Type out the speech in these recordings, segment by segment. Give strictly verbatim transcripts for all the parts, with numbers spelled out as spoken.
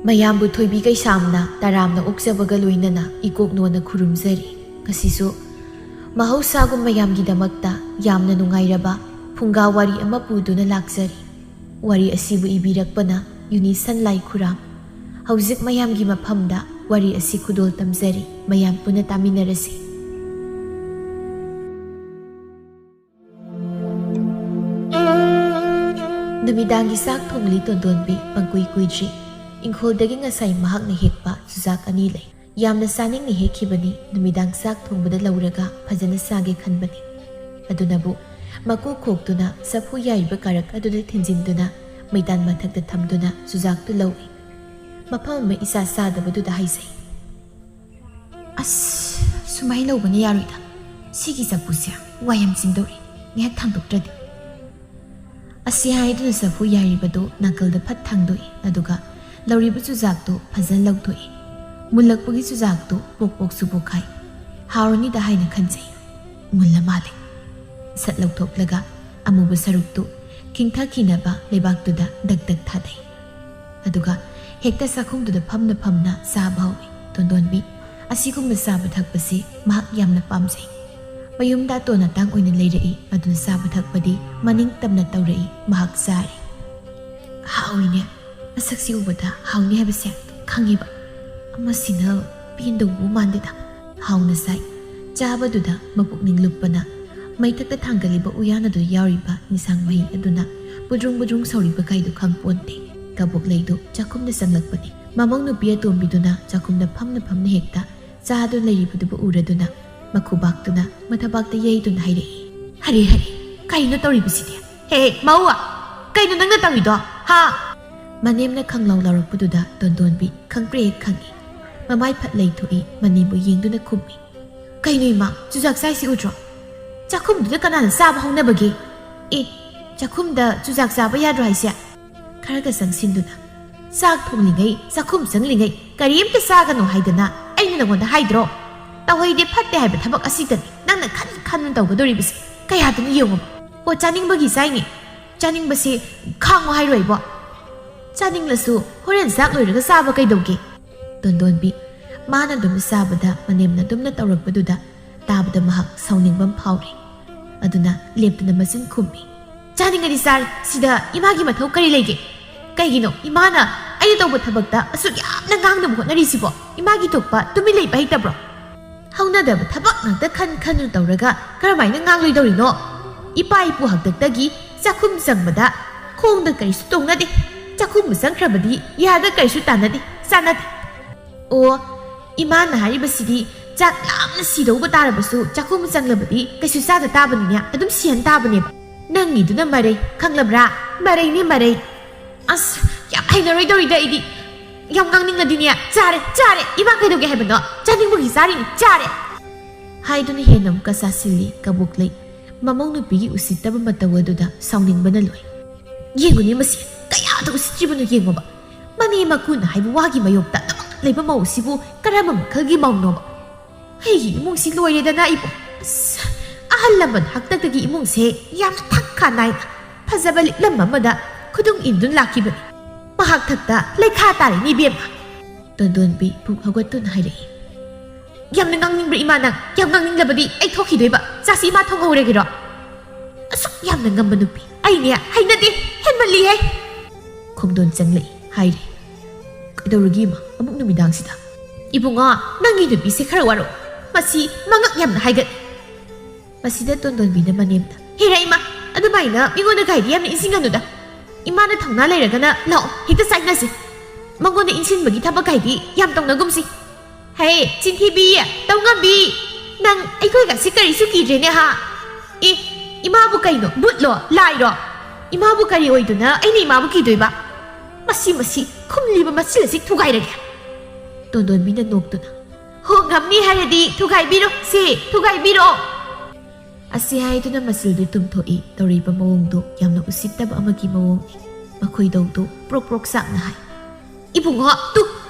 ꯃꯌꯥꯝꯕꯨ ꯊꯣꯏꯕꯤ ꯀꯩꯁꯥꯝꯅ ꯇꯔꯥꯝꯅ ꯑꯣꯛꯆꯕꯒ ꯂꯣꯏꯅꯅ ꯏꯀꯣꯛꯅꯣꯅ ꯈꯨꯔꯨꯝꯖꯔꯤ꯫ ꯉꯁꯤꯁꯨ ꯃꯍꯧꯁꯥꯒꯨꯝ ꯃꯌꯥꯝꯒꯤꯗꯃꯛꯇ ꯌꯥꯝꯅ ꯅꯨꯡꯉꯥꯏꯔꯕ ꯐꯨꯡꯒꯥ ꯋꯥꯔꯤ ꯑꯃ ꯄꯨꯗꯨꯅ ꯂꯥꯛꯆꯔꯤ꯫ ꯋꯥꯔꯤ ꯑꯁꯤꯕꯨ ꯏꯕꯤꯔꯛꯄꯅ ꯌꯨꯅꯤꯁꯟ ꯂꯥꯏꯈꯨꯔꯥꯝ꯫ ꯍꯧꯖꯤꯛ ꯃꯌꯥꯝꯒꯤ ꯃꯐꯝꯗ ꯋꯥꯔꯤ ꯑꯁꯤ ꯈꯨꯗꯣꯜ ꯇꯝꯖꯔꯤ꯫ ꯃꯌꯥꯝ ꯄꯨꯟꯅ ꯇꯥꯃꯤꯟꯅꯔꯁꯤ꯫ ꯅꯨꯃꯤꯗꯥꯡꯒꯤ ꯆꯥꯛ ꯊꯣꯡꯂꯤ ꯇꯣꯟꯗꯣꯟꯕꯤ꯫ ꯄꯪꯀꯨꯏ ꯀꯨꯏꯗ꯭ꯔꯤ ꯏꯪꯈꯣꯜꯗꯒꯤ ꯉꯁꯥꯏ ꯃꯍꯥꯛꯅ ꯍꯦꯛꯄ ꯆꯨꯖꯥꯛ ꯑꯅꯤ ꯂꯩ꯫ ꯌꯥꯝꯅ ꯆꯥꯅꯤꯡꯅ ꯍꯦꯛꯈꯤꯕꯅꯤ꯫ ꯅꯨꯃꯤꯗꯥꯡ ꯆꯥꯛ ꯊꯣꯡꯕꯗ ꯂꯧꯔꯒ ꯐꯖꯅ ꯆꯥꯒꯦ ꯈꯟꯕꯅꯤ꯫ ꯑꯗꯨꯅꯕꯨ ꯃꯀꯨ ꯈꯣꯛꯇꯨꯅ ꯆꯐꯨ ꯌꯥꯏꯔꯤꯕ ꯀꯥꯔꯛ ꯑꯗꯨꯗ ꯊꯤꯟꯖꯤꯟꯗꯨꯅ ꯃꯩꯇꯥꯟ ꯃꯊꯛꯇ ꯊꯝꯗꯨꯅ ꯆꯨꯖꯥꯛꯇꯨ ꯂꯧꯏ꯫ ꯃꯐꯝ ꯑꯃ ꯏꯆꯥ ꯆꯥꯗꯕꯗꯨꯗ ꯍꯥꯏꯖꯩ, "ꯑꯁ, ꯁꯨꯃꯥꯏꯅ ꯂꯧꯕꯅ ꯌꯥꯔꯣꯏꯗ꯫ ꯁꯤꯒꯤ ꯆꯐꯨꯁꯦ ꯋꯥ ꯌꯥꯝ ꯆꯤꯟꯗꯧꯔꯤ꯫ ꯉꯥꯏꯍꯥꯛ ꯊꯥꯡꯗꯣꯛꯇ꯭ꯔꯗꯤ꯫" ꯑꯁꯤ ꯍꯥꯏꯗꯨꯅ ꯆꯐꯨ ꯌꯥꯏꯔꯤꯕꯗꯨ ꯅꯥꯀꯜꯗ ꯐꯠ ꯊꯥꯡꯗꯣꯛꯏ꯫ ꯑꯗꯨꯒ ꯂꯧꯔꯤꯕ ꯆꯨꯖꯥꯛꯇꯨ ꯐꯖꯅ ꯂꯧꯊꯣꯛꯏ꯫ ꯃꯨꯜꯂꯛꯄꯒꯤ ꯆꯨꯖꯥꯛꯇꯨ ꯄꯣꯛ ꯄꯣꯛꯁꯨ ꯄꯣꯛꯈꯥꯏ꯫ ꯍꯥꯎꯔꯅꯤꯗ ꯍꯥꯏꯅ ꯈꯟꯖꯩ꯫ ꯃꯨꯜꯂ ꯃꯥꯜꯂꯦ꯫ ꯁꯠ ꯂꯧꯊꯣꯛꯂꯒ ꯑꯃꯨꯕ ꯁꯔꯨꯛꯇꯨ ꯈꯤꯡꯊꯈꯤꯅꯕ ꯂꯩꯕꯥꯛꯇꯨꯗ ꯗꯛ ꯗꯛ ꯊꯥꯗꯩ꯫ ꯑꯗꯨꯒ ꯍꯦꯛꯇ ꯆꯥꯛꯈꯨꯝꯗꯨꯗ ꯐꯝꯅ ꯐꯝꯅ ꯆꯥꯕ ꯍꯧꯏ꯫ ꯇꯣꯟꯗꯣꯟꯕꯤ ꯑꯁꯤꯒꯨꯝꯅ ꯆꯥꯕ ꯊꯛꯄꯁꯤ ꯃꯍꯥꯛ ꯌꯥꯝꯅ ꯄꯥꯝꯖꯩ꯫ ꯃꯌꯨꯝꯗ ꯑꯇꯣꯟ ꯑꯇꯥꯡ ꯑꯣꯏꯅ ꯂꯩꯔꯛꯏ, ꯑꯗꯨꯅ ꯆꯥꯕ ꯊꯛꯄꯗꯤ ꯃꯅꯤꯡ ꯇꯝꯅ ꯇꯧꯔꯛꯏ꯫ ꯃꯍꯥꯛ ꯆꯥꯔꯤ꯫ "ꯍꯥꯎꯏꯅꯦ, ꯃꯁꯛꯁꯤ ꯎꯕꯗ ꯍꯥꯎꯅꯤ ꯍꯥꯏꯕꯁꯦ ꯈꯪꯉꯦꯕ꯫ ꯑꯃꯁꯤꯅ ꯄꯦꯟꯗꯧꯕ ꯃꯥꯟꯗꯦꯗ꯫" ꯍꯥꯎꯅ ꯆꯥꯏ꯫ ꯆꯥꯕꯗꯨꯗ ꯃꯄꯨꯛꯅꯤꯡ ꯂꯨꯞꯄꯅ ꯃꯩꯊꯛꯇ ꯊꯥꯡꯒꯠꯂꯤꯕ ꯎꯌꯥꯟ ꯑꯗꯨꯗ ꯌꯥꯎꯔꯤꯕ ꯏꯟꯁꯥꯡ ꯃꯍꯤ ꯑꯗꯨꯅ ꯕꯨꯗ꯭ꯔꯨꯡ ꯕꯨꯗ꯭ꯔꯨꯡ ꯁꯧꯔꯤꯕ ꯀꯥꯏꯗꯨ ꯈꯪꯄꯣꯟꯇꯦ꯫ ꯀꯕꯣꯛ ꯂꯩꯗꯨ ꯆꯥꯛꯈꯨꯝꯗ ꯆꯪꯂꯛꯄꯅꯤ꯫ ꯃꯃꯧ ꯅꯨꯄꯤ ꯑꯇꯣꯝꯕꯤꯗꯨꯅ ꯆꯥꯛꯈꯨꯝꯗ ꯐꯝꯅ ꯐꯝꯅ ꯍꯦꯛꯇ ꯆꯥꯗꯨꯅ ꯂꯩꯔꯤꯕꯗꯨꯕꯨ ꯎꯔꯗꯨꯅ ꯃꯈꯨꯕꯥꯛꯇꯨꯅ ꯃꯊꯕꯥꯛꯇ ꯌꯩꯗꯨꯅ ꯍꯥꯏꯔꯛꯏ, "ꯍꯔꯦ, ꯍꯔꯦ, ꯀꯩꯅꯣ ꯇꯧꯔꯤꯕꯁꯤꯗꯤ? ꯍꯦ, ꯍꯦ, ꯃꯧ! ꯀꯩꯅꯣ ꯅꯪꯅ ꯇꯧꯔꯤꯗꯣ? ꯍꯥ?" ꯃꯅꯦꯝꯅ ꯈꯪꯂꯥꯎ ꯂꯥꯎꯔꯛꯄꯗꯨꯗ ꯇꯣꯟꯗꯣꯟꯕꯤ ꯈꯪꯄ꯭ꯔꯦꯛ ꯈꯪꯏ꯫ ꯃꯃꯥꯏ ꯐꯠ ꯂꯩꯊꯣꯛꯏ, ꯃꯅꯦꯝꯕꯨ ꯌꯦꯡꯗꯨꯅ ꯈꯨꯝꯃꯤ, "ꯀꯩꯅꯣ ꯏꯃꯥ, ꯆꯨꯖꯥꯛ ꯆꯥꯏꯁꯤ ꯎꯗ꯭ꯔꯣ? ꯆꯥꯛꯈꯨꯝꯗꯨꯗ ꯀꯅꯥꯅ ꯆꯥꯕ ꯍꯧꯅꯕꯒꯦ? ꯑꯦ, ꯆꯥꯛꯈꯨꯝꯗ ꯆꯨꯖꯥꯛ ꯆꯥꯕ ꯌꯥꯗ꯭ꯔꯣ ꯍꯥꯏꯁꯦ?" ꯈꯔꯒ ꯆꯪꯁꯤꯟꯗꯨꯅ, "ꯆꯥꯛ ꯊꯣꯡꯂꯤꯉꯩ, ꯆꯥꯛꯈꯨꯝ ꯆꯪꯂꯤꯉꯩ ꯀꯔꯤꯝꯇ ꯆꯥꯒꯅꯨ ꯍꯥꯏꯗꯅ ꯑꯩꯅ ꯅꯉꯣꯟꯗ ꯍꯥꯏꯗ꯭ꯔꯣ? ꯇꯧꯍꯩꯗꯦ, ꯐꯠꯇꯦ ꯍꯥꯏꯕ ꯊꯕꯛ ꯑꯁꯤꯗꯅꯤ ꯅꯪꯅ ꯈꯟ ꯈꯟꯅ ꯇꯧꯒꯗꯧꯔꯤꯕꯁꯦ꯫ ꯀꯌꯥꯗꯅꯣ ꯌꯦꯡꯉꯨ꯫ ꯑꯣ, ꯆꯥꯅꯤꯡꯕꯒꯤ ꯆꯥꯏꯅꯤ꯫ ꯆꯥꯅꯤꯡꯕꯁꯤ ꯈꯥꯡꯉꯨ ꯍꯥꯏꯔꯣꯏꯕꯣ?" "ꯆꯥꯅꯤꯡꯂꯁꯨ ꯍꯣꯔꯦꯟ ꯆꯥꯛ ꯂꯣꯏꯔꯒ ꯆꯥꯕ ꯀꯩꯗꯧꯒꯦ?" ꯇꯣꯟꯗꯣꯟꯕꯤ ꯃꯥꯅ ꯑꯗꯨꯝ ꯆꯥꯕꯗ ꯃꯅꯦꯝꯅ ꯑꯗꯨꯝꯅ ꯇꯧꯔꯛꯄꯗꯨꯗ ꯇꯥꯕꯗ ꯃꯍꯥꯛ ꯁꯥꯎꯅꯤꯡꯕ ꯑꯃ ꯐꯥꯎꯔꯤ꯫ ꯑꯗꯨꯅ ꯂꯦꯞꯇꯅ ꯃꯆꯤꯟ ꯈꯨꯝꯃꯤ꯫ "ꯆꯥꯅꯤꯡꯉꯗꯤ ꯆꯥꯔꯦ, ꯁꯤꯗ ꯏꯃꯥꯒꯤ ꯃꯊꯧ ꯀꯔꯤ ꯂꯩꯒꯦ? ꯀꯩꯒꯤꯅꯣ ꯏꯃꯥꯅ ꯑꯩꯅ ꯇꯧꯕ ꯊꯕꯛꯇ ꯑꯁꯨꯛ ꯌꯥꯝꯅ ꯉꯥꯡꯅꯕ ꯍꯣꯠꯅꯔꯤꯁꯤꯕꯣ? ꯏꯃꯥꯒꯤ ꯊꯣꯛꯄ ꯇꯨꯃꯤꯟ ꯂꯩꯕ ꯍꯩꯇꯕ꯭ꯔꯣ? ꯍꯧꯅꯗꯕ ꯊꯕꯛ ꯉꯥꯛꯇ ꯈꯟ ꯈꯟꯗꯨꯅ ꯇꯧꯔꯒ ꯀꯔꯝꯍꯥꯏꯅ ꯉꯥꯡꯂꯣꯏꯗꯧꯔꯤꯅꯣ? ꯏꯄꯥ ꯏꯄꯨ ꯍꯥꯛꯇꯛꯇꯒꯤ ꯆꯥꯛꯈꯨꯝ ꯆꯪꯕꯗ ꯈꯣꯡꯗ ꯀꯔꯤꯁꯨ ꯇꯣꯡꯅꯗꯦ, ꯆꯥꯛꯈꯨꯝꯕꯨ ꯆꯪꯈ꯭ꯔꯕꯗꯤ ꯌꯥꯗ ꯀꯔꯤꯁꯨ ꯇꯥꯟꯅꯗꯦ, ꯆꯥꯟꯅꯗꯦ꯫ ꯑꯣ, ꯏꯃꯥꯅ ꯍꯥꯏꯔꯤꯕꯁꯤꯗꯤ ꯆꯥꯛ ꯌꯥꯝꯅ ꯁꯤꯗꯧꯕ ꯇꯥꯔꯕꯁꯨ ꯆꯥꯛꯈꯨꯝ ꯆꯪꯂꯕꯗꯤ ꯀꯩꯁꯨ ꯆꯥꯗ ꯇꯥꯕꯅꯤꯅꯦ, ꯑꯗꯨꯝ ꯁꯤꯍꯟ ꯇꯥꯕꯅꯦꯕ꯫ ꯅꯪꯒꯤꯗꯨꯅ ꯃꯔꯩ, ꯈꯪꯂꯕ꯭ꯔꯥ? ꯃꯔꯩꯅꯦ, ꯃꯔꯩ꯫ ꯑꯁ, ꯌꯥꯝ ꯍꯩꯅꯔꯣꯏꯗꯧꯔꯤꯗ ꯑꯩꯗꯤ꯫ ꯌꯥꯝ ꯉꯥꯡꯅꯤꯡꯉꯗꯤꯅꯦ, ꯆꯥꯔꯦ, ꯆꯥꯔꯦ꯫ ꯏꯃꯥ ꯀꯩꯗꯧꯒꯦ ꯍꯥꯏꯕꯅꯣ? ꯆꯥꯅꯤꯡꯕꯒꯤ ꯆꯥꯔꯤꯅꯤ, ꯆꯥꯔꯦ꯫ ꯍꯥꯏꯗꯨꯅ ꯍꯦꯟꯅ ꯑꯃꯨꯛꯀ ꯆꯥꯁꯤꯜꯂꯤ ꯀꯕꯣꯛꯂꯩ꯫ ꯃꯃꯧ ꯅꯨꯄꯤꯒꯤ ꯎꯁꯤꯠꯇꯕ ꯃꯇꯧ ꯑꯗꯨꯗ ꯁꯥꯎꯅꯤꯡꯕꯅ ꯂꯣꯏ꯫ ꯌꯦꯡꯉꯨꯅꯦ ꯃꯁꯤ, ꯀꯌꯥꯗ ꯎꯁꯤꯠꯇ꯭ꯔꯤꯕꯅꯣ ꯌꯦꯡꯉꯣꯕ꯫ ꯃꯅꯦ ꯃꯀꯨꯅ ꯍꯥꯏꯕ ꯋꯥꯒꯤ ꯃꯥꯌꯣꯛꯇ ꯑꯗꯨꯃꯛ ꯂꯩꯕ ꯃꯧꯁꯤꯕꯨ ꯀꯔꯝꯕ ꯃꯈꯜꯒꯤ ꯃꯧꯅꯣꯕ? ꯑꯩꯒꯤ ꯏꯃꯨꯡꯁꯤ ꯂꯣꯏꯔꯦꯗꯅ ꯑꯩꯕꯨ꯫ ꯑꯁ, ꯑꯍꯜ ꯂꯃꯟ ꯍꯥꯛꯇꯛꯇꯒꯤ ꯏꯃꯨꯡꯁꯦ ꯌꯥꯝꯅ ꯊꯛ ꯈꯥ ꯅꯥꯏꯅ ꯐꯖꯕ ꯂꯤꯛꯂꯝ ꯑꯃꯗ ꯈꯨꯗꯨꯡ ꯏꯟꯗꯨꯅ ꯂꯥꯛꯈꯤꯕꯅꯤ꯫ ꯃꯍꯥꯛ ꯊꯛꯇ ꯂꯩꯈꯥ ꯇꯥꯔꯦꯅꯦ ꯏꯕꯦꯝꯃ꯫ ꯇꯣꯟꯗꯣꯟꯕꯤ ꯄꯨꯛ ꯍꯧꯒꯠꯇꯨꯅ ꯍꯥꯏꯔꯛꯏ꯫ "ꯌꯥꯝꯅ ꯉꯥꯡꯅꯤꯡꯕ꯭ꯔꯥ ꯏꯃꯥ ꯅꯪ? ꯌꯥꯝ ꯉꯥꯡꯅꯤꯡꯂꯕꯗꯤ ꯑꯩ ꯊꯣꯛꯈꯤꯗꯣꯏꯕ꯫ ꯆꯥꯁꯤ ꯏꯃꯥ ꯊꯣꯡꯍꯧꯔꯒꯦꯔꯣ?" "ꯑꯁꯨꯛ ꯌꯥꯝꯅ ꯉꯝꯕ ꯅꯨꯄꯤ ꯑꯩꯅꯦ ꯍꯩꯅꯗꯦ, ꯍꯦꯟꯃꯜꯂꯤꯍꯦ!" ꯈꯣꯡꯗꯣꯟ ꯆꯪꯂꯛꯏ ꯍꯥꯏꯔꯦ꯫ "ꯀꯩꯗꯧꯔꯒꯦ ꯏꯃꯥ, ꯑꯃꯨꯛ ꯅꯨꯃꯤꯗꯥꯡꯁꯤꯗ?" "ꯏꯕꯨꯡꯉꯣ, ꯅꯪꯒꯤ ꯅꯨꯄꯤꯁꯦ ꯈꯔ ꯋꯥꯔꯧ꯫ ꯃꯁꯤ ꯃꯉꯛ ꯌꯥꯝꯅ ꯍꯥꯏꯒꯠꯂꯤ꯫" ꯃꯁꯤꯗ ꯇꯣꯟꯗꯣꯟꯕꯤꯅ ꯃꯅꯦꯝꯗ, "ꯍꯦꯔꯥ ꯏꯃꯥ, ꯑꯗꯨꯃꯥꯏꯅ ꯃꯤꯉꯣꯟꯗ ꯀꯥꯏꯗꯤ ꯌꯥꯝꯅ ꯏꯟꯁꯤꯟꯒꯅꯨꯗ꯫ ꯏꯃꯥꯅ ꯊꯧꯅꯥ ꯂꯩꯔꯒꯅ ꯂꯥꯛꯑꯣ, ꯍꯦꯛꯇ ꯆꯥꯏꯅꯁꯤ꯫ ꯃꯉꯣꯟꯗ ꯏꯟꯁꯤꯟꯕꯒꯤ ꯊꯕꯛ ꯀꯥꯏꯗꯤ ꯌꯥꯝ ꯇꯧꯅꯒꯨꯝꯁꯤ꯫ ꯍꯦ, ꯆꯤꯟꯊꯤꯕꯤ, ꯇꯧꯉꯝꯕꯤ, ꯅꯪ ꯑꯩꯈꯣꯏꯒꯁꯤ ꯀꯔꯤꯁꯨ ꯀꯤꯗ꯭ꯔꯦꯅꯦ ꯍꯥ? ꯑꯦ, ꯏꯃꯥꯕꯨ ꯀꯩꯅꯣ, ꯕꯨꯠꯂꯣ, ꯂꯥꯏꯔꯣ? ꯏꯃꯥꯕꯨ ꯀꯔꯤ ꯑꯣꯏꯗꯨꯅ ꯑꯩꯅ ꯏꯃꯥꯕꯨ ꯀꯤꯗꯣꯏꯕ? ꯃꯁꯤ, ꯃꯁꯤ, ꯈꯨꯝꯂꯤꯕ ꯃꯆꯤꯜ ꯑꯁꯤ ꯊꯨꯒꯥꯏꯔꯒꯦ꯫" ꯇꯣꯟꯗꯣꯟꯕꯤꯅ ꯅꯣꯛꯇꯨꯅ, "ꯍꯣ, ꯉꯝꯅꯤ ꯍꯥꯏꯔꯗꯤ ꯊꯨꯒꯥꯏꯕꯤꯔꯣ, ꯁꯦ, ꯊꯨꯒꯥꯏꯕꯤꯔꯣ꯫" ꯑꯁꯤ ꯍꯥꯏꯗꯨꯅ ꯃꯆꯤꯜꯗꯨ ꯇꯨꯝꯊꯣꯛꯏ꯫ ꯇꯧꯔꯤꯕ ꯃꯑꯣꯡꯗꯨ ꯌꯥꯝꯅ ꯎꯁꯤꯠꯇꯕ ꯑꯃꯒꯤ ꯃꯑꯣꯡꯅꯤ꯫ ꯃꯈꯣꯏꯗꯧꯗꯨ ꯄ꯭ꯔꯣꯛ ꯄ꯭ꯔꯣꯛ ꯆꯥꯛꯅ ꯍꯥꯏ, "ꯏꯕꯨꯡꯉꯣ, ꯇꯨ,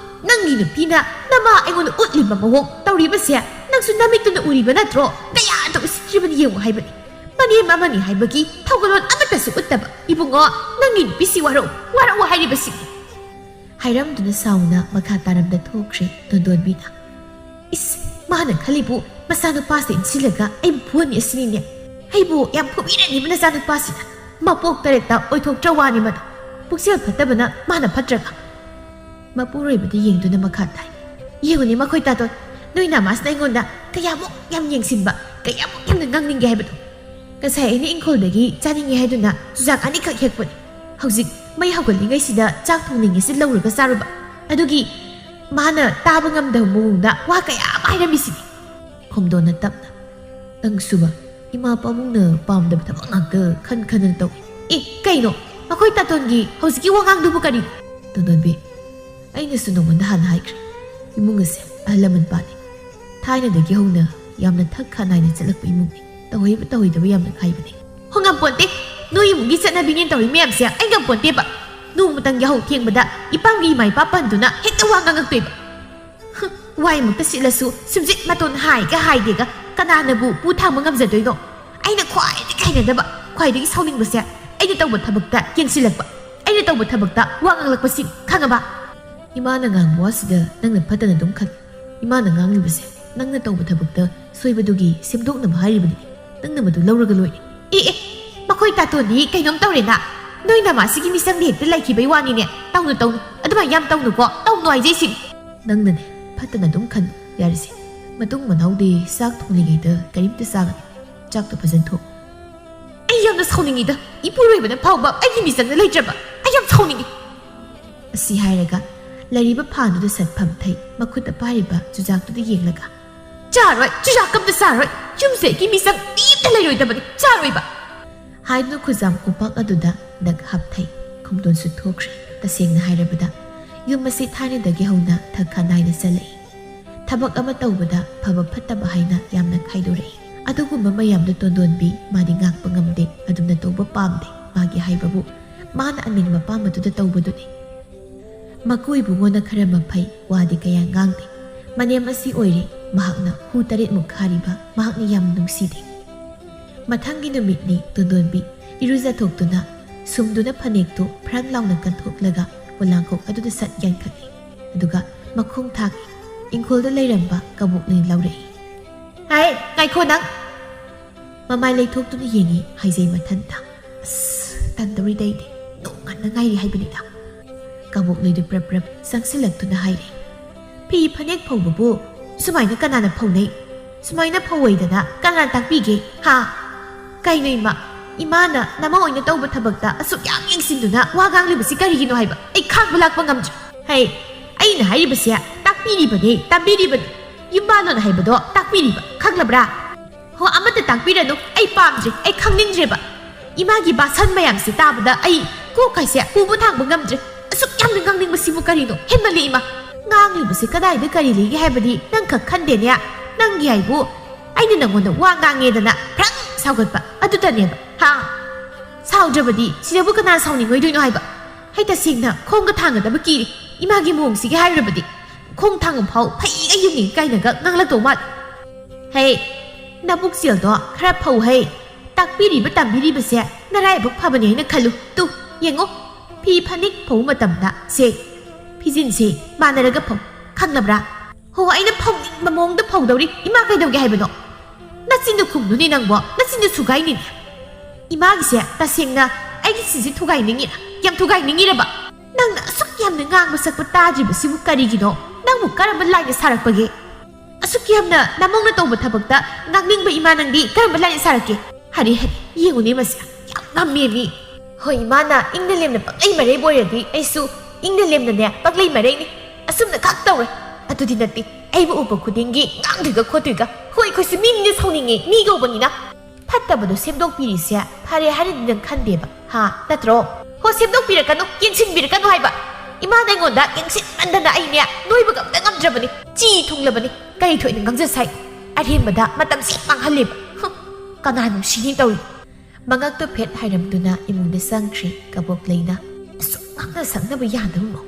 ꯅꯪꯒꯤ ꯅꯨꯄꯤꯅ ꯅꯃꯥ ꯑꯩꯉꯣꯟꯗ ꯎꯠꯂꯤꯕ ꯃꯑꯣꯡ ꯇꯧꯔꯤꯕꯁꯦ ꯅꯪꯁꯨ ꯅꯃꯤꯠꯇꯨꯅ ꯎꯔꯤꯕ ꯅꯠꯇ꯭ꯔꯣ? ꯀꯌꯥꯗ ꯎꯁꯤꯠꯇ꯭ꯔꯤꯕꯅꯤ ꯌꯦꯡꯉꯨ ꯍꯥꯏꯕꯅꯤ꯫ ꯃꯅꯦꯝ ꯑꯃꯅꯤ ꯍꯥꯏꯕꯒꯤ ꯊꯧꯒꯜꯂꯣꯟ ꯑꯃꯠꯇꯁꯨ ꯎꯠꯇꯕ꯫ ꯏꯕꯨꯡꯉꯣ, ꯅꯪꯒꯤ ꯅꯨꯄꯤꯁꯤ ꯋꯥꯔꯧ, ꯋꯥꯔꯧ ꯍꯥꯏꯔꯤꯕꯁꯤꯅꯤ꯫" ꯍꯥꯏꯔꯝꯗꯨꯅ ꯁꯥꯎꯅ ꯃꯈꯥ ꯇꯥꯔꯝꯗ ꯊꯣꯛꯈ꯭ꯔꯦ ꯇꯣꯟꯗꯣꯟꯕꯤꯅ꯫ "ꯏꯁ, ꯃꯥꯅ ꯈꯜꯂꯤꯕꯨ ꯃꯆꯥꯅꯨꯄꯥꯁꯦ ꯏꯟꯁꯤꯜꯂꯒ ꯑꯩꯕꯨ ꯐꯨꯍꯟꯅꯤ ꯑꯁꯤꯅꯤꯅꯦ꯫ ꯑꯩꯕꯨ ꯌꯥꯝ ꯐꯨꯕꯤꯔꯅꯤꯕ ꯅꯆꯥꯅꯨꯄꯥꯁꯤꯅ꯫ ꯃꯄꯣꯛ ꯇꯔꯦꯠꯇ ꯑꯣꯏꯊꯣꯛꯇ꯭ꯔ ꯋꯥꯅꯤ ꯃꯗꯨ꯫ ꯄꯨꯛꯆꯦꯜ ꯐꯠꯇꯕꯅ ꯃꯥꯅ ꯐꯠꯇ꯭ꯔꯒ?" ꯃꯄꯨꯔꯣꯏꯕꯗ ꯌꯦꯡꯗꯨꯅ ꯃꯈꯥ ꯇꯥꯏ꯫ "ꯌꯦꯡꯉꯨꯅꯦ ꯃꯈꯣꯏ ꯇꯥꯇꯣꯟ, ꯅꯣꯏ ꯅꯃꯥꯁꯤꯅ ꯑꯩꯉꯣꯟꯗ ꯀꯌꯥꯃꯨꯛ ꯌꯥꯝ ꯌꯦꯡꯁꯤꯟꯕ, ꯀꯌꯥꯃꯨꯛ ꯌꯥꯝꯅ ꯉꯥꯡꯅꯤꯡꯒꯦ ꯍꯥꯏꯕꯗꯣ꯫ ꯉꯁꯥꯏ ꯑꯩꯅ ꯏꯪꯈꯣꯜꯗꯒꯤ ꯆꯥꯅꯤꯡꯉꯦ ꯍꯥꯏꯗꯨꯅ ꯆꯨꯖꯥꯛ ꯑꯅꯤꯈꯛ ꯍꯦꯛꯄꯅꯤ꯫ ꯍꯧꯖꯤꯛ ꯃꯩ ꯍꯧꯒꯠꯂꯤꯉꯩꯁꯤꯗ ꯆꯥꯛ ꯊꯣꯡꯂꯤꯉꯩꯁꯤꯗ ꯂꯧꯔꯒ ꯆꯥꯔꯨꯕ꯫ ꯑꯗꯨꯒꯤ ꯃꯥꯅ ꯇꯥꯕ ꯉꯝꯗꯕ ꯃꯑꯣꯡꯗ ꯋꯥ ꯀꯌꯥ ꯑꯃ ꯍꯥꯏꯔꯝꯃꯤꯁꯤꯅꯤ꯫" ꯈꯣꯝꯗꯣꯟꯅ ꯇꯞꯅ, "ꯅꯪꯁꯨꯕ, ꯏꯃꯥ ꯄꯥꯕꯨꯡꯅ ꯄꯥꯝꯗꯕ ꯊꯕꯛ ꯉꯥꯛꯇ ꯈꯟ ꯈꯟꯗꯅ ꯇꯧꯏ꯫" "ꯑꯦ, ꯀꯩꯅꯣ? ꯑꯩꯈꯣꯏ ꯇꯥꯇꯣꯟꯒꯤ ꯍꯧꯖꯤꯛꯀꯤ ꯋꯥꯉꯥꯡꯗꯨꯕꯨ ꯀꯔꯤꯅꯣ?" ꯇꯣꯟꯗꯣꯟꯕꯤ, ꯑꯩꯅꯁꯨ ꯅꯉꯣꯟꯗ ꯍꯥꯟꯅ ꯍꯥꯏꯈ꯭ꯔꯦ, ꯏꯃꯨꯡ ꯑꯁꯦ ꯑꯍꯜ ꯂꯃꯟ ꯄꯥꯜꯂꯤ꯫ ꯊꯥꯏꯅꯗꯒꯤ ꯍꯧꯅ ꯌꯥꯝꯅ ꯊꯛ ꯈꯥ ꯅꯥꯏꯅ ꯆꯠꯂꯛꯄ ꯏꯃꯨꯡꯅꯤ꯫ ꯇꯧꯍꯩꯕ ꯇꯧꯍꯩꯗꯕ ꯌꯥꯝꯅ ꯈꯥꯏꯕꯅꯤ꯫ "ꯍꯣ, ꯉꯝꯄꯣꯟꯇꯦ꯫ ꯅꯣꯏ ꯏꯃꯨꯡꯒꯤ ꯆꯠꯅꯕꯤꯅꯦꯅ ꯇꯧꯔꯤ ꯃꯌꯥꯝꯁꯦ ꯑꯩ ꯉꯝꯄꯣꯟꯇꯦꯕ꯫ ꯅꯣꯡꯃꯇꯪ ꯌꯥꯍꯧ ꯊꯦꯡꯕꯗ ꯏꯄꯥꯝꯒꯤ ꯏꯃꯥ ꯏꯄꯥ ꯄꯟꯗꯨꯅ ꯍꯦꯛꯇ ꯋꯥ ꯉꯥꯡꯉꯛꯇꯣꯏꯕ꯫ ꯍꯨꯝ, ꯋꯥꯏꯃꯛꯇ ꯁꯤꯠꯂꯁꯨ ꯁꯨꯝꯖꯤꯠ ꯃꯇꯣꯟ ꯍꯥꯏꯒ ꯍꯥꯏꯗꯦꯒ ꯀꯅꯥꯅꯕꯨ ꯄꯨ ꯊꯥꯡꯕ ꯉꯝꯖꯗꯣꯏꯅꯣ? ꯑꯩꯅ ꯈ꯭ꯋꯥꯏꯗꯒꯤ ꯍꯩꯅꯗꯕ, ꯈ꯭ꯋꯥꯏꯗꯒꯤ ꯁꯥꯎꯅꯤꯡꯕꯁꯦ ꯑꯩꯅ ꯇꯧꯕ ꯊꯕꯛꯇ ꯌꯦꯡꯁꯤꯜꯂꯛꯄ, ꯑꯩꯅ ꯇꯧꯕ ꯊꯕꯛꯇ ꯋꯥ ꯉꯥꯡꯂꯛꯄꯁꯤꯡ, ꯈꯪꯉꯕ?" "ꯏꯃꯥꯅ ꯉꯥꯡꯕ ꯋꯥꯁꯤꯗ ꯅꯪꯅ ꯐꯠꯇꯅ ꯑꯗꯨꯝ ꯈꯜꯂꯤ꯫ ꯏꯃꯥꯅ ꯉꯥꯡꯂꯤꯕꯁꯦ ꯅꯪꯅ ꯇꯧꯕ ꯊꯕꯛꯇ ꯁꯣꯏꯕꯗꯨꯒꯤ ꯁꯦꯝꯗꯣꯛꯅꯕ ꯍꯥꯏꯔꯤꯕꯅꯤ꯫ ꯅꯪꯅ ꯃꯗꯨ ꯂꯧꯔꯒ ꯂꯣꯏꯔꯦ꯫" "ꯑꯦ ꯑꯦ, ꯃꯈꯣꯏ ꯇꯥꯇꯣꯟꯗꯤ ꯀꯩꯅꯣꯝ ꯇꯧꯔꯦꯅ꯫ ꯅꯣꯏ ꯅꯃꯥꯁꯤꯒꯤ ꯃꯤꯆꯪꯗ ꯍꯦꯛꯇ ꯂꯩꯈꯤꯕꯩ ꯋꯥꯅꯤꯅꯦ꯫ ꯇꯧꯅꯨ, ꯇꯧꯅꯨ, ꯑꯗꯨꯃꯥꯏꯅ ꯌꯥꯝ ꯇꯧꯅꯨꯀꯣ꯫ ꯇꯧꯅꯨ ꯍꯥꯏꯖꯩꯁꯤꯅꯤ꯫" "ꯅꯪꯅꯅꯦ ꯐꯠꯇꯅ ꯑꯗꯨꯝ ꯈꯟ꯫ ꯌꯥꯔꯦꯁꯦ, ꯃꯇꯨꯡ ꯃꯅꯥꯎꯗꯤ ꯆꯥꯛ ꯊꯣꯡꯂꯤꯉꯩꯗ ꯀꯔꯤꯝꯇ ꯆꯥꯒꯅꯤ꯫ ꯆꯥꯛꯇꯣ ꯐꯖꯅ ꯊꯣꯡ꯫" "ꯑꯩ ꯌꯥꯝꯅ ꯁꯥꯎꯅꯤꯡꯉꯤꯗ꯫ ꯏꯄꯨꯔꯣꯏꯕꯅ ꯐꯥꯎꯕ ꯑꯩꯒꯤ ꯃꯤꯆꯪꯗ ꯂꯩꯇ꯭ꯔꯕ꯫ ꯑꯩ ꯌꯥꯝ ꯁꯥꯎꯅꯤꯡꯉꯤ꯫" ꯑꯁꯤ ꯍꯥꯏꯔꯒ ꯂꯩꯔꯤꯕ ꯐꯥꯟꯗꯨꯗ ꯁꯠ ꯐꯝꯊꯩ, ꯃꯈꯨꯠꯇ ꯄꯥꯏꯔꯤꯕ ꯆꯨꯖꯥꯛꯇꯨꯗ ꯌꯦꯡꯂꯒ꯫ "ꯆꯥꯔꯣꯏ, ꯆꯨꯖꯥꯛ ꯑꯝꯇ ꯆꯥꯔꯣꯏ꯫ ꯌꯨꯝꯁꯦ ꯑꯩꯒꯤ ꯃꯤꯆꯪ ꯃꯤ ꯑꯝꯇ ꯂꯩꯔꯣꯏꯗꯕꯅꯤ꯫ ꯆꯥꯔꯣꯏꯕ꯫" ꯍꯥꯏꯗꯨꯅ ꯈꯨꯖꯥꯝ ꯈꯣꯡꯄꯥꯛ ꯑꯗꯨꯗ ꯅꯛ ꯍꯥꯞꯊꯩ꯫ ꯈꯣꯝꯗꯣꯟꯁꯨ ꯊꯣꯛꯈ꯭ꯔꯦ꯫ ꯇꯁꯦꯡꯅ ꯍꯥꯏꯔꯕꯗ, ꯌꯨꯝ ꯑꯁꯤ ꯊꯥꯏꯅꯗꯒꯤ ꯍꯧꯅ ꯊꯛ ꯈꯥ ꯅꯥꯏꯅ ꯆꯠꯂꯛꯏ꯫ ꯊꯕꯛ ꯑꯃ ꯇꯧꯕꯗ ꯐꯕ ꯐꯠꯇꯕ ꯍꯥꯏꯅ ꯌꯥꯝꯅ ꯈꯥꯏꯗꯣꯔꯛꯏ꯫ ꯑꯗꯨꯒꯨꯝꯕ ꯃꯌꯥꯝꯗꯨ ꯇꯣꯟꯗꯣꯟꯕꯤ ꯃꯥꯗꯤ ꯉꯥꯛꯄ ꯉꯝꯗꯦ꯫ ꯑꯗꯨꯝꯅ ꯇꯧꯕ ꯄꯥꯝꯗꯦ꯫ ꯃꯥꯒꯤ ꯍꯥꯏꯕꯕꯨ ꯃꯥꯅ ꯑꯅꯤꯡꯕ ꯑꯄꯥꯝꯕꯗꯨꯗ ꯇꯧꯕꯗꯨꯅꯤ꯫ ꯃꯀꯨ ꯏꯕꯨꯡꯉꯣꯅ ꯈꯔ ꯃꯐꯩ, ꯋꯥꯗꯤ ꯀꯌꯥ ꯉꯥꯡꯗꯦ꯫ ꯃꯅꯦꯝ ꯑꯁꯤ ꯑꯣꯏꯔꯦ, ꯃꯍꯥꯛꯅ ꯍꯨ ꯇꯔꯦꯠꯃꯨꯛ ꯈꯥꯔꯤꯕ, ꯃꯍꯥꯛꯅ ꯌꯥꯝ ꯅꯨꯡꯁꯤꯗꯦ꯫ ꯃꯊꯪꯒꯤ ꯅꯨꯃꯤꯠꯅꯤ꯫ ꯇꯣꯟꯗꯣꯟꯕꯤ ꯏꯔꯨꯖꯊꯣꯛꯇꯨꯅ, ꯁꯨꯝꯗꯨꯅ ꯐꯅꯦꯛꯇꯨ ꯐ꯭ꯔꯪ ꯂꯥꯎꯅ ꯀꯟꯊꯣꯛꯂꯒ ꯄꯣꯂꯥꯡꯈꯣꯛ ꯑꯗꯨꯗ ꯁꯠ ꯌꯥꯟꯈꯠꯂꯤ꯫ ꯑꯗꯨꯒ ꯃꯈꯣꯡ ꯊꯥꯈꯤ꯫ ꯏꯪꯈꯣꯜꯗ ꯂꯩꯔꯝꯕ ꯀꯕꯣꯛꯂꯩ ꯂꯧꯔꯛꯏ꯫ "ꯍꯥꯏ, ꯉꯥꯏꯈꯣ ꯅꯪ!" ꯃꯃꯥꯏ ꯂꯩꯊꯣꯛꯇꯨꯅ ꯌꯦꯡꯉꯤ ꯍꯥꯏꯖꯩ ꯃꯊꯟꯇ꯫ "ꯑꯁ, ꯇꯟꯗꯧꯔꯤꯗ ꯑꯩꯗꯤ꯫ ꯅꯣꯡ ꯉꯟꯅ ꯉꯥꯏꯔꯤ ꯍꯥꯏꯕꯅꯤꯗ꯫" ꯀꯕꯣꯛꯂꯩꯗꯨ ꯄ꯭ꯔꯞ ꯄ꯭ꯔꯞ ꯆꯪꯁꯤꯜꯂꯛꯇꯨꯅ ꯍꯥꯏꯔꯦ꯫ "ꯐꯤ ꯐꯅꯦꯛ ꯐꯧꯕꯕꯨ ꯁꯨꯃꯥꯏꯅ ꯀꯅꯥꯅ ꯐꯧꯅꯩ? ꯁꯨꯃꯥꯏꯅ ꯐꯧꯋꯩꯗꯅ ꯀꯅꯥꯅ ꯇꯥꯛꯄꯤꯒꯦ? ꯍꯥ? ꯀꯩꯅꯣ ꯏꯃꯥ? ꯏꯃꯥꯅ ꯅꯃꯧ ꯑꯣꯏꯅ ꯇꯧꯕ ꯊꯕꯛꯇ ꯑꯁꯨꯛ ꯌꯥꯝ ꯌꯦꯡꯁꯤꯟꯗꯨꯅ ꯋꯥ ꯉꯥꯡꯂꯤꯕꯁꯤ ꯀꯔꯤꯒꯤꯅꯣ ꯍꯥꯏꯕ ꯑꯩ ꯈꯥꯡꯕ ꯂꯥꯛꯄ ꯉꯝꯗ꯭ꯔꯦ꯫ ꯍꯩ, ꯑꯩꯅ ꯍꯥꯏꯔꯤꯕꯁꯦ ꯇꯥꯛꯄꯤꯔꯤꯕꯅꯦ, ꯇꯝꯕꯤꯔꯤꯕꯅꯦ꯫ ꯌꯨꯝꯕꯥꯂꯣꯟ ꯍꯥꯏꯕꯗꯣ ꯇꯥꯛꯄꯤꯔꯤꯕ, ꯈꯪꯂꯕ꯭ꯔꯥ?" "ꯍꯣ, ꯑꯃꯠꯇ ꯇꯥꯛꯄꯤꯔꯅꯨ꯫ ꯑꯩ ꯄꯥꯝꯗ꯭ꯔꯦ, ꯑꯩ ꯈꯪꯅꯤꯡꯗ꯭ꯔꯦꯕ꯫ ꯏꯃꯥꯒꯤ ꯕꯥꯁꯟ ꯃꯌꯥꯝꯁꯦ ꯇꯥꯕꯗ ꯑꯩ ꯀꯣꯛ ꯀꯥꯏꯁꯦ ꯄꯨꯕ ꯊꯥꯡꯕ ꯉꯝꯗ꯭ꯔꯦ꯫ ꯑꯁꯨꯛ ꯌꯥꯝꯅ ꯉꯥꯡꯅꯤꯡꯕꯁꯤꯕꯨ ꯀꯔꯤꯅꯣ? ꯍꯦꯟꯃꯜꯂꯦ ꯏꯃꯥ꯫ ꯉꯥꯡꯂꯤꯕꯁꯦ ꯀꯗꯥꯏꯗ ꯀꯔꯤ ꯂꯩꯒꯦ ꯍꯥꯏꯕꯗꯤ ꯅꯪ ꯈꯛ ꯈꯟꯗꯦꯅꯦ꯫ ꯅꯪꯒꯤ ꯍꯥꯏꯕꯨ ꯑꯩꯅ ꯅꯪꯉꯣꯟꯗ ꯋꯥ ꯉꯥꯡꯉꯦꯗꯅ ꯐ꯭ꯔꯪ ꯁꯥꯎꯒꯠꯄ ꯑꯗꯨꯇꯅꯦꯕ꯫ ꯍꯥ? ꯁꯥꯎꯗ꯭ꯔꯕꯗꯤ ꯁꯤꯗꯕꯨ ꯀꯅꯥ ꯁꯥꯎꯅꯤꯡꯉꯣꯏꯗꯣꯏꯅꯣ ꯍꯥꯏꯕ? ꯍꯩ, ꯇꯁꯦꯡꯅ ꯈꯣꯡꯒ ꯊꯥꯡꯒꯗꯕ ꯀꯤꯔꯦ꯫ ꯏꯃꯥꯒꯤ ꯃꯑꯣꯡꯁꯤꯒꯤ ꯍꯥꯏꯔꯨꯔꯕꯗꯤ ꯈꯣꯡ ꯊꯥꯡꯕ ꯐꯥꯎ ꯐꯩꯒ ꯌꯨꯡꯉꯤ ꯀꯥꯏꯅꯒ ꯉꯥꯡꯂꯛꯇꯧ ꯃꯥꯜꯂꯦ꯫ ꯍꯩ, ꯅꯕꯨꯛ ꯆꯦꯜꯗꯣ ꯈꯔ ꯐꯧ ꯍꯩ꯫ ꯇꯥꯛꯄꯤꯔꯤꯕ ꯇꯝꯕꯤꯔꯤꯕꯁꯦ ꯅꯔꯥꯏꯕꯛ ꯐꯕꯅꯦ ꯍꯥꯏꯅ ꯈꯜꯂꯨ꯫ ꯇꯨ, ꯌꯦꯡꯉꯣ, ꯐꯤ ꯐꯅꯦꯛ ꯐꯧꯕ ꯃꯇꯝꯗ ꯁꯦ, ꯐꯤꯖꯤꯟꯁꯦ ꯃꯥꯟꯅꯔꯒ ꯐꯧ, ꯈꯪꯂꯕ꯭ꯔꯥ? ꯍꯣ, ꯑꯩꯅ ꯐꯧꯅꯤꯡꯕ ꯃꯑꯣꯡꯗ ꯐꯧꯗꯧꯔꯤ꯫ ꯏꯃꯥ ꯀꯩꯗꯧꯒꯦ ꯍꯥꯏꯕꯅꯣ? ꯅꯆꯤꯟꯗꯨ ꯈꯨꯝꯗꯨꯅꯤ ꯅꯪꯕꯣ, ꯅꯆꯤꯟꯗꯨ ꯁꯨꯒꯥꯏꯅꯤꯅꯦ꯫ ꯏꯃꯥꯒꯤꯁꯦ ꯇꯁꯦꯡꯅ ꯑꯩꯒꯤ ꯁꯤꯁꯦ ꯊꯨꯒꯥꯏꯅꯤꯡꯉꯤꯔ? ꯌꯥꯝ ꯊꯨꯒꯥꯏꯅꯤꯡꯉꯤꯔꯕ? ꯅꯪꯅ ꯑꯁꯨꯛ ꯌꯥꯝꯅ ꯉꯥꯡꯕ ꯁꯛꯄ ꯇꯥꯗ꯭ꯔꯤꯕꯁꯤꯕꯨ ꯀꯔꯤꯒꯤꯅꯣ? ꯅꯪꯕꯨ ꯀꯔꯝꯕ ꯂꯥꯏꯅ ꯁꯥꯔꯛꯄꯒꯦ? ꯑꯁꯨꯛ ꯌꯥꯝꯅ ꯅꯃꯧꯅ ꯇꯧꯕ ꯊꯕꯛꯇ ꯉꯥꯡꯅꯤꯡꯕ ꯏꯃꯥ ꯅꯪꯗꯤ ꯀꯔꯝꯕ ꯂꯥꯏꯅ ꯁꯥꯔꯛꯀꯦ? ꯍꯥꯏꯔꯦ, ꯍꯥꯏꯔꯦ, ꯌꯦꯡꯉꯨꯅꯦ ꯃꯁꯦ, ꯌꯥꯝ ꯉꯝꯃꯦ ꯃꯤ꯫ ꯍꯣꯏ, ꯏꯃꯥꯅ ꯏꯪꯅ ꯂꯦꯝꯅ ꯄꯪꯂꯩ ꯃꯔꯩꯕ ꯑꯣꯏꯔꯗꯤ ꯑꯩꯁꯨ ꯏꯪꯅ ꯂꯦꯝꯅꯅꯦ ꯄꯪꯂꯩ ꯃꯔꯩꯅꯤ꯫ ꯑꯁꯨꯝꯅ ꯈꯛ ꯇꯧꯔꯦ꯫ ꯑꯗꯨꯗꯤ ꯅꯠꯇꯦ, ꯑꯩꯕꯨ ꯎꯕ ꯈꯨꯗꯤꯡꯒꯤ ꯉꯥꯡꯗꯣꯏꯒ ꯈꯣꯠꯇꯣꯏꯒ꯫ ꯍꯣꯏ, ꯑꯩꯈꯣꯏꯁꯨ ꯃꯤꯅꯤꯅ ꯁꯥꯎꯅꯤꯡꯉꯦ, ꯃꯤ ꯀꯧꯕꯅꯤꯅ꯫ ꯐꯠꯇꯕꯗꯣ ꯁꯦꯝꯗꯣꯛꯄꯤꯔꯤꯁꯦ ꯐꯔꯦ ꯍꯥꯏꯅꯗꯤ ꯅꯪ ꯈꯟꯗꯦꯕ, ꯍꯥ? ꯅꯠꯇ꯭ꯔꯣ? ꯍꯣ, ꯁꯦꯝꯗꯣꯛꯄꯤꯔꯛꯀꯅꯨ, ꯌꯦꯡꯁꯤꯟꯕꯤꯔꯛꯀꯅꯨ ꯍꯥꯏꯕ꯫ ꯏꯃꯥꯅ ꯑꯩꯉꯣꯟꯗ ꯌꯦꯡꯁꯤꯟꯃꯟꯗꯅ ꯑꯩꯅꯦ ꯅꯣꯏꯕꯒ ꯑꯝꯇ ꯉꯝꯗ꯭ꯔꯕꯅꯤ꯫ ꯆꯤ ꯊꯨꯡꯂꯕꯅꯤ꯫ ꯀꯔꯤ ꯊꯣꯛꯏꯅ ꯉꯥꯡꯖ ꯁꯥꯏ? ꯑꯔꯦꯝꯕꯗ ꯃꯇꯝꯁꯤ ꯃꯥꯡꯍꯜꯂꯦꯕ꯫ ꯍꯨꯝ, ꯀꯅꯥ ꯅꯨꯡꯁꯤꯅꯤ ꯇꯧꯔꯤ? ꯃꯉꯛꯇꯣ ꯐꯦꯠ ꯍꯥꯏꯔꯝꯗꯨꯅ ꯏꯃꯨꯡꯗ ꯆꯪꯈ꯭ꯔꯤ ꯀꯕꯣꯛꯂꯩꯅ꯫ ꯑꯁꯨꯛ ꯉꯥꯡꯅ ꯁꯛꯅꯕ ꯌꯥꯗꯕ ꯃꯧ꯫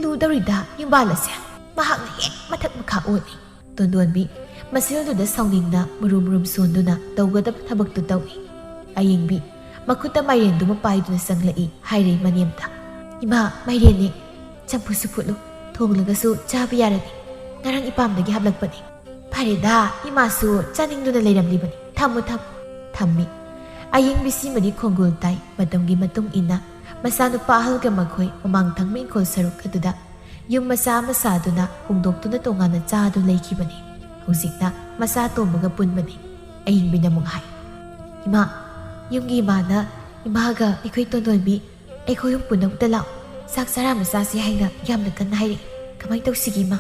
ꯂꯨꯗꯧꯔꯤꯗ ꯌꯨꯝꯕꯥꯜ ꯑꯁꯦ꯫ ꯃꯍꯥꯛꯅ ꯍꯦꯛ ꯃꯊꯛ ꯃꯈꯥ ꯑꯣꯜꯂꯤ꯫ ꯇꯣꯟꯗꯣꯟꯕꯤ ꯃꯁꯦꯜꯗꯨꯗ ꯁꯥꯎꯅꯤꯡꯅ ꯃꯨꯔꯨꯝ ꯃꯨꯔꯨꯝ ꯁꯣꯟꯗꯨꯅ ꯇꯧꯒꯗꯕ ꯊꯕꯛꯇꯨ ꯇꯧꯏ꯫ ꯑꯌꯦꯡꯕꯤ ꯃꯈꯨꯠꯇ ꯃꯥꯏꯔꯦꯟꯗꯨꯃ ꯄꯥꯏꯗꯨꯅ ꯆꯪꯂꯛꯏ ꯍꯥꯏꯔꯩ ꯃꯅꯦꯝꯗ꯫ "ꯏꯃꯥ, ꯃꯥꯏꯔꯦꯟꯅꯦ, ꯆꯝꯐꯨꯠꯁꯨ ꯐꯨꯠꯂꯨ, ꯊꯣꯡꯂꯒꯁꯨ ꯆꯥꯕ ꯌꯥꯔꯅꯤ꯫ ꯉꯔꯥꯡ ꯏꯄꯥꯝꯗꯒꯤ ꯍꯥꯞꯂꯛꯄꯅꯤ꯫ ꯐꯔꯦꯗ, ꯏꯃꯥꯁꯨ ꯆꯥꯅꯤꯡꯗꯨꯅ ꯂꯩꯔꯝꯂꯤꯕꯅꯤ꯫ ꯊꯝꯃꯨ, ꯊꯝꯃꯨ꯫" ꯊꯝꯃꯤ꯫ ꯑꯌꯤꯡꯕꯤꯁꯤꯃꯗꯤ ꯈꯣꯡꯒꯨꯜ ꯇꯥꯏ꯫ ꯃꯇꯝꯒꯤ ꯃꯇꯨꯡ ꯏꯟꯅ ꯃꯆꯥꯅꯨꯄꯥ ꯑꯍꯜꯒ ꯃꯈꯣꯏ ꯃꯃꯥꯡ ꯊꯪꯕ ꯏꯪꯈꯣꯜ ꯁꯔꯨꯛ ꯑꯗꯨꯗ ꯌꯨꯝ ꯃꯆꯥ ꯑꯃ ꯁꯥꯗꯨꯅ ꯍꯣꯡꯗꯣꯛꯇꯨꯅ ꯇꯣꯉꯥꯟꯅ ꯆꯥꯗꯨ ꯂꯩꯈꯤꯕꯅꯤ꯫ ꯍꯧꯖꯤꯛꯅ ꯃꯆꯥ ꯑꯇꯣꯝꯕꯒ ꯄꯨꯟꯕꯅꯤ꯫ ꯑꯌꯤꯡꯕꯤꯅ ꯑꯃꯨꯛ ꯍꯥꯏ, "ꯏꯃꯥ, ꯌꯨꯝꯒꯤ ꯏꯃꯥꯅ ꯏꯃꯥꯒ ꯑꯩꯈꯣꯏ ꯇꯣꯟꯗꯣꯟꯕꯤ, ꯑꯩꯈꯣꯏ ꯑꯍꯨꯝ ꯄꯨꯟꯅ ꯑꯃꯨꯛꯇ ꯂꯥꯛꯑꯣ, ꯆꯥꯛ ꯆꯔꯥ ꯑꯃ ꯆꯥꯁꯤ ꯍꯥꯏꯅ ꯌꯥꯝꯅ ꯀꯟꯅ ꯍꯥꯏꯔꯛꯏ꯫ ꯀꯃꯥꯏꯅ ꯇꯧꯁꯤꯒꯦ ꯏꯃꯥ?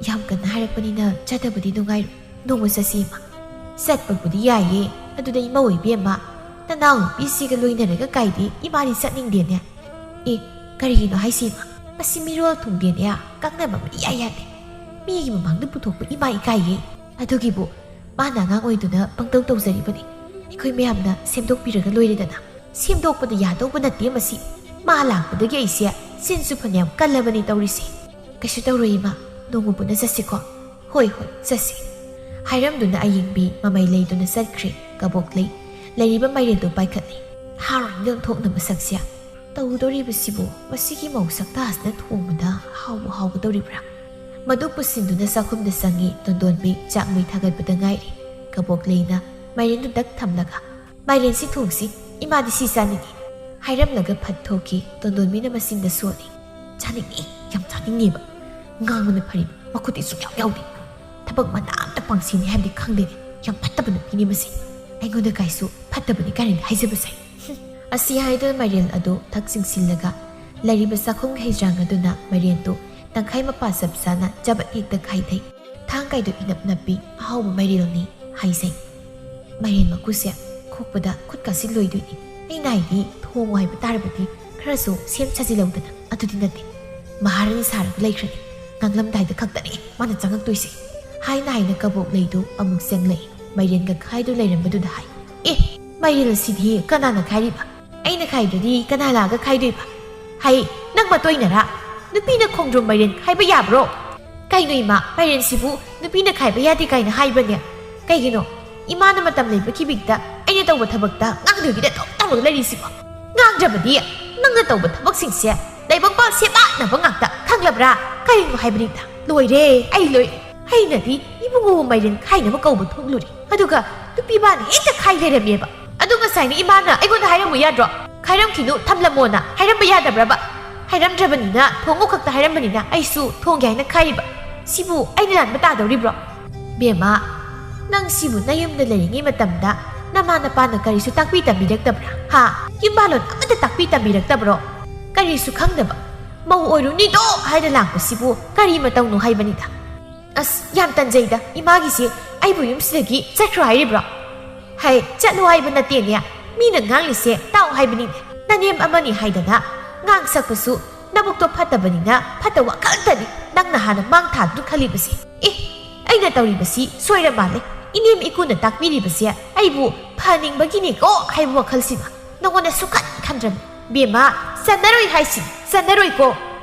ꯌꯥꯝ ꯀꯟꯅ ꯍꯥꯏꯔꯛꯄꯅꯤꯅ ꯆꯠꯇꯕꯗꯤ ꯅꯨꯡꯉꯥꯏꯔꯣꯏ꯫ ꯅꯣꯡꯃ ꯆꯠꯁꯤ ꯏꯃꯥ꯫" "ꯆꯠꯄꯕꯨꯗꯤ ꯌꯥꯏꯌꯦ, ꯑꯗꯨꯗ ꯏꯃꯧ ꯏꯕꯦꯝꯃ, ꯅꯅꯥꯎ ꯅꯨꯄꯤꯁꯤꯒ ꯂꯣꯏꯅꯔꯒ ꯀꯥꯏꯗꯤ ꯏꯃꯥꯗꯤ ꯆꯠꯅꯤꯡꯗꯦꯅꯦ꯫" "ꯑꯦ, ꯀꯔꯤꯒꯤꯅꯣ ꯍꯥꯏꯁꯤ ꯏꯃꯥ? ꯃꯁꯤ ꯃꯤꯔꯣꯜ ꯊꯨꯡꯗꯦꯅꯦ, ꯀꯛꯅꯕ ꯑꯃ ꯏꯌꯥ ꯌꯥꯗꯦ꯫ ꯃꯤꯒꯤ ꯃꯃꯥꯡꯗ ꯄꯨꯊꯣꯛꯄ ꯏꯃꯥ ꯏꯀꯥꯏꯌꯦ꯫ ꯑꯗꯨꯒꯤꯕꯨ ꯃꯥꯅ ꯑꯉꯥꯡ ꯑꯣꯏꯗꯨꯅ ꯄꯪꯇꯧ ꯇꯧꯖꯔꯤꯕꯅꯤ꯫ ꯑꯩꯈꯣꯏ ꯃꯌꯥꯝꯅ ꯁꯦꯝꯗꯣꯛꯄꯤꯔꯒ ꯂꯣꯏꯔꯦꯗꯅ꯫" "ꯁꯦꯝꯗꯣꯛꯄꯗ ꯌꯥꯗꯧꯕ ꯅꯠꯇꯦ ꯃꯁꯤ꯫ ꯃꯥ ꯂꯥꯛꯄꯗꯒꯤ ꯑꯩꯁꯦ ꯆꯤꯟꯁꯨ ꯐꯅꯌꯥꯝ ꯀꯜꯂꯕꯅꯤ ꯇꯧꯔꯤꯁꯦ꯫" "ꯀꯩꯁꯨ ꯇꯧꯔꯣꯏ ꯏꯃꯥ, ꯅꯣꯡꯃ ꯄꯨꯟꯅ ꯆꯠꯁꯤꯀꯣ꯫" "ꯍꯣꯏ, ꯍꯣꯏ, ꯆꯠꯁꯤ꯫" ꯍꯥꯏꯔꯝꯗꯨꯅ ꯑꯌꯤꯡꯕꯤ ꯃꯃꯩ ꯂꯩꯗꯨꯅ ꯆꯠꯈ꯭ꯔꯦ꯫ ꯀꯕꯣꯛꯂꯩ ꯂꯩꯔꯤꯕ ꯃꯥꯏꯔꯦꯟꯗꯨ ꯄꯥꯏꯈꯠꯂꯤ꯫ "ꯍꯥꯎꯔꯅꯤ ꯑꯣꯟꯊꯣꯛꯅ ꯃꯁꯛꯁꯦ꯫ ꯇꯧꯗꯧꯔꯤꯕꯁꯤꯕꯨ ꯃꯁꯤꯒꯤ ꯃꯧ ꯁꯛꯇꯥꯁꯤꯅ ꯊꯣꯡꯕꯗ ꯍꯥꯎꯕ ꯍꯥꯎꯒꯗꯧꯔꯤꯕ꯭ꯔꯥ?" ꯃꯗꯨ ꯄꯨꯁꯤꯟꯗꯨꯅ ꯆꯥꯛꯈꯨꯝꯗ ꯆꯪꯉꯤ꯫ ꯇꯣꯟꯗꯣꯟꯕꯤ ꯆꯥꯛ ꯃꯩ ꯊꯥꯒꯠꯄꯗ ꯉꯥꯏꯔꯤ꯫ ꯀꯕꯣꯛꯂꯩꯅ ꯃꯥꯏꯔꯦꯟꯗꯨ ꯗꯛ ꯊꯝꯂꯒ, "ꯃꯥꯏꯔꯦꯟꯁꯤ ꯊꯣꯡꯁꯤ, ꯏꯃꯥꯗꯤ ꯁꯤ ꯆꯥꯅꯤꯡꯉꯤ," ꯍꯥꯏꯔꯝꯂꯒ ꯐꯠ ꯊꯣꯛꯈꯤ꯫ ꯇꯣꯟꯗꯣꯟꯕꯤꯅ ꯃꯆꯤꯟꯗ ꯁꯣꯜꯂꯤ꯫ "ꯆꯥꯅꯤꯡꯉꯤ, ꯌꯥꯝ ꯆꯥꯅꯤꯡꯉꯦꯕ꯫ ꯉꯥꯡꯕꯅ ꯐꯔꯤꯕ, ꯃꯈꯨꯠꯇꯤ ꯁꯨꯡꯌꯥꯎ ꯌꯥꯎꯗꯦ꯫ ꯊꯕꯛ ꯃꯅꯥ ꯑꯝꯇ ꯄꯥꯡꯁꯤꯅꯤ ꯍꯥꯏꯕꯗꯤ ꯈꯪꯗꯦꯅꯦ꯫ ꯌꯥꯝ ꯐꯠꯇꯕ ꯅꯨꯄꯤꯅꯤ ꯃꯁꯤ꯫ ꯑꯩꯉꯣꯟꯗ ꯀꯥꯏꯁꯨ ꯐꯠꯇꯕꯅꯤ ꯀꯥꯏꯅꯗꯤ ꯍꯥꯏꯖꯕꯁꯦ꯫" ꯑꯁꯤ ꯍꯥꯏꯗꯨꯅ ꯃꯥꯏꯔꯦꯟ ꯑꯗꯨ ꯊꯛ ꯆꯤꯡꯁꯤꯜꯂꯒ ꯂꯩꯔꯤꯕ ꯆꯥꯛꯈꯨꯝꯒꯤ ꯍꯩꯖ꯭ꯔꯥꯡ ꯑꯗꯨꯅ ꯃꯥꯏꯔꯦꯟꯗꯨ ꯇꯪꯈꯥꯏ ꯃꯄꯥ ꯆꯞ ꯆꯥꯅ ꯆꯕꯠ ꯍꯦꯛꯇ ꯈꯥꯏꯊꯩ꯫ ꯊꯥꯡ ꯀꯥꯏꯗꯨ ꯏꯅꯞ ꯅꯞꯄꯤ꯫ ꯑꯍꯥꯎꯕ ꯃꯥꯏꯔꯦꯟꯅꯤ ꯍꯥꯏꯖꯩ꯫ ꯃꯥꯏꯔꯦꯟ ꯃꯀꯨꯁꯦ ꯈꯣꯛꯄꯗ ꯈꯨꯠꯀꯥꯁꯤ ꯂꯣꯏꯗꯣꯏꯅꯤ꯫ ꯑꯩꯅ ꯍꯥꯏꯗꯤ ꯊꯣꯡꯉꯨ ꯍꯥꯏꯕ ꯇꯥꯔꯕꯗꯤ ꯈꯔꯁꯨ ꯁꯦꯝ ꯁꯥꯖꯤꯜꯂꯧꯗꯅ꯫ ꯑꯗꯨꯗꯤ ꯅꯠꯇꯦ꯫ ꯃꯍꯥꯔꯥꯅꯤ ꯁꯥꯔꯒ ꯂꯩꯈ꯭ꯔꯅꯤ꯫ ꯉꯥꯡꯂꯝꯗꯥꯏꯗ ꯈꯛꯇꯅꯦ ꯃꯥꯅ ꯆꯪꯉꯛꯇꯣꯏꯁꯦ꯫ ꯍꯥꯏꯅ ꯍꯥꯏꯅ ꯀꯕꯣꯛꯂꯩꯗꯨ ꯑꯃꯨꯛ ꯆꯪꯂꯛꯏ꯫ ꯃꯥꯏꯔꯦꯟꯒ ꯈꯥꯏꯗꯨ ꯂꯩꯔꯝꯕꯗꯨꯗ ꯍꯥꯏ, "ꯑꯦ, ꯃꯥꯏꯔꯦꯟ ꯑꯁꯤꯗꯤ ꯀꯅꯥꯅ ꯈꯥꯏꯔꯤꯕ? ꯑꯩꯅ ꯈꯥꯏꯗ꯭ꯔꯗꯤ ꯀꯅꯥ ꯂꯥꯛꯑꯒ ꯈꯥꯏꯗꯣꯏꯕ? ꯍꯩ, ꯅꯪ ꯃꯇꯣꯏꯅꯔꯥ? ꯅꯨꯄꯤꯅ ꯈꯣꯡꯗ꯭ꯔꯨꯝ ꯃꯥꯏꯔꯦꯟ ꯈꯥꯏꯕ ꯌꯥꯕ꯭ꯔꯣ? ꯀꯩꯅꯣ ꯏꯃꯥ, ꯃꯥꯏꯔꯦꯟꯁꯤꯕꯨ ꯅꯨꯄꯤꯅ ꯈꯥꯏꯕ ꯌꯥꯗꯦ ꯀꯥꯏꯅ ꯍꯥꯏꯕ꯭ꯔꯅꯦ? ꯀꯩꯒꯤꯅꯣ? ꯏꯃꯥꯅ ꯃꯇꯝ ꯂꯩꯕ ꯈꯤꯕꯤꯛꯇ ꯑꯩꯅ ꯇꯧꯕ ꯊꯕꯛꯇ ꯉꯥꯡꯗꯣꯏꯒꯤꯗ ꯑꯗꯨꯝ ꯇꯧꯔꯒ ꯂꯩꯔꯤꯁꯤꯕꯣ? ꯉꯥꯡ-" ꯅꯠꯇ꯭ꯔꯕꯗꯤ ꯅꯪꯅ ꯇꯧꯕ ꯊꯕꯛꯁꯤꯡꯁꯦ ꯂꯥꯏꯕꯛꯄ ꯁꯦꯕꯥꯅꯕ ꯉꯥꯛꯇ, ꯈꯪꯂꯕ꯭ꯔꯥ? ꯀꯔꯤꯅꯣ ꯍꯥꯏꯕꯅꯤꯗ? ꯂꯣꯏꯔꯦ, ꯑꯩ ꯂꯣꯏꯔꯦ꯫ ꯑꯩꯅꯗꯤ ꯏꯕꯨꯡꯉꯣꯕꯨ ꯃꯥꯏꯔꯦꯟ ꯈꯥꯏꯅꯕ ꯀꯧꯕ ꯊꯣꯛꯂꯨꯔꯦ, ꯑꯗꯨꯒ ꯅꯨꯄꯤ ꯃꯥꯅ ꯍꯦꯛꯇ ꯈꯥꯏ ꯂꯩꯔꯝꯃꯦꯕ꯫ ꯑꯗꯨ ꯉꯁꯥꯏꯅ ꯏꯃꯥꯅ ꯑꯩꯉꯣꯟꯗ ꯍꯥꯏꯔꯝꯃꯨ ꯌꯥꯗ꯭ꯔꯣ? "ꯈꯥꯏꯔꯝꯈꯤꯅꯨ, ꯊꯝꯂꯝꯃꯣꯅ" ꯍꯥꯏꯔꯝꯕ ꯌꯥꯗꯕ꯭ꯔꯕ? ꯍꯥꯏꯔꯝꯗ꯭ꯔꯕꯅꯤꯅ, ꯊꯣꯡꯉꯨ ꯈꯛꯇ ꯍꯥꯏꯔꯝꯕꯅꯤꯅ ꯑꯩꯁꯨ ꯊꯣꯡꯒꯦ ꯍꯥꯏꯅ ꯈꯥꯏꯔꯤꯕ꯫ ꯁꯤꯕꯨ ꯑꯩꯅ ꯂꯥꯟꯕ ꯇꯥꯗꯧꯔꯤꯕ꯭ꯔꯣ? ꯕꯦꯝꯃ, ꯅꯪ ꯁꯤꯕꯨ ꯅꯌꯨꯝꯗ ꯂꯩꯔꯤꯉꯩ ꯃꯇꯝꯗ ꯅꯃꯥ ꯅꯄꯥꯅ ꯀꯔꯤꯁꯨ ꯇꯥꯛꯄꯤ ꯇꯝꯕꯤꯔꯛꯇꯕ꯭ꯔꯥ? ꯍꯥ? ꯌꯨꯝꯕꯥꯂꯣꯟ ꯑꯃꯠꯇ ꯇꯥꯛꯄꯤ ꯇꯝꯕꯤꯔꯛꯇꯕ꯭ꯔꯣ? ꯀꯔꯤꯁꯨ ꯈꯪꯗꯕ ꯃꯧ ꯑꯣꯏꯔꯨꯅꯤꯗꯣ ꯍꯥꯏꯅ ꯂꯥꯛꯄꯁꯤꯕꯨ ꯀꯔꯤ ꯃꯇꯧꯅꯣ ꯍꯥꯏꯕꯅꯤꯗ꯫ ꯑꯁ, ꯌꯥꯝ ꯇꯟꯖꯩꯗ, ꯏꯃꯥꯒꯤꯁꯤ ꯑꯩꯕꯨ ꯌꯨꯝꯁꯤꯗꯒꯤ ꯆꯠꯈ꯭ꯔꯣ ꯍꯥꯏꯔꯤꯕ꯭ꯔꯣ? ꯍꯩ, ꯆꯠꯂꯣ ꯍꯥꯏꯕ ꯅꯠꯇꯦꯅꯦ, ꯃꯤꯅ ꯉꯥꯡꯂꯤꯁꯦ ꯇꯥꯎ ꯍꯥꯏꯕꯅꯤꯅꯦ꯫ ꯅꯅꯦꯝ ꯑꯃꯅꯤ ꯍꯥꯏꯗꯅ ꯉꯥꯡ ꯁꯛꯄꯁꯨ ꯅꯕꯨꯛꯇꯣ ꯐꯠꯇꯕꯅꯤꯅ ꯐꯠꯇꯕ ꯈꯛꯇꯅꯤ ꯅꯪꯅ ꯍꯥꯟꯅ ꯃꯥꯡ ꯊꯥꯗꯨꯅ ꯈꯜꯂꯤꯕꯁꯦ꯫ ꯑꯦ, ꯑꯩꯅ ꯇꯧꯔꯤꯕꯁꯤ ꯁꯣꯏꯔ ꯃꯥꯜꯂꯦ꯫ ꯏꯅꯦꯝ ꯏꯀꯨꯅ ꯇꯥꯛꯄꯤꯔꯤꯕꯁꯦ ꯑꯩꯕꯨ ꯐꯍꯟꯅꯤꯡꯕꯒꯤꯅꯤꯀꯣ ꯍꯥꯏꯕ ꯋꯥꯈꯜꯁꯤꯅ ꯅꯉꯣꯟꯗ ꯁꯨꯛꯈꯟ ꯈꯟꯗ꯭ꯔꯕꯅꯤ꯫ ꯕꯦꯝꯃ, ꯆꯟꯅꯔꯣꯏ ꯍꯥꯏꯁꯤ, ꯆꯟꯅꯔꯣꯏꯀꯣ꯫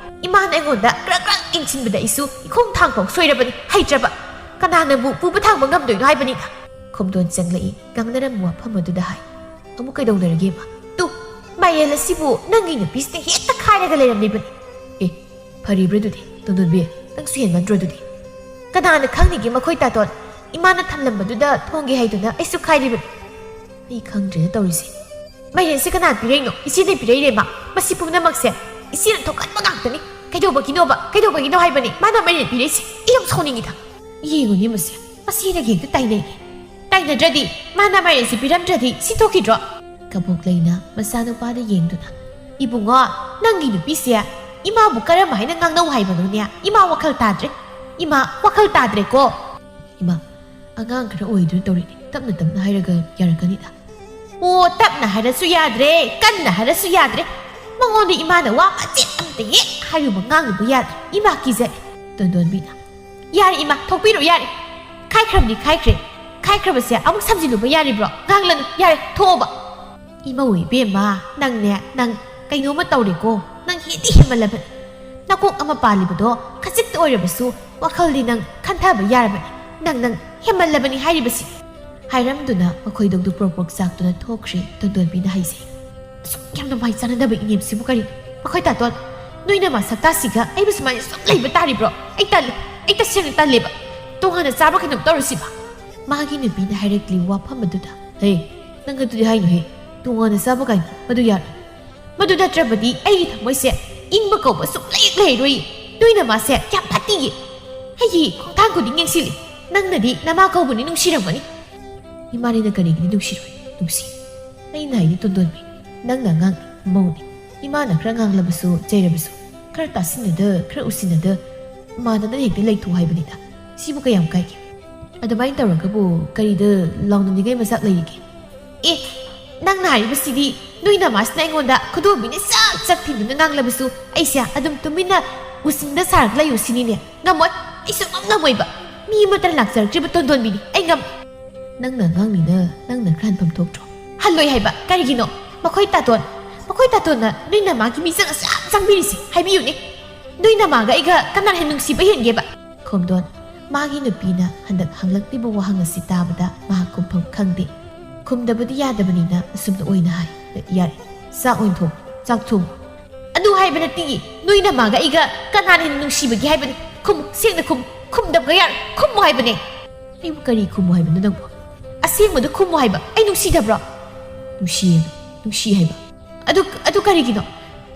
ꯏꯃꯥꯅ ꯑꯩꯉꯣꯟꯗ ꯀ꯭ꯔꯛ ꯀ꯭ꯔꯛ ꯏꯟꯁꯤꯟꯕꯗ ꯑꯩꯁꯨ ꯏꯈꯣꯡ ꯊꯥꯡꯐꯥꯎ ꯁꯣꯏꯔꯕꯅꯤ, ꯍꯩꯇ꯭ꯔꯕ꯫ ꯀꯅꯥꯅꯕꯨ ꯄꯨꯕ ꯊꯥꯡꯕ ꯉꯝꯗꯣꯏꯅꯣ ꯍꯥꯏꯕꯅꯤꯗ꯫ ꯈꯣꯝꯗꯣꯟ ꯆꯪꯂꯛꯏ, ꯉꯥꯡꯅꯔꯝꯕ ꯋꯥꯐꯝ ꯑꯗꯨꯗ ꯍꯥꯏ꯫ ꯑꯃꯨꯛ ꯀꯩꯗꯧꯅꯔꯒꯦꯕ? ꯇꯨ, ꯃꯥꯏꯔꯦꯟ ꯑꯁꯤꯕꯨ ꯅꯪꯒꯤ ꯅꯨꯄꯤꯁꯤꯅ ꯍꯦꯛꯇ ꯈꯥꯏꯔꯒ ꯂꯩꯔꯝꯂꯤꯕꯅꯤ꯫ ꯑꯦ, ꯐꯔꯤꯕ꯭ꯔꯥ ꯑꯗꯨꯗꯤ? ꯇꯣꯟꯗꯣꯟꯕꯤ, ꯅꯪꯁꯨ ꯍꯦꯟꯃꯟꯗ꯭ꯔꯣ ꯑꯗꯨꯗꯤ? ꯀꯅꯥꯅ ꯈꯪꯅꯤꯒꯦ ꯃꯈꯣꯏ ꯇꯥꯇꯣꯟ? ꯏꯃꯥꯅ ꯊꯝꯂꯝꯕꯗꯨꯗ ꯊꯣꯡꯒꯦ ꯍꯥꯏꯗꯨꯅ ꯑꯩꯁꯨ ꯈꯥꯏꯔꯤꯕꯅꯤ꯫ ꯑꯩ ꯈꯪꯗ꯭ꯔꯦꯗ ꯇꯧꯔꯤꯁꯦ꯫ ꯃꯥꯏꯔꯦꯟꯁꯦ ꯀꯅꯥ ꯄꯤꯔꯛꯏꯅꯣ? ꯏꯆꯦꯅ ꯄꯤꯔꯛꯏꯅꯦꯕ꯫ ꯃꯁꯤ ꯄꯨꯝꯅꯃꯛꯁꯦ ꯏꯆꯦꯅ ꯊꯣꯛꯍꯟꯕ ꯉꯥꯛꯇꯅꯤ꯫ ꯀꯩꯗꯧꯕꯒꯤꯅꯣꯕ? ꯀꯩꯗꯧꯕꯒꯤꯅꯣ ꯍꯥꯏꯕꯅꯤ? ꯃꯥꯅ ꯃꯥꯏꯔꯦꯟ ꯄꯤꯔꯛꯏꯁꯦ꯫ ꯑꯩ ꯌꯥꯝ ꯁꯥꯎꯅꯤꯡꯉꯤꯗ꯫ ꯌꯦꯡꯉꯨꯅꯦ ꯃꯁꯦ, ꯃꯁꯤꯅ ꯍꯦꯛꯇ ꯇꯥꯏꯅꯩ꯫ ꯇꯥꯏꯅꯗ꯭ꯔꯗꯤ, ꯃꯥꯅ ꯃꯥꯏꯔꯦꯟꯁꯤ ꯄꯤꯔꯝꯗ꯭ꯔꯗꯤ ꯁꯤ ꯊꯣꯛꯈꯤꯗ꯭ꯔꯣ? ꯀꯕꯣꯛ ꯂꯩꯅ ꯃꯆꯥꯅꯨꯄꯥꯗ ꯌꯦꯡꯗꯨꯅ, "ꯏꯕꯨꯡꯉꯣ, ꯅꯪꯒꯤ ꯅꯨꯄꯤꯁꯦ ꯏꯃꯥꯕꯨ ꯀꯔꯝ ꯍꯥꯏꯅ ꯉꯥꯡꯅꯧ ꯍꯥꯏꯕꯅꯣꯅꯦ? ꯏꯃꯥ ꯋꯥꯈꯜ ꯇꯥꯗ꯭ꯔꯦ꯫ ꯏꯃꯥ ꯋꯥꯈꯜ ꯇꯥꯗ꯭ꯔꯦꯀꯣ?" "ꯏꯃꯥ, ꯑꯉꯥꯡ ꯈꯔ ꯑꯣꯏꯗꯨꯅ ꯇꯧꯔꯤꯅꯤ, ꯇꯞꯅ ꯇꯞꯅ ꯍꯥꯏꯔꯒ ꯌꯥꯔꯛꯀꯅꯤꯗ꯫" "ꯑꯣ, ꯇꯞꯅ ꯍꯥꯏꯔꯁꯨ ꯌꯥꯗ꯭ꯔꯦ, ꯀꯟꯅ ꯍꯥꯏꯔꯁꯨ ꯌꯥꯗ꯭ꯔꯦ꯫ ꯃꯉꯣꯟꯗ ꯏꯃꯥꯅ ꯋꯥ ꯃꯆꯦꯠ ꯑꯃꯇ ꯍꯦꯛ ꯍꯥꯏꯔꯨꯕ ꯉꯥꯡꯂꯨꯕ ꯌꯥꯗ꯭ꯔꯦ꯫ ꯏꯃꯥ ꯀꯤꯖꯔꯦ꯫" ꯇꯣꯟꯗꯣꯟꯕꯤꯅ, "ꯌꯥꯔꯦ ꯏꯃꯥ, ꯊꯣꯛꯄꯤꯔꯣ ꯌꯥꯔꯦ꯫ ꯈꯥꯏꯈ꯭ꯔꯕꯅꯤ ꯈꯥꯏꯈ꯭ꯔꯦ꯫ ꯈꯥꯏꯈ꯭ꯔꯕꯁꯦ ꯑꯃꯨꯛ ꯁꯝꯖꯤꯜꯂꯨꯕ ꯌꯥꯔꯤꯕ꯭ꯔꯣ? ꯉꯥꯡꯂꯅꯨ, ꯌꯥꯔꯦ, ꯊꯣꯛꯑꯣꯕ꯫" "ꯏꯃꯧ ꯏꯕꯦꯝꯃ, ꯅꯪꯅꯦ, ꯅꯪ ꯀꯩꯅꯣꯝꯃ ꯇꯧꯔꯦꯀꯣ꯫ ꯅꯪ ꯍꯦꯟꯗꯤ ꯍꯦꯟꯃꯜꯂꯕꯅꯤ꯫ ꯅꯀꯣꯛ ꯑꯃ ꯄꯥꯜꯂꯤꯕꯗꯣ ꯈꯖꯤꯛꯇ ꯑꯣꯏꯔꯕꯁꯨ ꯋꯥꯈꯜꯗꯤ ꯅꯪ ꯈꯟꯊꯕ ꯌꯥꯔꯕꯅꯤ꯫ ꯅꯪ, ꯅꯪ ꯍꯦꯟꯃꯜꯂꯕꯅꯤ ꯍꯥꯏꯔꯤꯕꯁꯤ꯫" ꯍꯥꯏꯔꯝꯗꯨꯅ ꯃꯈꯣꯏꯗꯧꯗꯨ ꯄ꯭ꯔꯣꯛ ꯄ꯭ꯔꯣꯛ ꯆꯥꯛꯇꯨꯅ ꯊꯣꯛꯈ꯭ꯔꯦ꯫ ꯇꯣꯟꯗꯣꯟꯕꯤꯅ ꯍꯥꯏꯖꯩ꯫ ꯌꯥꯝꯅ ꯃꯥꯏ ꯆꯥꯟꯅꯗꯕ ꯏꯅꯦꯝꯁꯤꯕꯨ ꯀꯔꯤ? ꯃꯈꯣꯏ ꯇꯥꯇꯣꯟ, ꯅꯣꯏꯅ ꯃꯁꯛꯇꯥꯁꯤꯒ ꯑꯩꯕꯨ ꯁꯨꯃꯥꯏꯅ ꯁꯨꯝ ꯂꯩꯕ ꯇꯥꯔꯤꯕ꯭ꯔꯣ? ꯑꯩ ꯇꯜꯂꯦ꯫ ꯑꯩ ꯇꯁꯦꯡꯅ ꯇꯜꯂꯦꯕ꯫ ꯇꯣꯉꯥꯟꯅ ꯆꯥꯕ ꯀꯩꯅꯣꯝ ꯇꯧꯔꯁꯤꯕ꯫ ꯃꯥꯒꯤ ꯅꯨꯄꯤꯅ ꯍꯥꯏꯔꯛꯂꯤ ꯋꯥꯐꯝ ꯑꯗꯨꯗ꯫ "ꯍꯦ, ꯅꯪ ꯑꯗꯨꯗꯤ ꯍꯥꯏꯅꯨꯍꯦ꯫ ꯇꯣꯉꯥꯟꯅ ꯆꯥꯕ ꯀꯥꯏꯅ ꯃꯗꯨ ꯌꯥꯔꯣꯏ꯫ ꯃꯗꯨ ꯅꯠꯇ꯭ꯔꯕꯗꯤ ꯑꯩꯒꯤ ꯊꯃꯣꯏꯁꯦ ꯏꯪꯕ ꯀꯧꯕ ꯁꯨꯡꯂꯩ ꯂꯩꯔꯣꯏ꯫ ꯅꯣꯏꯅ ꯃꯥꯁꯦ ꯌꯥꯝ ꯐꯠꯇꯤꯌꯦ꯫ ꯑꯩꯒꯤ ꯈꯣꯡꯊꯥꯡ ꯈꯨꯗꯤꯡ ꯌꯦꯡꯁꯤꯜꯂꯤ꯫ ꯅꯪꯅꯗꯤ ꯅꯃꯥ ꯀꯧꯕꯅꯤ ꯅꯨꯡꯁꯤꯔꯝꯒꯅꯤ꯫ ꯏꯃꯥꯅꯤꯅ ꯀꯔꯤꯒꯤꯗꯤ ꯅꯨꯡꯁꯤꯔꯣꯏ? ꯅꯨꯡꯁꯤ꯫ ꯑꯩꯅ ꯍꯥꯏꯗꯤ ꯇꯣꯟꯗꯣꯟꯕꯤ, ꯅꯪꯅ ꯑꯉꯥꯡꯅꯤ, ꯃꯧꯅꯤ꯫ ꯏꯃꯥꯅ ꯈꯔ ꯉꯥꯡꯂꯕꯁꯨ, ꯆꯩꯔꯕꯁꯨ, ꯈꯔ ꯇꯥꯁꯤꯟꯅꯗ, ꯈꯔ ꯎꯁꯤꯟꯅꯗ, ꯃꯥꯟꯅꯗꯅ ꯍꯦꯛꯇ ꯂꯩꯊꯣꯛ ꯍꯥꯏꯕꯅꯤꯗ꯫ ꯁꯤꯕꯨ ꯀꯌꯥꯝ ꯀꯥꯏꯒꯦ? ꯑꯗꯨꯃꯥꯏꯅ ꯇꯧꯔꯒꯕꯨ ꯀꯔꯤꯗ ꯂꯥꯎꯅꯅꯤꯡꯉꯥꯏ ꯃꯆꯥꯛ ꯂꯩꯔꯤꯒꯦ? ꯑꯦ, ꯅꯪꯅ ꯍꯥꯏꯔꯤꯕꯁꯤꯗꯤ ꯅꯣꯏ ꯅꯃꯥꯁꯤꯅ ꯑꯩꯉꯣꯟꯗ ꯈꯨꯗꯣꯝꯕꯤꯅ ꯆꯥꯛ ꯆꯥꯛ ꯊꯤꯟꯗꯨꯅ ꯉꯥꯡꯂꯕꯁꯨ ꯑꯩꯁꯦ ꯑꯗꯨꯝ ꯇꯨꯃꯤꯟꯅ ꯎꯁꯤꯟꯗ ꯁꯥꯔꯒ ꯂꯩꯌꯨ ꯁꯤꯅꯤꯅꯦ? ꯉꯝꯃꯣꯏ, ꯑꯩ ꯁꯨꯡꯉꯝ ꯉꯝꯃꯣꯏꯕ꯫ ꯃꯤ ꯑꯃꯠꯇꯅ ꯂꯥꯛꯆꯔꯛꯇ꯭ꯔꯤꯕ ꯇꯣꯟꯗꯣꯟꯕꯤꯅꯤ ꯑꯩ ꯉꯝ-, ꯅꯪꯅ ꯑꯉꯥꯡꯅꯤꯅ ꯅꯪꯅ ꯈꯔ ꯍꯟꯐꯝ ꯊꯣꯛꯇ꯭ꯔꯣ? ꯍꯜꯂꯣꯏ ꯍꯥꯏꯕ꯫ ꯀꯔꯤꯒꯤꯅꯣ? ꯃꯈꯣꯏ ꯇꯥꯇꯣꯟ, ꯃꯈꯣꯏ ꯇꯥꯇꯣꯟꯅ ꯅꯣꯏ ꯅꯃꯥꯒꯤ ꯃꯤꯆꯪ ꯑꯁꯨꯛ ꯌꯥꯝ ꯆꯪꯕꯤꯔꯤꯁꯦ ꯍꯥꯏꯕꯤꯌꯨꯅꯦ꯫ ꯅꯣꯏ ꯅꯃꯥꯒ ꯑꯩꯒ ꯀꯅꯥꯅ ꯍꯦꯟꯅ ꯅꯨꯡꯁꯤꯕ ꯍꯦꯟꯒꯦꯕ? ꯈꯣꯝꯗꯣꯟ, ꯃꯥꯒꯤ ꯅꯨꯄꯤꯅ ꯍꯟꯗꯛ ꯍꯪꯂꯛꯂꯤꯕ ꯋꯥꯍꯪ ꯑꯁꯤ ꯇꯥꯕꯗ ꯃꯍꯥꯛ ꯈꯨꯝꯐꯝ ꯈꯪꯗꯦ꯫ ꯈꯨꯝꯗꯕꯗꯤ ꯌꯥꯗꯕꯅꯤꯅ ꯑꯁꯨꯝꯅ ꯑꯣꯏꯅ ꯍꯥꯏ꯫ ꯌꯥꯔꯦ, ꯆꯥꯛ ꯑꯣꯏꯅ ꯊꯣꯡ, ꯆꯥꯛ ꯊꯣꯡ꯫ ꯑꯗꯨ ꯍꯥꯏꯕ ꯅꯠꯇꯦ, ꯅꯣꯏ ꯅꯃꯥꯒ ꯑꯩꯒ ꯀꯅꯥꯅ ꯍꯦꯟꯅ ꯅꯨꯡꯁꯤꯕꯒꯦ ꯍꯥꯏꯕꯅꯤ꯫ ꯈꯨꯝꯃꯨ, ꯁꯦꯡꯅ ꯈꯨꯝꯃꯨ, ꯈꯨꯝꯗꯕꯒ ꯌꯥꯔꯣꯏ, ꯈꯨꯝꯃꯨ ꯍꯥꯏꯕꯅꯦ꯫ ꯑꯩꯕꯨ ꯀꯔꯤ ꯈꯨꯝꯃꯨ ꯍꯥꯏꯕꯅꯣ ꯅꯪꯕꯨ? ꯑꯁꯦꯡꯕꯗꯨ ꯈꯨꯝꯃꯨ ꯍꯥꯏꯕ, ꯑꯩ ꯅꯨꯡꯁꯤꯗꯕ꯭ꯔꯣ? ꯅꯨꯡꯁꯤ ꯍꯥꯏꯕ, ꯅꯨꯡꯁꯤ ꯍꯥꯏꯕ꯫ ꯑꯗꯨ, ꯑꯗꯨ ꯀꯔꯤꯒꯤꯅꯣ?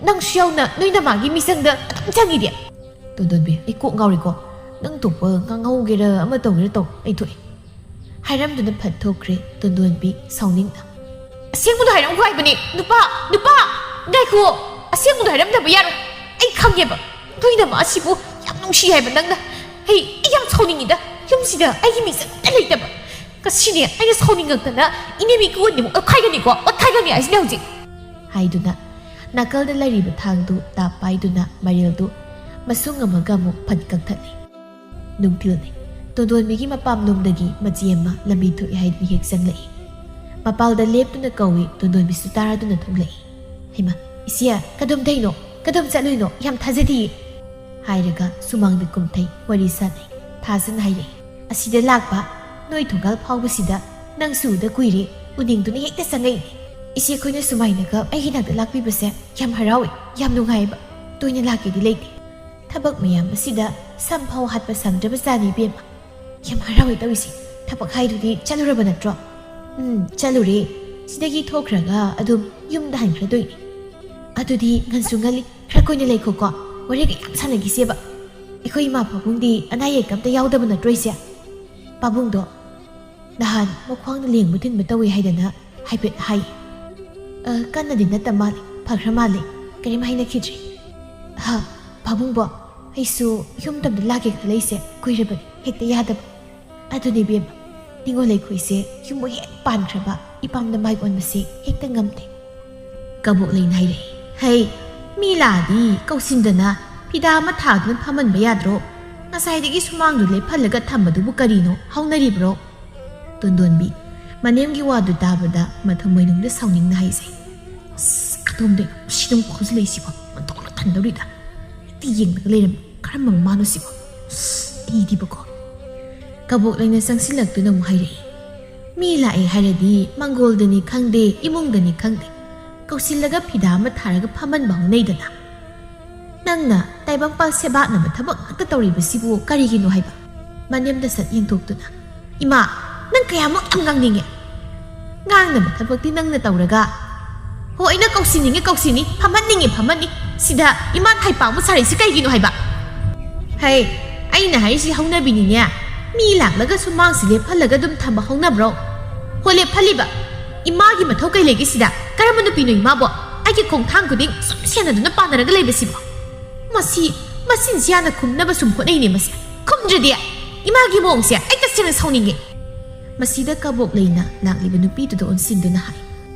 ꯅꯪꯁꯨ ꯌꯥꯎꯅ ꯅꯣꯏ ꯅꯃꯥꯒꯤ ꯃꯤꯆꯪꯗ ꯑꯗꯨꯝ ꯆꯪꯉꯤꯗꯤ? ꯇꯣꯟꯗꯣꯟꯕꯤ, ꯑꯩ ꯀꯣꯛ ꯉꯥꯎꯔꯦꯀꯣ꯫ ꯅꯪ ꯊꯣꯛꯄ ꯉꯥꯡꯍꯧꯒꯦꯔꯥ ꯑꯃ ꯇꯧꯒꯦꯔꯥ ꯇꯧ, ꯑꯩ ꯊꯣꯛꯑꯦ꯫ ꯍꯥꯏꯔꯝꯗꯨꯅ ꯐꯠ ꯊꯣꯛꯈ꯭ꯔꯦ ꯇꯣꯟꯗꯣꯟꯕꯤ ꯁꯥꯎꯅꯤꯡꯅ꯫ ꯑꯁꯦꯡꯕꯗꯣ ꯍꯥꯏꯔꯝꯈꯣ ꯍꯥꯏꯕꯅꯦ, ꯅꯨꯄꯥ, ꯅꯨꯄꯥ! ꯉꯥꯏꯈꯨꯑꯣ, ꯑꯁꯦꯡꯕꯗꯣ ꯍꯥꯏꯔꯝꯗꯕ ꯌꯥꯔꯣꯏ꯫ ꯑꯩ ꯈꯪꯉꯦꯕ, ꯅꯣꯏ ꯅꯃꯥꯁꯤꯕꯨ ꯌꯥꯝ ꯅꯨꯡꯁꯤ ꯍꯥꯏꯕ ꯅꯪꯅ꯫ ꯑꯩ, ꯑꯩ ꯌꯥꯝ ꯁꯥꯎꯅꯤꯡꯉꯤꯗ, ꯌꯨꯝꯁꯤꯗ ꯑꯩꯒꯤ ꯃꯤꯆꯪ ꯑꯝꯇ ꯂꯩꯇꯕ꯫ ꯉꯁꯤꯅꯦ, ꯑꯩꯅ ꯁꯥꯎꯅꯤꯡꯉꯛꯇꯅ ꯏꯅꯦ ꯃꯤꯀꯨ ꯑꯅꯤꯃꯨꯛ ꯑꯣꯠꯈꯥꯏꯒꯅꯤꯀꯣ, ꯑꯣꯠꯈꯥꯏꯒꯅꯤ ꯍꯥꯏꯁꯤꯅꯦ ꯍꯧꯖꯤꯛ꯫ ꯍꯥꯏꯗꯨꯅ ꯅꯥꯀꯜꯗ ꯂꯩꯔꯤꯕ ꯊꯥꯡꯗꯨ ꯇꯥꯞ ꯄꯥꯏꯗꯨꯅ ꯃꯔꯦꯜꯗꯨ ꯃꯁꯨꯡ ꯑꯃꯒ ꯑꯃꯨꯛ ꯐꯠ ꯀꯛꯊꯠꯂꯤ꯫ ꯅꯨꯡꯊꯤꯜꯅꯤ꯫ ꯇꯣꯟꯗꯣꯟꯕꯤꯒꯤ ꯃꯄꯥꯝꯂꯣꯝꯗꯒꯤ ꯃꯆꯦ ꯑꯃ ꯂꯝꯕꯤ ꯊꯣꯛꯑꯦ ꯍꯥꯏꯗꯨꯅ ꯍꯦꯛ ꯆꯪꯂꯛꯏ꯫ ꯃꯄꯥꯜꯗ ꯂꯦꯞꯇꯨꯅ ꯀꯧꯏ, ꯇꯣꯟꯗꯣꯟꯕꯤꯁꯨ ꯇꯥꯔꯗꯨꯅ ꯊꯣꯛꯂꯛꯏ꯫ "ꯍꯩꯃꯥ, ꯏꯆꯦ, ꯀꯗꯣꯝꯗꯩꯅꯣ? ꯀꯗꯣꯝ ꯆꯠꯂꯨꯏꯅꯣ? ꯌꯥꯝ ꯊꯥꯖꯗꯤꯌꯦ!" ꯍꯥꯏꯔꯒ ꯁꯨꯃꯥꯡꯗ ꯀꯨꯝꯊꯩ, ꯋꯥꯔꯤ ꯁꯥꯟꯅꯩ꯫ ꯊꯥꯖꯅ ꯍꯥꯏꯔꯛꯏ, "ꯑꯁꯤꯗ ꯂꯥꯛꯄ, ꯅꯣꯏ ꯊꯣꯡꯒꯥꯜ ꯐꯥꯎꯕꯁꯤꯗ ꯅꯪꯁꯨ ꯎꯗ ꯀꯨꯏꯔꯦ, ꯎꯅꯤꯡꯗꯨꯅ ꯍꯦꯛꯇ ꯆꯪꯉꯛꯏꯅꯦ꯫ ꯏꯆꯦ, ꯑꯩꯈꯣꯏꯅ ꯁꯨꯃꯥꯏꯅꯒ ꯑꯩꯒꯤ ꯅꯥꯛꯇ ꯂꯥꯛꯄꯤꯕꯁꯦ ꯌꯥꯝ ꯍꯔꯥꯎꯏ, ꯌꯥꯝ ꯅꯨꯡꯉꯥꯏꯕ꯫ ꯇꯣꯏꯅ ꯂꯥꯛꯀꯦꯗꯤ ꯂꯩꯇꯦ꯫ ꯊꯕꯛ ꯃꯌꯥꯝ ꯑꯁꯤꯗ ꯁꯝ ꯐꯥꯎ ꯍꯥꯠꯄ ꯁꯪꯗ꯭ꯔꯕ ꯖꯥꯠꯅꯤ ꯏꯕꯦꯝꯃ꯫ ꯌꯥꯝ ꯍꯔꯥꯎꯏ ꯇꯧꯔꯤꯁꯦ꯫ ꯊꯕꯛ ꯍꯥꯏꯗꯨꯗꯤ ꯆꯠꯂꯨꯔꯕ ꯅꯠꯇ꯭ꯔꯣ? ꯎꯝ, ꯆꯠꯂꯨꯔꯦ꯫ ꯁꯤꯗꯒꯤ ꯊꯣꯛꯈ꯭ꯔꯒ ꯑꯗꯨꯝ ꯌꯨꯝꯗ ꯍꯟꯈ꯭ꯔꯗꯣꯏꯅꯤ꯫ ꯑꯗꯨꯗꯤ ꯉꯟꯁꯨ ꯉꯜꯂꯤ, ꯈꯔ ꯀꯨꯏꯅ ꯂꯩꯈꯣꯀꯣ꯫ ꯋꯥꯔꯤ ꯀꯌꯥꯝ ꯁꯥꯟꯅꯈꯤꯁꯦꯕ꯫ ꯑꯩꯈꯣꯏ ꯏꯃꯥ ꯄꯥꯕꯨꯡꯗꯤ ꯑꯅꯥ ꯑꯌꯦꯛ ꯑꯝꯇ ꯌꯥꯎꯗꯕ ꯅꯠꯇ꯭ꯔꯣ ꯏꯆꯦ? ꯄꯥꯕꯨꯡꯗꯣ ꯅꯍꯥꯟ ꯃꯈ꯭ꯋꯥꯡꯗ ꯂꯦꯡꯕ ꯊꯤꯟꯕ ꯇꯧꯏ ꯍꯥꯏꯗꯅ ꯍꯥꯏꯐꯦꯠ ꯍꯥꯏ꯫ ꯑ, ꯀꯟꯅꯗꯤ ꯅꯠꯇ ꯃꯥꯜꯂꯦ, ꯐꯈ꯭ꯔ ꯃꯥꯜꯂꯦ, ꯀꯔꯤꯝ ꯍꯥꯏꯅꯈꯤꯗ꯭ꯔꯤ꯫ ꯍꯥ, ꯄꯥꯕꯨꯡꯕꯣ, ꯑꯩꯁꯨ ꯌꯨꯝꯗ ꯑꯝꯇ ꯂꯥꯛꯀꯦ ꯈꯜꯂꯛꯏꯁꯦ ꯀꯨꯏꯔꯕꯅꯤ, ꯍꯦꯛꯇ ꯌꯥꯗꯕ꯫ ꯑꯗꯨꯅꯤ ꯏꯕꯦꯝꯃ, ꯅꯤꯉꯣꯜ ꯂꯩꯈꯣꯏꯁꯦ ꯌꯨꯝꯕꯨ ꯍꯦꯛ ꯄꯥꯟꯈ꯭ꯔꯕ ꯏꯄꯥꯝꯗ ꯃꯥꯏ ꯑꯣꯟꯕꯁꯦ ꯍꯦꯛꯇ ꯉꯝꯗꯦ꯫ ꯀꯕꯣꯛꯂꯩꯅ ꯍꯥꯏꯔꯛꯏ, "ꯍꯩ, ꯃꯤ ꯂꯥꯛꯑꯗꯤ ꯀꯧꯁꯤꯟꯗꯅ ꯐꯤꯗꯥ ꯑꯃ ꯊꯥꯗꯨꯅ ꯐꯝꯍꯟꯕ ꯌꯥꯗ꯭ꯔꯣ? ꯉꯁꯥꯏꯗꯒꯤ ꯁꯨꯃꯥꯡꯗꯨ ꯂꯦꯞꯍꯜꯂꯒ ꯊꯝꯕꯗꯨꯕꯨ ꯀꯔꯤꯅꯣ ꯍꯧꯅꯔꯤꯕ꯭ꯔꯣ?" ꯇꯣꯟꯗꯣꯟꯕꯤ ꯃꯅꯦꯝꯒꯤ ꯋꯥꯗꯨ ꯇꯥꯕꯗ ꯃꯊꯃꯣꯏ ꯅꯨꯡꯗ ꯁꯥꯎꯅꯤꯡꯅ ꯍꯥꯏꯖꯩ, "ꯑꯁ, ꯑꯗꯣꯝꯗ ꯁꯤꯗꯨꯝ ꯈꯣꯝꯖꯤꯜꯂꯛꯏꯁꯤꯕꯣ, ꯃꯇꯣꯛꯂ ꯊꯟꯗꯧꯔꯤꯗ꯫ ꯍꯦꯛꯇ ꯌꯦꯡꯂꯒ ꯂꯩꯔꯝꯃꯤ꯫ ꯀꯔꯝꯕ ꯃꯃꯥꯅꯣ ꯁꯤꯕꯣ? ꯑꯁ, ꯑꯩꯗꯤꯕꯀꯣ꯫" ꯀꯕꯣꯛꯂꯩꯅ ꯆꯪꯁꯤꯜꯂꯛꯇꯨꯅ ꯑꯃꯨꯛ ꯍꯥꯏꯔꯛꯏ, "ꯃꯤ ꯂꯥꯛꯑꯦ ꯍꯥꯏꯔꯗꯤ ꯃꯪꯒꯣꯜꯗꯅꯤ ꯈꯪꯗꯦ, ꯏꯃꯨꯡꯗꯅꯤ ꯈꯪꯗꯦ, ꯀꯧꯁꯤꯜꯂꯒ ꯐꯤꯗꯥ ꯑꯃ ꯊꯥꯔꯒ ꯐꯝꯍꯟꯕ ꯍꯧꯅꯩꯗꯅ꯫ ꯅꯪꯅ ꯇꯥꯏꯕꯪꯄꯥꯜ ꯁꯦꯕꯥꯠꯅꯕ ꯊꯕꯛ ꯉꯥꯛꯇ ꯇꯧꯔꯤꯕꯁꯤꯕꯨ ꯀꯔꯤꯒꯤꯅꯣ?" ꯍꯥꯏꯕ꯫ ꯃꯅꯦꯝꯗ ꯁꯠ ꯌꯦꯡꯊꯣꯛꯇꯨꯅ, "ꯏꯃꯥ, ꯅꯪ ꯀꯌꯥꯃꯨꯛ ꯌꯥꯝ ꯉꯥꯡꯅꯤꯡꯉꯦ? ꯉꯥꯡꯅꯕ ꯊꯕꯛꯇꯤ ꯅꯪꯅ ꯇꯧꯔꯒ꯫ ꯍꯣ, ꯑꯩꯅ ꯀꯧꯁꯤꯟꯅꯤꯡꯉꯦ ꯀꯧꯁꯤꯟꯅꯤ, ꯐꯝꯍꯟꯅꯤꯡꯉꯦ ꯐꯝꯍꯟꯅꯤ꯫ ꯁꯤꯗ ꯏꯃꯥ ꯊꯥꯏꯄꯥꯛꯃꯨꯛ ꯁꯥꯔꯛꯏꯁꯤ ꯀꯩꯒꯤꯅꯣ ꯍꯥꯏꯕ?" "ꯍꯩ, ꯑꯩꯅ ꯍꯥꯏꯔꯤꯁꯤ ꯍꯧꯅꯕꯤꯅꯤꯅꯦ꯫ ꯃꯤ ꯂꯥꯛꯂꯒ ꯁꯨꯃꯥꯡꯁꯤ ꯂꯦꯞꯍꯜꯂꯒ ꯑꯗꯨꯝ ꯊꯝꯕ ꯍꯧꯅꯕ꯭ꯔꯣ? ꯍꯣ, ꯂꯦꯞꯍꯜꯂꯤꯕ꯫ ꯏꯃꯥꯒꯤ ꯃꯊꯧ ꯀꯩ ꯂꯩꯒꯦ ꯁꯤꯗ? ꯀꯔꯝꯕ ꯅꯨꯄꯤꯅꯣ ꯏꯃꯥꯕꯣ? ꯑꯩꯒꯤ ꯈꯣꯡꯊꯥꯡ ꯈꯨꯗꯤꯡ ꯁꯨꯝ ꯁꯦꯟꯅꯗꯨꯅ ꯄꯥꯟꯅꯔꯒ ꯂꯩꯕꯁꯤꯕꯣ?" ꯃꯁꯤ, ꯃꯆꯤꯟꯁꯤ ꯌꯥꯝꯅ ꯈꯨꯝꯅꯕ ꯁꯨꯝ ꯍꯣꯠꯅꯩꯅꯦ ꯃꯁꯤ꯫ ꯈꯨꯝꯗ꯭ꯔꯗꯤ? ꯏꯃꯥꯒꯤ ꯃꯑꯣꯡꯁꯦ ꯑꯩ ꯇꯁꯦꯡꯅ ꯁꯥꯎꯅꯤꯡꯉꯦ꯫ ꯃꯁꯤꯗ ꯀꯕꯣꯛꯂꯩꯅ ꯂꯥꯛꯂꯤꯕ ꯅꯨꯄꯤꯗꯨꯗ ꯑꯣꯟꯁꯤꯟꯗꯨꯅ ꯍꯥꯏ,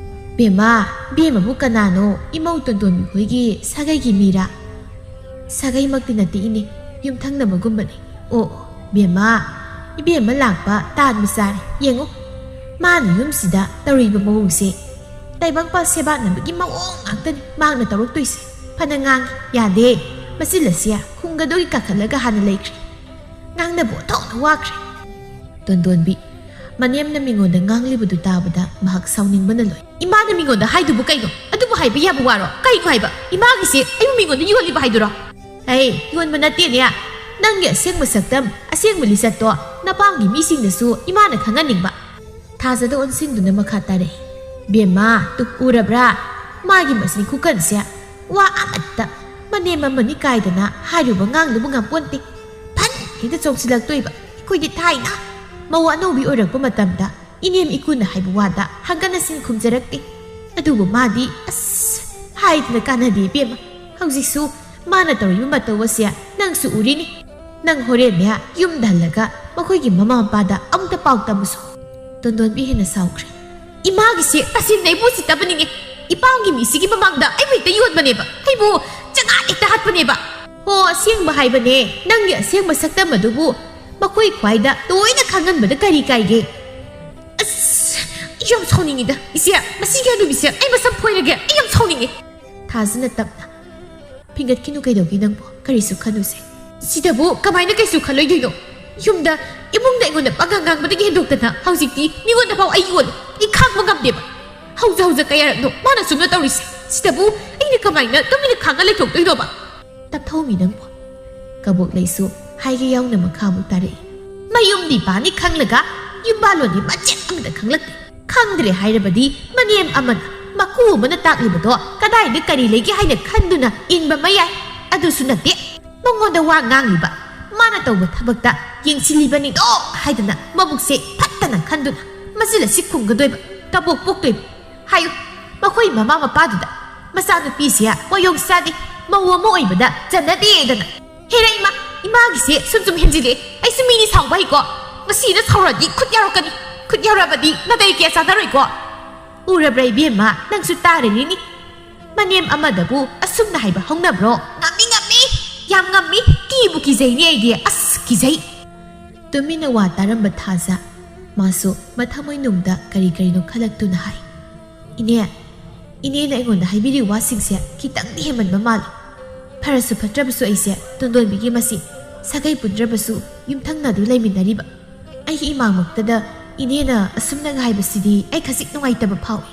"ꯕꯦꯝꯃ, ꯕꯦꯝꯃꯕꯨ ꯀꯅꯥꯅꯣ? ꯏꯃꯧ ꯇꯣꯟꯗꯣꯟꯕꯤ ꯍꯣꯏꯒꯤ ꯁꯥꯒꯩꯒꯤ ꯃꯤꯔꯥ?" "ꯁꯥꯒꯩꯃꯛꯇꯤ ꯅꯠꯇꯦ ꯏꯅꯦ, ꯌꯨꯝꯊꯪꯅꯕꯒꯨꯝꯕꯅꯤ꯫" "ꯑꯣ, ꯑꯣ, ꯕꯦꯝꯃ, ꯏꯕꯦꯝꯃ ꯂꯥꯛꯄ ꯇꯥꯟꯕꯨ ꯆꯥꯔꯦ꯫ ꯌꯦꯡꯉꯨ, ꯃꯥꯅ ꯌꯨꯝꯁꯤꯗ ꯇꯧꯔꯤꯕ ꯃꯑꯣꯡꯁꯦ꯫ ꯇꯥꯏꯕꯪꯄꯥꯜ ꯁꯦꯕꯥꯠꯅꯕꯒꯤ ꯃꯑꯣꯡ ꯉꯥꯛꯇꯅꯤ ꯃꯍꯥꯛꯅ ꯇꯧꯔꯛꯇꯣꯏꯁꯦ꯫ ꯐꯅ ꯉꯥꯡꯉꯤ, ꯌꯥꯗꯦ꯫ ꯃꯆꯤꯜ ꯑꯁꯤ ꯈꯨꯡꯒꯗꯧꯒꯤ ꯀꯥꯈꯠꯂꯒ ꯍꯥꯟꯅ ꯂꯩꯈ꯭ꯔꯦ꯫ ꯉꯥꯡꯅꯕ ꯑꯣꯟꯊꯣꯛꯅ ꯋꯥꯈ꯭ꯔꯦ꯫" ꯇꯣꯟꯗꯣꯟꯕꯤ, ꯃꯅꯦꯝꯅ ꯃꯤꯉꯣꯟꯗ ꯉꯥꯡꯂꯤꯕꯗꯨ ꯇꯥꯕꯗ ꯃꯍꯥꯛ ꯁꯥꯎꯅꯤꯡꯕꯅ ꯂꯣꯏ꯫ "ꯏꯃꯥꯅ ꯃꯤꯉꯣꯟꯗ ꯍꯥꯏꯗꯨꯕꯨ ꯀꯩꯅꯣ? ꯑꯗꯨꯕꯨ ꯍꯥꯏꯕ ꯌꯥꯕ ꯋꯥꯔꯣ? ꯀꯩꯅꯣ ꯍꯥꯏꯕ? ꯏꯃꯥꯒꯤꯁꯦ ꯑꯩꯕꯨ ꯃꯤꯉꯣꯟꯗ ꯌꯣꯜꯂꯤꯕ ꯍꯥꯏꯗꯨꯔꯣ?" "ꯑꯩ ꯌꯣꯟꯕ ꯅꯠꯇꯦꯅꯦ꯫ ꯅꯪꯒꯤ ꯑꯁꯦꯡꯕ ꯁꯛꯇꯝ, ꯑꯁꯦꯡꯕ ꯂꯤꯆꯠꯇꯣ ꯅꯄꯥꯝꯒꯤ ꯃꯤꯁꯤꯡꯗꯁꯨ ꯏꯃꯥꯅ ꯈꯪꯍꯟꯅꯤꯡꯕ꯫" ꯊꯥꯖꯗ ꯑꯣꯟꯁꯤꯟꯗꯨꯅ ꯃꯈꯥ ꯇꯥꯔꯛꯏ꯫ "ꯕꯦꯝꯃ, ꯇꯨ ꯎꯔꯕ꯭ꯔꯥ? ꯃꯥꯒꯤ ꯃꯆꯤꯟ ꯈꯨꯀꯟꯁꯦ꯫ ꯋꯥ ꯑꯃꯠꯇ ꯃꯅꯦꯝ ꯑꯃꯅꯤ ꯀꯥꯏꯗꯅ ꯍꯥꯏꯔꯨꯕ ꯉꯥꯡꯂꯨꯕ ꯉꯝꯄꯣꯟꯇꯦ꯫ ꯐꯟ ꯍꯦꯛꯇ ꯆꯣꯡꯁꯤꯜꯂꯛꯇꯣꯏꯕ꯫ ꯑꯩꯈꯣꯏꯗꯤ ꯊꯥꯏꯅ ꯃꯧ ꯑꯅꯧꯕꯤ ꯑꯣꯏꯔꯛꯄ ꯃꯇꯝꯗ ꯏꯅꯦꯝ ꯏꯀꯨꯅ ꯍꯥꯏꯕ ꯋꯥꯗ ꯍꯟꯒꯠ ꯍꯟꯖꯤꯟ ꯈꯨꯝꯖꯔꯛꯇꯦ꯫ ꯑꯗꯨꯕꯨ ꯃꯥꯗꯤ ꯑꯁ ꯍꯥꯏꯗꯅ ꯀꯥꯟꯅꯗꯦ ꯏꯕꯦꯝꯃ꯫ ꯍꯧꯖꯤꯛꯁꯨ ꯃꯥꯅ ꯇꯧꯔꯤꯕ ꯃꯇꯧ ꯑꯁꯦ ꯅꯪꯁꯨ ꯎꯔꯤꯅꯤ꯫ ꯅꯪ ꯍꯣꯔꯦꯟꯅꯦ ꯌꯨꯝꯗ ꯍꯜꯂꯒ ꯃꯈꯣꯏꯒꯤ ꯃꯃꯥ ꯃꯄꯥꯗ ꯑꯃꯨꯛꯇ ꯄꯥꯎ ꯇꯝꯃꯨꯁꯣ꯫" ꯇꯣꯟꯗꯣꯟꯕꯤ ꯍꯦꯟꯅ ꯁꯥꯎꯈ꯭ꯔꯦ꯫ "ꯏꯃꯥꯒꯤꯁꯦ ꯇꯁꯦꯡꯅ ꯑꯩꯕꯨ ꯎꯁꯤꯠꯇꯕꯅꯤꯅꯦ꯫ ꯏꯄꯥꯝꯒꯤ ꯃꯤꯁꯤꯒꯤ ꯃꯃꯥꯡꯗ ꯑꯩꯕꯨ ꯍꯦꯛꯇ ꯌꯣꯟꯕꯅꯦꯕ꯫ ꯑꯩꯕꯨ ꯆꯉꯥꯛ ꯍꯦꯛꯇ ꯍꯥꯠꯄꯅꯦꯕ꯫" "ꯍꯣ, ꯑꯁꯦꯡꯕ ꯍꯥꯏꯕꯅꯦ꯫ ꯅꯪꯒꯤ ꯑꯁꯦꯡꯕ ꯁꯛꯇꯝ ꯑꯗꯨꯕꯨ ꯃꯈꯣꯏ ꯈ꯭ꯋꯥꯏꯗ ꯂꯣꯏꯅ ꯈꯪꯍꯟꯕꯗ ꯀꯔꯤ ꯀꯥꯏꯒꯦ?" "ꯑꯁ, ꯑꯩ ꯌꯥꯝ ꯁꯥꯎꯅꯤꯡꯉꯤꯗ꯫ ꯏꯆꯦ, ꯃꯁꯤꯒꯤ ꯍꯅꯨꯕꯤꯁꯦ ꯑꯩ ꯃꯁꯝ ꯐꯣꯏꯔꯒꯦ꯫ ꯑꯩ ꯌꯥꯝ ꯁꯥꯎꯅꯤꯡꯉꯤ꯫" ꯊꯥꯖꯅ ꯇꯞꯅ, "ꯐꯤꯡꯒꯠꯈꯤꯅꯨ, ꯀꯩꯗꯧꯒꯦ ꯅꯪꯕꯨ? ꯀꯔꯤꯁꯨ ꯈꯟꯅꯨꯁꯦ꯫" "ꯁꯤꯗꯕꯨ ꯀꯃꯥꯏꯅ ꯀꯩꯁꯨ ꯈꯜꯂꯣꯏꯗꯣꯏꯅꯣ? ꯌꯨꯝꯗ, ꯏꯃꯨꯡꯗ ꯑꯩꯉꯣꯟꯗ ꯄꯉꯥꯡ ꯉꯥꯡꯕꯗꯒꯤ ꯍꯦꯟꯗꯣꯛꯇꯅ ꯍꯧꯖꯤꯛꯇꯤ ꯃꯤꯉꯣꯟꯗ ꯐꯥꯎ ꯑꯩ ꯌꯣꯜꯂꯦ꯫ ꯑꯩ ꯈꯥꯡꯕ ꯉꯝꯗꯦꯕ꯫ ꯍꯧꯖ ꯍꯧꯖ ꯀꯌꯥꯔꯛꯅꯣ ꯃꯥꯅ ꯁꯨꯝꯅ ꯇꯧꯔꯤꯁꯦ꯫ ꯁꯤꯗꯕꯨ ꯑꯩꯅ ꯀꯃꯥꯏꯅ ꯇꯨꯃꯤꯟꯅ ꯈꯥꯡꯉ ꯂꯩꯊꯣꯛꯇꯣꯏꯅꯣꯕ?" "ꯇꯞꯊꯧꯃꯤ ꯅꯪꯕꯨ꯫" ꯀꯕꯣꯛ ꯂꯩꯁꯨ ꯍꯥꯏꯒꯦ ꯌꯥꯎꯅ ꯃꯈꯥ ꯑꯃꯨꯛ ꯇꯥꯔꯛꯏ꯫ "ꯃꯌꯨꯝꯗꯤ ꯄꯥꯅꯤ ꯈꯪꯂꯒ ꯌꯨꯝꯕꯥꯜꯂꯣꯟꯗꯤ ꯃꯆꯦꯠ ꯑꯃꯇ ꯈꯪꯂꯛꯇꯦ꯫ ꯈꯪꯗ꯭ꯔꯦ ꯍꯥꯏꯔꯕꯗꯤ ꯃꯅꯦꯝ ꯑꯃꯅ, ꯃꯀꯨ ꯑꯃꯅ ꯇꯥꯛꯂꯤꯕꯗꯣ ꯀꯗꯥꯏꯗ ꯀꯔꯤ ꯂꯩꯒꯦ ꯍꯥꯏꯅ ꯈꯟꯗꯨꯅ ꯏꯟꯕ ꯑꯃ ꯌꯥꯏ꯫ ꯑꯗꯨꯁꯨ ꯅꯠꯇꯦ, ꯃꯉꯣꯟꯗ ꯋꯥ ꯉꯥꯡꯂꯤꯕ, ꯃꯥꯅ ꯇꯧꯕ ꯊꯕꯛꯇ ꯌꯦꯡꯁꯤꯜꯂꯤꯕꯅꯤꯗꯣ ꯍꯥꯏꯗꯅ ꯃꯕꯨꯛꯁꯦ ꯐꯠꯇꯅ ꯈꯟꯗꯨꯅ ꯃꯆꯤꯜ ꯑꯁꯤ ꯈꯨꯝꯒꯗꯣꯏꯕ, ꯀꯕꯣꯛ ꯄꯣꯛꯇꯣꯏꯕ꯫ ꯍꯥꯏꯌꯨ, ꯃꯈꯣꯏ ꯃꯃꯥ ꯃꯄꯥꯗꯨꯗ ꯃꯆꯥꯅꯨꯄꯤꯁꯦ ꯃꯌꯣꯡ ꯆꯥꯗꯦ, ꯃꯧ ꯑꯃ ꯑꯣꯏꯕꯗ ꯆꯟꯅꯗꯦꯗꯅ꯫ ꯍꯦꯔꯥ ꯏꯃꯥ, ꯏꯃꯥꯒꯤꯁꯦ ꯁꯨꯝ ꯁꯨꯝ ꯍꯦꯟꯖꯤꯜꯂꯦ꯫ ꯑꯩꯁꯨ ꯃꯤꯅꯤ ꯁꯥꯎꯕ ꯍꯩꯀꯣ꯫ ꯃꯁꯤꯗ ꯁꯥꯎꯔꯗꯤ ꯈꯨꯠ ꯌꯥꯎꯔꯛꯀꯅꯤ꯫ ꯈꯨꯠ ꯌꯥꯎꯔꯛꯑꯕꯗꯤ ꯅꯥꯇꯩ ꯀꯌꯥ ꯆꯥꯅꯔꯣꯏꯀꯣ꯫" "ꯎꯔꯕ꯭ꯔꯥ ꯏꯕꯦꯝꯃ, ꯅꯪꯁꯨ ꯇꯥꯔꯤꯅꯤꯅꯤ꯫ ꯃꯅꯦꯝ ꯑꯃꯗꯕꯨ ꯑꯁꯨꯝꯅ ꯍꯥꯏꯕ ꯍꯧꯅꯕ꯭ꯔꯣ? ꯉꯝꯃꯤ, ꯉꯝꯃꯤ, ꯌꯥꯝ ꯉꯝꯃꯤ, ꯀꯤꯕꯨ ꯀꯤꯖꯩꯅꯦ ꯑꯩꯗꯤ, ꯑꯁ, ꯀꯤꯖꯩ꯫" ꯇꯨꯃꯤꯟꯅ ꯋꯥ ꯇꯥꯔꯝꯕ ꯊꯥꯖ, ꯃꯥꯁꯨ ꯃꯊꯃꯣꯏꯅꯨꯡꯗ ꯀꯔꯤ ꯀꯔꯤꯅꯣ ꯈꯜꯂꯛꯇꯨꯅ ꯍꯥꯏ, "ꯏꯅꯦ, ꯏꯅꯦꯅ ꯑꯩꯉꯣꯟꯗ ꯍꯥꯏꯕꯤꯔꯤꯕ ꯋꯥꯁꯤꯡꯁꯦ ꯈꯤꯇꯪꯗꯤ ꯍꯦꯟꯃꯟꯕ ꯃꯥꯜꯂꯤ꯫ ꯐꯔꯁꯨ ꯐꯠꯇ꯭ꯔꯕꯁꯨ ꯑꯩꯁꯦ ꯇꯣꯟꯗꯣꯟꯕꯤꯒꯤ ꯃꯆꯦ, ꯁꯥꯒꯩ ꯄꯨꯟꯗ꯭ꯔꯕꯁꯨ ꯌꯨꯝꯊꯪꯅꯗꯨ ꯂꯩꯃꯤꯟꯅꯔꯤꯕ꯫ ꯑꯩꯒꯤ ꯏꯃꯥꯃꯛꯇꯗ ꯏꯅꯦꯅ ꯑꯁꯨꯝꯅꯒ ꯍꯥꯏꯕꯁꯤꯗꯤ ꯑꯩ ꯈꯖꯤꯛ ꯅꯨꯡꯉꯥꯏꯇꯕ ꯐꯥꯎꯏ꯫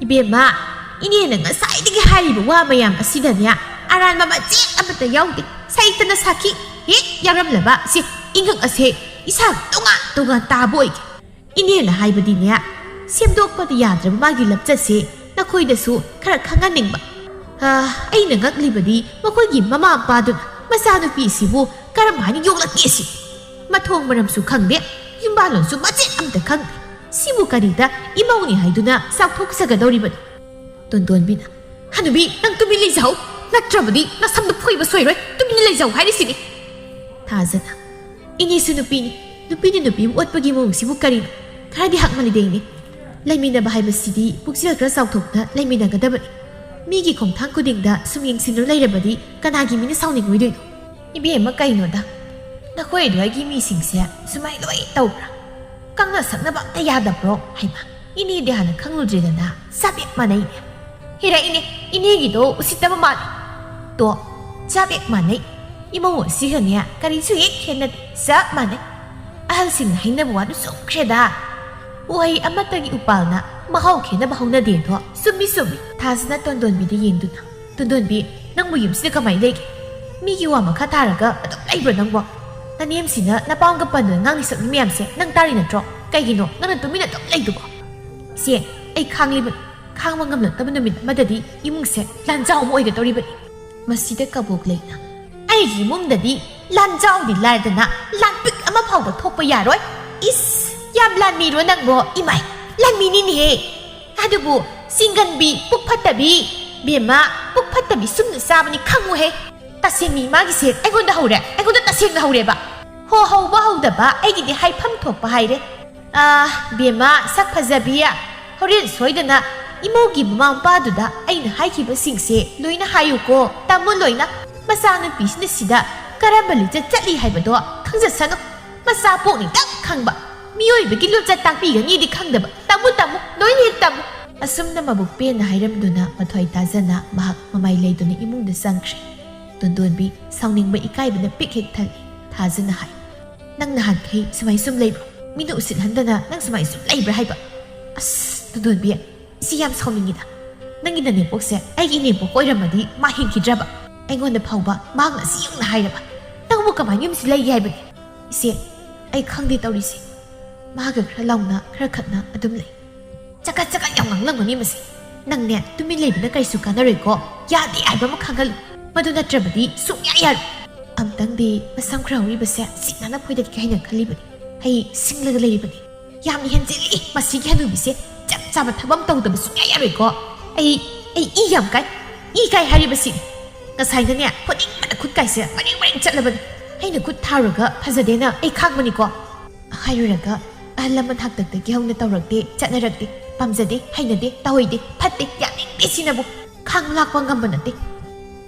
ꯏꯕꯦꯝꯃ, ꯏꯅꯦꯅ ꯉꯁꯥꯏꯗꯒꯤ ꯍꯥꯏꯔꯤꯕ ꯋꯥ ꯃꯌꯥꯝ ꯑꯁꯤꯗꯅꯦ ꯑꯔꯥꯟꯕ ꯃꯆꯦꯠ ꯑꯃꯠꯇ ꯌꯥꯎꯗꯦ꯫ ꯁꯩꯇꯅ ꯁꯥꯈꯤ ꯍꯦꯛ ꯌꯥꯎꯔꯝꯂꯕ ꯁꯤ ꯏꯉꯛ ꯑꯁꯦ ꯏꯁꯥ ꯇꯣꯉꯥꯟ ꯇꯣꯉꯥꯟ ꯇꯥꯕ ꯑꯣꯏꯒꯦ꯫ ꯏꯅꯦꯅ ꯍꯥꯏꯕꯗꯤꯅꯦ, ꯁꯦꯝꯗꯣꯛꯄꯗ ꯌꯥꯗ꯭ꯔꯕ ꯃꯥꯒꯤ ꯂꯝꯆꯠꯁꯦ ꯅꯈꯣꯏꯗꯁꯨ ꯈꯔ ꯈꯪꯍꯟꯅꯤꯡꯕ꯫ ꯑ, ꯑꯩꯅ ꯉꯛꯂꯤꯕꯗꯤ ꯃꯈꯣꯏꯒꯤ ꯃꯃꯥ ꯃꯄꯥꯗꯨꯅ ꯃꯆꯥꯅꯨꯄꯤꯁꯤꯕꯨ ꯀꯔꯝ ꯍꯥꯏꯅ ꯌꯣꯛꯂꯛꯀꯦ ꯁꯤ꯫ ꯃꯊꯣꯡ ꯃꯔꯝꯁꯨ ꯈꯪꯗꯦ, ꯌꯨꯝꯕꯥꯜꯂꯣꯟꯁꯨ ꯃꯆꯦꯠ ꯑꯃꯠꯇ ꯈꯪꯗꯦ꯫ ꯁꯤꯕꯨ ꯀꯔꯤꯗ ꯏꯃꯧꯅꯤ ꯍꯥꯏꯗꯨꯅ ꯆꯥꯎꯊꯣꯛꯆꯒꯗꯧꯔꯤꯕꯅꯣ? ꯇꯣꯟꯗꯣꯟꯕꯤꯅ, "ꯍꯅꯨꯕꯤ, ꯅꯪ ꯇꯨꯃꯤꯟ ꯂꯩꯖꯍꯧ, ꯅꯠꯇ꯭ꯔꯕꯗꯤ ꯅꯁꯝꯗꯨ ꯐꯣꯏꯕ ꯁꯣꯏꯔꯣꯏ, ꯇꯨꯃꯤꯟ ꯂꯩꯖꯍꯧ ꯍꯥꯏꯔꯤꯁꯤꯅꯤ꯫" ꯊꯥꯖꯅ, "ꯏꯅꯦꯁꯨ ꯅꯨꯄꯤꯅꯤ, ꯅꯨꯄꯤꯅ ꯅꯨꯄꯤꯕꯨ ꯑꯣꯠꯄꯒꯤ ꯃꯑꯣꯡꯁꯤꯕꯨ ꯀꯔꯤꯅꯣ? ꯈꯔꯗꯤ ꯍꯛꯃꯜꯂꯤꯗ ꯏꯅꯦ꯫ ꯂꯩꯃꯤꯟꯅꯕ ꯍꯥꯏꯕꯁꯤꯗꯤ ꯄꯨꯛꯆꯦꯜ ꯈꯔ ꯆꯥꯎꯊꯣꯛꯅ ꯂꯩꯃꯤꯟꯅꯒꯗꯕꯅꯤ꯫ ꯃꯤꯒꯤ ꯈꯣꯡꯊꯥꯡ ꯈꯨꯗꯤꯡꯗ ꯁꯨꯝ ꯌꯦꯡꯁꯤꯟꯗꯨꯅ ꯂꯩꯔꯕꯗꯤ ꯀꯅꯥꯒꯤ ꯃꯤꯅ ꯁꯥꯎꯅꯤꯡꯉꯣꯏꯗꯣꯏꯅꯣ?" "ꯏꯕꯦꯝꯃ, ꯀꯩꯅꯣꯗ, ꯅꯈꯣꯏ ꯑꯗꯨꯋꯥꯏꯒꯤ ꯃꯤꯁꯤꯡꯁꯦ ꯁꯨꯃꯥꯏ ꯂꯣꯏ ꯇꯧꯕ꯭ꯔꯥ? ꯀꯪꯅ ꯁꯛꯅꯕ ꯑꯝꯇ ꯌꯥꯗꯕ꯭ꯔꯣ?" ꯍꯩꯃꯥ, ꯏꯅꯦꯗꯤ ꯍꯥꯟꯅ ꯈꯪꯂꯨꯗ꯭ꯔꯦꯗꯅ, ꯆꯞ ꯍꯦꯛ ꯃꯥꯟꯅꯩꯅꯦ꯫ ꯍꯦꯔꯥ ꯏꯅꯦ, ꯏꯅꯦꯒꯤꯗꯣ ꯎꯁꯤꯠꯇꯕ ꯃꯥꯜꯂꯦ꯫ ꯇꯣ, ꯆꯞ ꯍꯦꯛ ꯃꯥꯟꯅꯩ꯫ ꯏꯃꯧ ꯑꯁꯤꯒꯅꯦ ꯀꯔꯤꯁꯨ ꯍꯦꯛ ꯈꯦꯠꯅꯗꯦ, ꯆꯞ ꯃꯥꯟꯅꯩ꯫ ꯑꯍꯜꯁꯤꯡꯅ ꯍꯥꯏꯅꯕ ꯋꯥꯗꯨ ꯆꯨꯝꯈ꯭ꯔꯦꯗ꯫ "ꯎꯍꯩ ꯑꯃꯠꯇꯒꯤ ꯎꯄꯥꯜꯅ ꯃꯍꯥꯎ ꯈꯦꯠꯅꯕ ꯍꯧꯅꯗꯦꯗꯣ ꯆꯨꯝꯃꯤ ꯆꯨꯝꯃꯤ꯫" ꯊꯥꯖꯅ ꯇꯣꯟꯗꯣꯟꯕꯤꯗ ꯌꯦꯡꯗꯨꯅ, "ꯇꯣꯟꯗꯣꯟꯕꯤ, ꯅꯪꯕꯨ ꯌꯨꯝꯁꯤꯗ ꯀꯃꯥꯏꯅ ꯂꯩꯒꯦ? ꯃꯤꯒꯤ ꯋꯥ ꯃꯈꯥ ꯇꯥꯔꯒ ꯑꯗꯨꯝ ꯂꯩꯕ꯭ꯔꯣ ꯅꯪꯕꯣ? ꯅꯅꯦꯝꯁꯤꯅ ꯅꯄꯥꯝꯒ ꯄꯟꯗꯨꯅ ꯉꯥꯡꯂꯤ ꯁꯛꯂꯤ ꯃꯌꯥꯝꯁꯦ ꯅꯪ ꯇꯥꯔꯤ ꯅꯠꯇ꯭ꯔꯣ? ꯀꯩꯒꯤꯅꯣ ꯅꯪꯅ ꯇꯨꯃꯤꯟꯅ ꯑꯗꯨꯝ ꯂꯩꯗꯨꯕꯣ?" "ꯏꯆꯦ, ꯑꯩ ꯈꯥꯡꯂꯤꯕꯅꯤ꯫ ꯈꯥꯡꯕ ꯉꯝꯂꯛꯇꯕ ꯅꯨꯃꯤꯠ ꯑꯃꯗꯗꯤ ꯏꯃꯨꯡꯁꯦ ꯂꯥꯟꯖꯥꯎ ꯑꯃ ꯑꯣꯏꯒꯗꯧꯔꯤꯕꯅꯤ꯫" ꯃꯁꯤꯗ ꯀꯕꯣꯛ ꯂꯩꯅ, "ꯑꯩꯒꯤ ꯏꯃꯨꯡꯗꯗꯤ ꯂꯥꯟꯖꯥꯎꯗꯤ ꯂꯥꯏꯔꯗꯅ ꯂꯥꯟꯄꯤꯛ ꯑꯃ ꯐꯥꯎꯕ ꯊꯣꯛꯄ ꯌꯥꯔꯣꯏ꯫" "ꯏꯁ, ꯌꯥꯝ ꯂꯥꯟꯃꯤꯔꯣ ꯅꯪꯕꯣ?" "ꯏꯃꯥꯏ, ꯂꯥꯟꯃꯤꯅꯤꯅꯦꯍꯦ꯫ ꯑꯗꯨꯕꯨ ꯆꯤꯡꯒꯟꯕꯤ, ꯄꯨꯛ ꯐꯠꯇꯕꯤ, ꯕꯦꯝꯃ, ꯄꯨꯛ ꯐꯠꯇꯕꯤ ꯁꯨꯝꯅ ꯆꯥꯕꯅꯤ ꯈꯪꯉꯨꯍꯦ꯫ ꯇꯁꯦꯡꯅ ꯏꯃꯥꯒꯤꯁꯦ ꯑꯩꯉꯣꯟꯗ ꯍꯧꯔꯦ, ꯑꯩꯉꯣꯟꯗ ꯇꯁꯦꯡꯅ ꯍꯧꯔꯦꯕ꯫ ꯍꯣ, ꯍꯧꯕ ꯍꯧꯗꯕ ꯑꯩꯒꯤꯗꯤ ꯍꯥꯏꯐꯝ ꯊꯣꯛꯄ ꯍꯥꯏꯔꯦ꯫ ꯑꯥ, ꯕꯦꯝꯃ, ꯁꯛ ꯐꯖꯕꯤ, ꯍꯣꯔꯦꯟ ꯁꯣꯏꯗꯅ ꯏꯃꯧꯒꯤ ꯃꯃꯥ ꯃꯄꯥꯗꯨꯗ ꯑꯩꯅ ꯍꯥꯏꯈꯤꯕꯁꯤꯡꯁꯦ ꯂꯣꯏꯅ ꯍꯥꯏꯌꯨꯀꯣ, ꯇꯝꯃꯨ ꯂꯣꯏꯅ꯫ ꯃꯆꯥꯅꯨꯄꯤꯁꯤꯅ ꯁꯤꯗ ꯀꯔꯝꯕ ꯂꯤꯆꯠ ꯆꯠꯂꯤ ꯍꯥꯏꯕꯗꯣ ꯈꯪꯖꯁꯅꯨ꯫ ꯃꯆꯥ ꯄꯣꯛꯅꯤꯡꯇꯪ ꯈꯪꯕ, ꯃꯤꯑꯣꯏꯕꯒꯤ ꯂꯣꯟꯆꯠ ꯇꯥꯛꯄꯤꯒꯅꯤꯗꯤ ꯈꯪꯗꯕ꯫ ꯇꯝꯃꯨ, ꯇꯝꯃꯨ, ꯂꯣꯏꯅ ꯍꯦꯛ ꯇꯝꯃꯨ꯫" ꯑꯁꯨꯝꯅ ꯃꯕꯨꯛ ꯄꯦꯟꯅ ꯍꯥꯏꯔꯝꯗꯨꯅ ꯃꯊ꯭ꯋꯥꯏ ꯇꯥꯖꯅ ꯃꯍꯥꯛ ꯃꯃꯥꯏ ꯂꯩꯗꯨꯅ ꯏꯃꯨꯡꯗ ꯆꯪꯈ꯭ꯔꯦ꯫ ꯇꯣꯟꯗꯣꯟꯕꯤ ꯁꯥꯎꯅꯤꯡꯕ ꯏꯀꯥꯏꯕꯅ ꯄꯤꯛ ꯍꯦꯛ ꯊꯜꯂꯤ꯫ ꯊꯥꯖꯅ ꯍꯥꯏ, "ꯅꯪ ꯅꯍꯥꯟꯈꯩ ꯁꯨꯃꯥꯏ ꯁꯨꯝ ꯂꯩꯕ꯭ꯔꯣ?" ꯃꯤꯅ ꯎꯁꯤꯠꯍꯟꯗꯅ ꯅꯪ ꯁꯨꯃꯥꯏꯅ ꯁꯨꯝ ꯂꯩꯕ꯭ꯔꯥ ꯍꯥꯏꯕ? ꯑꯁ, ꯇꯣꯟꯗꯣꯟꯕꯤ, ꯏꯆꯦ ꯌꯥꯝ ꯁꯥꯎꯅꯤꯡꯉꯤꯗ꯫ ꯅꯪꯒꯤ ꯅꯅꯦꯝꯄꯣꯛꯁꯦ ꯑꯩꯒꯤ ꯏꯅꯦꯝꯄꯣꯛ ꯑꯣꯏꯔꯝꯃꯗꯤ ꯃꯥ ꯍꯤꯡꯈꯤꯗ꯭ꯔꯕ꯫ ꯑꯩꯉꯣꯟꯗ ꯐꯥꯎꯕ ꯃꯍꯥꯛꯅ ꯑꯁꯤ ꯌꯧꯅ ꯍꯥꯏꯔꯕ꯫ ꯅꯪꯕꯨ ꯀꯃꯥꯏꯅ ꯌꯨꯝꯁꯤ ꯂꯩꯒꯦ ꯍꯥꯏꯕꯅꯤ? ꯏꯆꯦ, ꯑꯩ ꯈꯪꯗꯦ ꯇꯧꯔꯤꯁꯦ꯫ ꯃꯥꯒ ꯈꯔ ꯂꯥꯎꯅ, ꯈꯔ ꯈꯠꯅ ꯑꯗꯨꯝ ꯂꯩ꯫ ꯆꯀꯠ ꯆꯀꯠ ꯌꯥꯝ ꯉꯥꯡꯂꯝꯒꯅꯤ ꯃꯁꯤ꯫ ꯅꯪꯅꯦ, ꯇꯨꯃꯤꯟ ꯂꯩꯕꯅ ꯀꯔꯤꯁꯨ ꯀꯥꯟꯅꯔꯣꯏꯀꯣ꯫ ꯌꯥꯗꯦ ꯍꯥꯏꯕ ꯑꯃ ꯈꯪꯍꯜꯂꯨ꯫ ꯃꯗꯨ ꯅꯠꯇ꯭ꯔꯕꯗꯤ ꯁꯨꯡꯌꯥ ꯌꯥꯔꯣꯏ꯫ ꯑꯝꯇꯪꯗꯤ ꯃꯁꯝ ꯈꯔ ꯍꯧꯔꯤꯕꯁꯦ ꯁꯤꯠ ꯅꯥꯟꯅ ꯐꯣꯏꯗꯠꯀꯦ ꯍꯥꯏꯅ ꯈꯜꯂꯤꯕꯅꯤ꯫ ꯑꯩ ꯁꯤꯡꯂꯒ ꯂꯩꯔꯤꯕꯅꯤ꯫ ꯌꯥꯝ ꯍꯦꯟꯖꯤꯜꯂꯤ ꯃꯁꯤꯒꯤ ꯍꯅꯨꯕꯤꯁꯦ꯫ ꯆꯞ ꯆꯥꯕ ꯊꯕꯛ ꯑꯃ ꯇꯧꯗꯕ ꯁꯨꯡꯌꯥ ꯌꯥꯔꯣꯏꯀꯣ꯫ ꯑꯩ, ꯑꯩ ꯏ ꯌꯥꯝ ꯀꯥꯏ꯫ ꯏ ꯀꯥꯏ ꯍꯥꯏꯔꯤꯕꯁꯤꯅꯤ꯫ ꯉꯁꯥꯏꯅꯅꯦ, ꯐꯨꯅꯤꯡꯕꯅ ꯈꯨꯠ ꯀꯥꯏꯁꯦ ꯃꯔꯦꯡ ꯃꯔꯦꯡ ꯆꯠꯂꯕꯅꯤ꯫ ꯑꯩꯅ ꯈꯨꯠ ꯊꯥꯔꯨꯔꯒ ꯐꯖꯗꯦꯅ ꯑꯩ ꯈꯥꯡꯕꯅꯤꯀꯣ꯫ ꯍꯥꯏꯔꯨꯔꯒ ꯑꯍꯜ ꯂꯃꯟ ꯍꯥꯛꯇꯛꯇꯒꯤ ꯍꯧꯅ ꯇꯧꯔꯛꯇꯦ, ꯆꯠꯅꯔꯛꯇꯦ, ꯄꯥꯝꯖꯗꯦ, ꯍꯩꯅꯗꯦ, ꯇꯧꯍꯩꯗꯦ, ꯐꯠꯇꯦ, ꯌꯥꯅꯤꯡꯗꯦ ꯁꯤꯅꯕꯨ꯫ ꯈꯥꯡ ꯂꯥꯛꯄ ꯉꯝꯕ ꯅꯠꯇꯦ꯫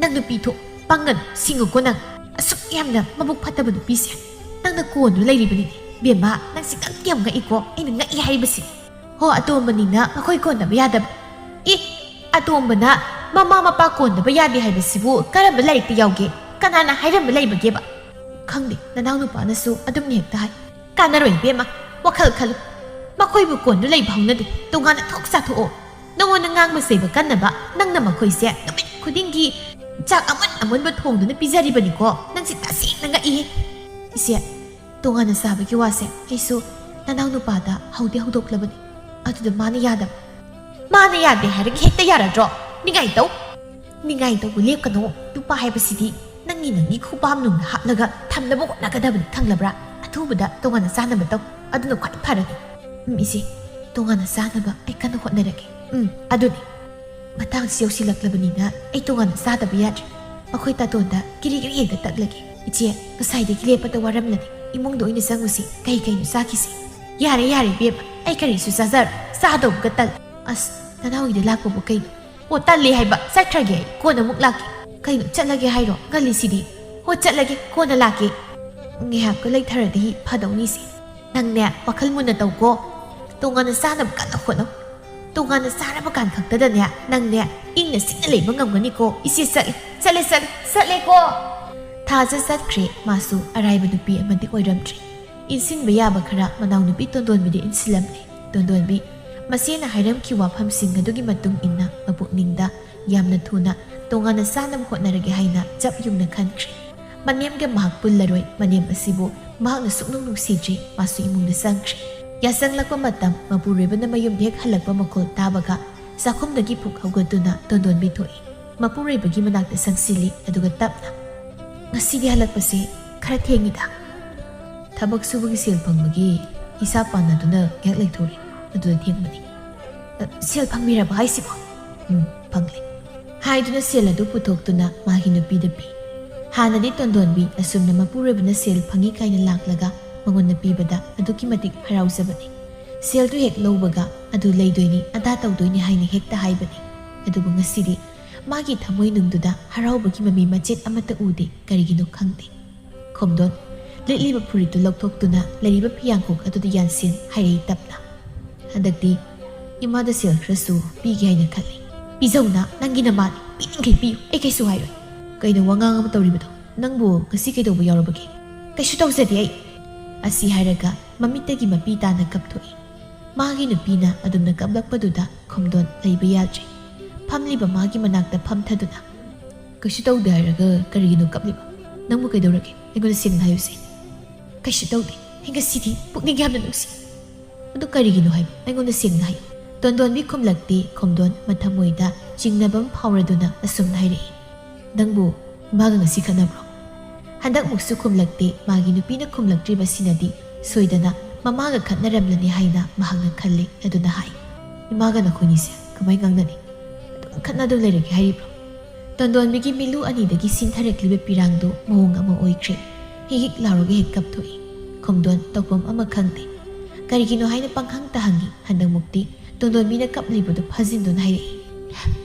ꯅꯪ ꯅꯨꯄꯤ ꯊꯣꯛ ꯄꯥꯡꯒꯟ ꯁꯤꯡꯉꯨꯀꯣ ꯅꯪ꯫ ꯑꯁꯨꯛ ꯌꯥꯝꯅ ꯃꯕꯨꯛ ꯐꯠꯇꯕ ꯅꯨꯄꯤꯁꯦ ꯅꯪꯅ ꯀꯣꯟꯗꯨ ꯂꯩꯔꯤꯕꯅꯤꯅꯦ꯫ ꯕꯦꯝꯃ, ꯅꯪ ꯁꯤ ꯉꯛꯇꯤ ꯌꯥꯝ ꯉꯛꯏꯀꯣ꯫ ꯑꯩꯅ ꯉꯛꯏ ꯍꯥꯏꯔꯤꯕꯁꯤ꯫ ꯍꯣ, ꯑꯇꯣꯝꯕꯅꯤꯅ ꯃꯈꯣꯏ ꯀꯣꯟꯅꯕ ꯌꯥꯗꯕ꯫ ꯏ, ꯑꯇꯣꯝꯕꯅ ꯃꯃꯥ ꯃꯄꯥ ꯀꯣꯟꯗꯕ ꯌꯥꯗꯦ ꯍꯥꯏꯕꯁꯤꯕꯨ ꯀꯔꯝꯕ ꯂꯥꯏꯔꯤꯛꯇ ꯌꯥꯎꯒꯦ? ꯀꯅꯥꯅ ꯍꯥꯏꯔꯝꯕ ꯂꯩꯕꯒꯦꯕ? ꯈꯪꯗꯦ, ꯅꯅꯥꯎ ꯅꯨꯄꯥꯅꯁꯨ ꯑꯗꯨꯝꯅ ꯍꯦꯛꯇ ꯍꯥꯏ꯫ ꯀꯥꯟꯅꯔꯣꯏ ꯏꯕꯦꯝꯃ, ꯋꯥꯈꯜ ꯈꯜꯂꯨ꯫ ꯃꯈꯣꯏꯕꯨ ꯀꯣꯟꯗꯨ ꯂꯩꯕ ꯍꯧꯅꯗꯦ, ꯇꯣꯉꯥꯟꯅ ꯊꯣꯛ ꯆꯥꯊꯣꯛꯑꯣ꯫ ꯅꯉꯣꯟꯗ ꯉꯥꯡꯕ ꯆꯩꯕ ꯀꯟꯅꯕ ꯅꯪꯅ ꯃꯈꯣꯏꯁꯦ ꯅꯨꯃꯤꯠ ꯈꯨꯗꯤꯡꯒꯤ ꯆꯥꯛ ꯑꯃꯨꯟ ꯑꯃꯨꯟꯕ ꯊꯣꯡꯗꯨꯅ ꯄꯤꯖꯔꯤꯕꯅꯤꯀꯣ꯫ ꯅꯪꯁꯤ ꯇꯁꯦꯡꯅ ꯉꯛꯏꯍꯦ꯫ ꯏꯆꯦ, ꯇꯣꯉꯥꯟꯅ ꯆꯥꯕꯒꯤ ꯋꯥꯁꯦ ꯑꯩꯁꯨ ꯅꯅꯥꯎ ꯅꯨꯄꯥꯗ ꯍꯧꯗꯤ ꯍꯧꯗꯣꯛꯂꯕꯅꯤ꯫ ꯑꯗꯨꯗ ꯃꯥꯅ ꯌꯥꯗꯕ꯫ ꯃꯥꯅ ꯌꯥꯗꯦ ꯍꯥꯏꯔꯒ ꯍꯦꯛꯇ ꯌꯥꯔꯗ꯭ꯔꯣ? ꯅꯤꯡꯉꯥꯏ ꯇꯧ꯫ ꯅꯤꯡꯉꯥꯏ ꯇꯧꯕ ꯂꯦꯞꯀꯅꯣ꯫ ꯅꯨꯄꯥ ꯍꯥꯏꯕꯁꯤꯗꯤ ꯅꯪꯒꯤ ꯅꯪꯒꯤ ꯈꯨꯄꯥꯝ ꯅꯨꯡꯗ ꯍꯥꯞꯂꯒ ꯊꯝꯅꯕ ꯍꯣꯠꯅꯒꯗꯕꯅꯤ, ꯈꯪꯂꯕ꯭ꯔꯥ? ꯑꯊꯨꯕꯗ ꯇꯣꯉꯥꯟꯅ ꯆꯥꯅꯕ ꯇꯧ꯫ ꯑꯗꯨꯅ ꯈ꯭ꯋꯥꯏ ꯐꯔꯅꯤ꯫ ꯎꯝ, ꯏꯆꯦ, ꯇꯣꯉꯥꯟꯅ ꯆꯥꯅꯕ ꯑꯩ ꯀꯟꯅ ꯍꯣꯠꯅꯔꯒꯦ꯫ ꯎꯝ, ꯑꯗꯨꯅꯤ꯫ ꯃꯇꯥꯡꯁꯤ ꯌꯧꯁꯤꯜꯂꯛꯂꯕꯅꯤꯅ ꯑꯩ ꯇꯣꯉꯥꯟꯅ ꯆꯥꯗꯕ ꯌꯥꯗ꯭ꯔꯦ꯫ ꯃꯈꯣꯏ ꯇꯥꯇꯣꯟꯗ ꯀꯤꯔꯤ ꯀꯤꯔꯤ ꯍꯦꯛꯇ ꯇꯛꯂꯒꯦ꯫ ꯏꯆꯦ, ꯉꯁꯥꯏꯗꯒꯤ ꯂꯦꯞꯄꯗ ꯋꯥꯔꯝꯂꯅꯤ꯫ ꯏꯃꯨꯡꯗ ꯑꯣꯏꯅ ꯆꯪꯉꯨꯁꯤ꯫ ꯀꯩ ꯀꯩꯅꯣ ꯆꯥꯈꯤꯁꯤ꯫ ꯌꯥꯔꯦ, ꯌꯥꯔꯦ, ꯏꯕꯦꯝꯃ꯫ ꯑꯩ ꯀꯔꯤꯁꯨ ꯆꯥꯖꯔꯣꯏ꯫ ꯆꯥꯗꯧꯕꯒ ꯇꯜꯂꯦ꯫ ꯑꯁ, ꯅꯅꯥꯎꯒꯤꯗ ꯂꯥꯛꯄꯕꯨ ꯀꯩꯅꯣ? ꯑꯣ, ꯇꯜꯂꯦ ꯍꯥꯏꯕ꯫ ꯆꯠꯈ꯭ꯔꯒꯦ ꯑꯩ꯫ ꯀꯣꯟꯅ ꯑꯃꯨꯛ ꯂꯥꯛꯀꯦ꯫ ꯀꯩꯅꯣ, ꯆꯠꯂꯒꯦ ꯍꯥꯏꯔꯣ? ꯉꯜꯂꯤꯁꯤꯗꯤ꯫ ꯍꯣ, ꯆꯠꯂꯒꯦ꯫ ꯀꯣꯟꯅ ꯂꯥꯛꯀꯦ꯫ ꯉꯥꯏꯍꯥꯛꯀ ꯂꯩꯊꯔꯗꯤ ꯐꯗꯧꯅꯤꯁꯦ꯫ ꯅꯪꯅꯦ, ꯋꯥꯈꯜ ꯃꯨꯟꯅ ꯇꯧꯀꯣ꯫ ꯇꯣꯉꯥꯟꯅ ꯆꯥꯅꯕ ꯀꯟꯅ ꯍꯣꯠꯅꯧ꯫ ꯇꯣꯉꯥꯟꯅ ꯆꯥꯔꯕ ꯀꯥꯟ ꯈꯛꯇꯗꯅꯦ, ꯅꯪꯅꯦ, ꯏꯪꯅ ꯆꯤꯛꯅ ꯂꯩꯕ ꯉꯝꯒꯅꯤꯀꯣ꯫ ꯏꯆꯦ ꯆꯠꯂꯦ, ꯆꯠꯂꯦ, ꯆꯠꯂꯦ, ꯆꯠꯂꯦꯀꯣ꯫ ꯊꯥꯖ ꯆꯠꯈ꯭ꯔꯦ꯫ ꯃꯥꯁꯨ ꯑꯔꯥꯏꯕ ꯅꯨꯄꯤ ꯑꯃꯗꯤ ꯑꯣꯏꯔꯝꯗ꯭ꯔꯦ꯫ ꯏꯟꯁꯤꯟꯕ ꯌꯥꯕ ꯈꯔ ꯃꯅꯥꯎꯅꯨꯄꯤ ꯇꯣꯟꯗꯣꯟꯕꯤꯗ ꯏꯟꯁꯤꯜꯂꯝꯂꯦ꯫ ꯇꯣꯟꯗꯣꯟꯕꯤ ꯃꯆꯦꯅ ꯍꯥꯏꯔꯝꯈꯤꯕ ꯋꯥꯐꯝꯁꯤꯡ ꯑꯗꯨꯒꯤ ꯃꯇꯨꯡ ꯏꯟꯅ ꯃꯄꯨꯛꯅꯤꯡꯗ ꯌꯥꯝꯅ ꯊꯨꯅ ꯇꯣꯉꯥꯟꯅ ꯆꯥꯅꯕ ꯍꯣꯠꯅꯔꯒꯦ ꯍꯥꯏꯅ ꯆꯞ ꯌꯨꯡꯅ ꯈꯟꯈ꯭ꯔꯦ꯫ ꯃꯅꯦꯝꯒ ꯃꯍꯥꯛ ꯄꯨꯜꯂꯔꯣꯏ, ꯃꯅꯦꯝ ꯑꯁꯤꯕꯨ ꯃꯍꯥꯛꯅ ꯁꯨꯛꯅꯨꯡ ꯅꯨꯡꯁꯤꯗ꯭ꯔꯤ꯫ ꯃꯥꯁꯨ ꯏꯃꯨꯡꯗ ꯆꯪꯈ꯭ꯔꯦ꯫ ꯌꯥꯆꯪꯂꯛꯄ ꯃꯇꯝ ꯃꯄꯨꯔꯣꯏꯕꯅ ꯃꯌꯨꯝꯗ ꯍꯦꯛ ꯍꯜꯂꯛꯄ ꯃꯈꯣꯜ ꯇꯥꯕꯒ ꯆꯥꯛꯈꯨꯝꯗꯒꯤ ꯐꯨꯛ ꯍꯧꯒꯠꯇꯨꯅ ꯇꯣꯟꯗꯣꯟꯕꯤ ꯊꯣꯛꯏ꯫ ꯃꯄꯨꯔꯣꯏꯕꯒꯤ ꯃꯅꯥꯛꯇ ꯆꯪꯁꯤꯜꯂꯤ, ꯑꯗꯨꯒ ꯇꯞꯅ, "ꯉꯁꯤꯗꯤ ꯍꯜꯂꯛꯄꯁꯦ ꯈꯔ ꯊꯦꯡꯉꯤꯗ꯫ ꯊꯕꯛ ꯁꯨꯕꯒꯤ ꯁꯦꯜ ꯐꯪꯕꯒꯤ ꯍꯤꯁꯥꯞ ꯄꯥꯟꯅꯗꯨꯅ ꯉꯥꯏꯍꯥꯛ ꯂꯩꯊꯣꯔꯦ, ꯑꯗꯨꯗ ꯊꯦꯡꯕꯅꯤ꯫ ꯑ, ꯁꯦꯜ ꯐꯪꯕꯤꯔꯕ ꯍꯥꯏꯁꯤꯕꯣ?" "ꯎꯝ, ꯐꯪꯂꯦ," ꯍꯥꯏꯗꯨꯅ ꯁꯦꯜ ꯑꯗꯨ ꯄꯨꯊꯣꯛꯇꯨꯅ ꯃꯥꯒꯤ ꯅꯨꯄꯤꯗ ꯄꯤ꯫ ꯍꯥꯟꯅꯗꯤ ꯇꯣꯟꯗꯣꯟꯕꯤ ꯑꯁꯨꯝꯅ ꯃꯄꯨꯔꯣꯏꯕꯅ ꯁꯦꯜ ꯐꯪꯉꯤ ꯀꯥꯏꯅ ꯂꯥꯛꯂꯒ ꯃꯉꯣꯟꯗ ꯄꯤꯕꯗ ꯑꯗꯨꯛꯀꯤ ꯃꯇꯤꯛ ꯍꯔꯥꯎꯖꯕꯅꯤ꯫ ꯁꯦꯜꯗꯨ ꯍꯦꯛ ꯂꯧꯕꯒ "ꯑꯗꯨ ꯂꯩꯗꯣꯏꯅꯤ, ꯑꯗꯥ ꯇꯧꯗꯣꯏꯅꯤ" ꯍꯥꯏꯅ ꯍꯦꯛꯇ ꯍꯥꯏꯕꯅꯤ꯫ ꯑꯗꯨꯕꯨ ꯉꯁꯤꯗꯤ ꯃꯥꯒꯤ ꯊꯃꯣꯏꯅꯨꯡꯗꯨꯗ ꯍꯔꯥꯎꯕꯒꯤ ꯃꯃꯤ ꯃꯆꯦꯠ ꯑꯃꯠꯇ ꯎꯗꯦ꯫ ꯀꯔꯤꯒꯤꯅꯣ ꯈꯪꯗꯦ꯫ ꯈꯣꯝꯗꯣꯟ ꯂꯤꯠꯂꯤꯕ ꯐꯨꯔꯤꯠꯇꯨ ꯂꯧꯊꯣꯛꯇꯨꯅ ꯂꯩꯔꯤꯕ ꯐꯤꯌꯥꯡꯈꯣꯛ ꯑꯗꯨꯗ ꯌꯥꯟꯁꯤꯟ ꯍꯥꯏꯔꯛꯏ ꯇꯞꯅ꯫ "ꯍꯟꯗꯛꯇꯤ ꯏꯃꯥꯗ ꯁꯦꯜ ꯈꯔꯁꯨ ꯄꯤꯒꯦ ꯍꯥꯏꯅ ꯈꯜꯂꯤ꯫" "ꯄꯤꯖꯧꯅ, ꯅꯪꯒꯤ ꯅꯃꯥꯅꯤ, ꯄꯤꯅꯤꯡꯈꯩ ꯄꯤꯌꯨ, ꯑꯩ ꯀꯩꯁꯨ ꯍꯥꯏꯔꯣꯏ꯫" "ꯀꯩꯅꯣ ꯋꯥꯉꯥꯡ ꯑꯃ ꯇꯧꯔꯤꯕꯗꯣ? ꯅꯪꯕꯨ ꯉꯁꯤ ꯀꯩꯗꯧꯕ ꯌꯥꯎꯔꯕꯒꯦ?" "ꯀꯩꯁꯨ ꯇꯧꯖꯗꯦ ꯑꯩ꯫" ꯑꯁꯤ ꯍꯥꯏꯔꯒ ꯃꯃꯤꯠꯇꯒꯤ ꯃꯄꯤ ꯇꯥꯅ ꯀꯞꯊꯣꯛꯏ꯫ ꯃꯥꯒꯤ ꯅꯨꯄꯤꯅ ꯑꯗꯨꯝꯅ ꯀꯞꯂꯛꯄꯗꯨꯗ ꯈꯣꯝꯗꯣꯟ ꯂꯩꯕ ꯌꯥꯗ꯭ꯔꯦ꯫ ꯐꯝꯂꯤꯕ ꯃꯥꯒꯤ ꯃꯅꯥꯛꯇ ꯐꯝꯊꯗꯨꯅ, "ꯀꯩꯁꯨ ꯇꯧꯗꯦ ꯍꯥꯏꯔꯒ ꯀꯔꯤꯒꯤꯅꯣ ꯀꯞꯂꯤꯕ? ꯅꯪꯕꯨ ꯀꯩꯗꯧꯔꯒꯦ? ꯑꯩꯉꯣꯟꯗ ꯁꯦꯡꯅ ꯍꯥꯏꯌꯨꯁꯦ꯫" "ꯀꯩꯁꯨ ꯇꯧꯗꯦ꯫ ꯑꯩ ꯉꯁꯤꯗꯤ ꯄꯨꯛꯅꯤꯡ ꯌꯥꯝꯅ ꯅꯨꯡꯁꯤ꯫" "ꯑꯗꯨ ꯀꯔꯤꯒꯤꯅꯣ ꯍꯥꯏꯕ? ꯑꯩꯉꯣꯟꯗ ꯁꯦꯡꯅ ꯍꯥꯏꯌꯨ꯫" ꯇꯣꯟꯗꯣꯟꯕꯤ ꯈꯨꯝꯂꯛꯇꯦ꯫ ꯈꯣꯝꯗꯣꯟ ꯃꯊꯃꯣꯏꯗ ꯆꯤꯡꯅꯕ ꯑꯃ ꯐꯥꯎꯔꯗꯨꯅ ꯑꯁꯨꯝꯅ ꯍꯥꯏꯔꯛꯏ, "ꯅꯪꯕꯨ ꯏꯃꯥꯒ ꯉꯁꯤ ꯈꯠꯅꯕ꯭ꯔꯣ?" ꯍꯟꯗꯛꯃꯨꯛꯁꯨ ꯈꯨꯝꯂꯛꯇꯦ꯫ ꯃꯥꯒꯤ ꯅꯨꯄꯤꯅ ꯈꯨꯝꯂꯛꯇ꯭ꯔꯤꯕꯁꯤꯅꯗꯤ ꯁꯣꯏꯗꯅ ꯃꯃꯥꯒ ꯈꯠꯅꯔꯝꯂꯅꯤ ꯍꯥꯏꯅ ꯃꯍꯥꯛꯅ ꯈꯜꯂꯤ꯫ ꯑꯗꯨꯅ ꯍꯥꯏ, "ꯏꯃꯥꯒ ꯅꯈꯣꯏꯅꯤꯁꯦ ꯀꯃꯥꯏ ꯉꯥꯡꯅꯅꯤ? ꯑꯗꯨꯝ ꯈꯠꯅꯗꯨ ꯂꯩꯔꯒꯦ ꯍꯥꯏꯔꯤꯕ꯭ꯔꯣ?" ꯇꯣꯟꯗꯣꯟꯕꯤꯒꯤ ꯃꯤꯠꯂꯨ ꯑꯅꯤꯗꯒꯤ ꯁꯤꯟꯊꯔꯛꯂꯤꯕ ꯄꯤꯔꯥꯡꯗꯨ ꯃꯑꯣꯡ ꯑꯃ ꯑꯣꯏꯈ꯭ꯔꯦ꯫ ꯍꯤꯛ ꯍꯤꯛ ꯂꯥꯎꯔꯒ ꯍꯦꯛ ꯀꯞꯊꯣꯛꯏ꯫ ꯈꯣꯝꯗꯣꯟ ꯇꯧꯐꯝ ꯑꯃ ꯈꯪꯗꯦ꯫ ꯀꯔꯤꯒꯤꯅꯣ ꯍꯥꯏꯅ ꯄꯪꯍꯪꯇ ꯍꯪꯉꯤ꯫ ꯍꯟꯗꯛꯃꯨꯛꯇꯤ ꯇꯣꯟꯗꯣꯟꯕꯤꯅ ꯀꯞꯂꯤꯕꯗꯨ ꯐꯥꯖꯤꯟꯗꯨꯅ ꯍꯥꯏꯔꯛꯏ,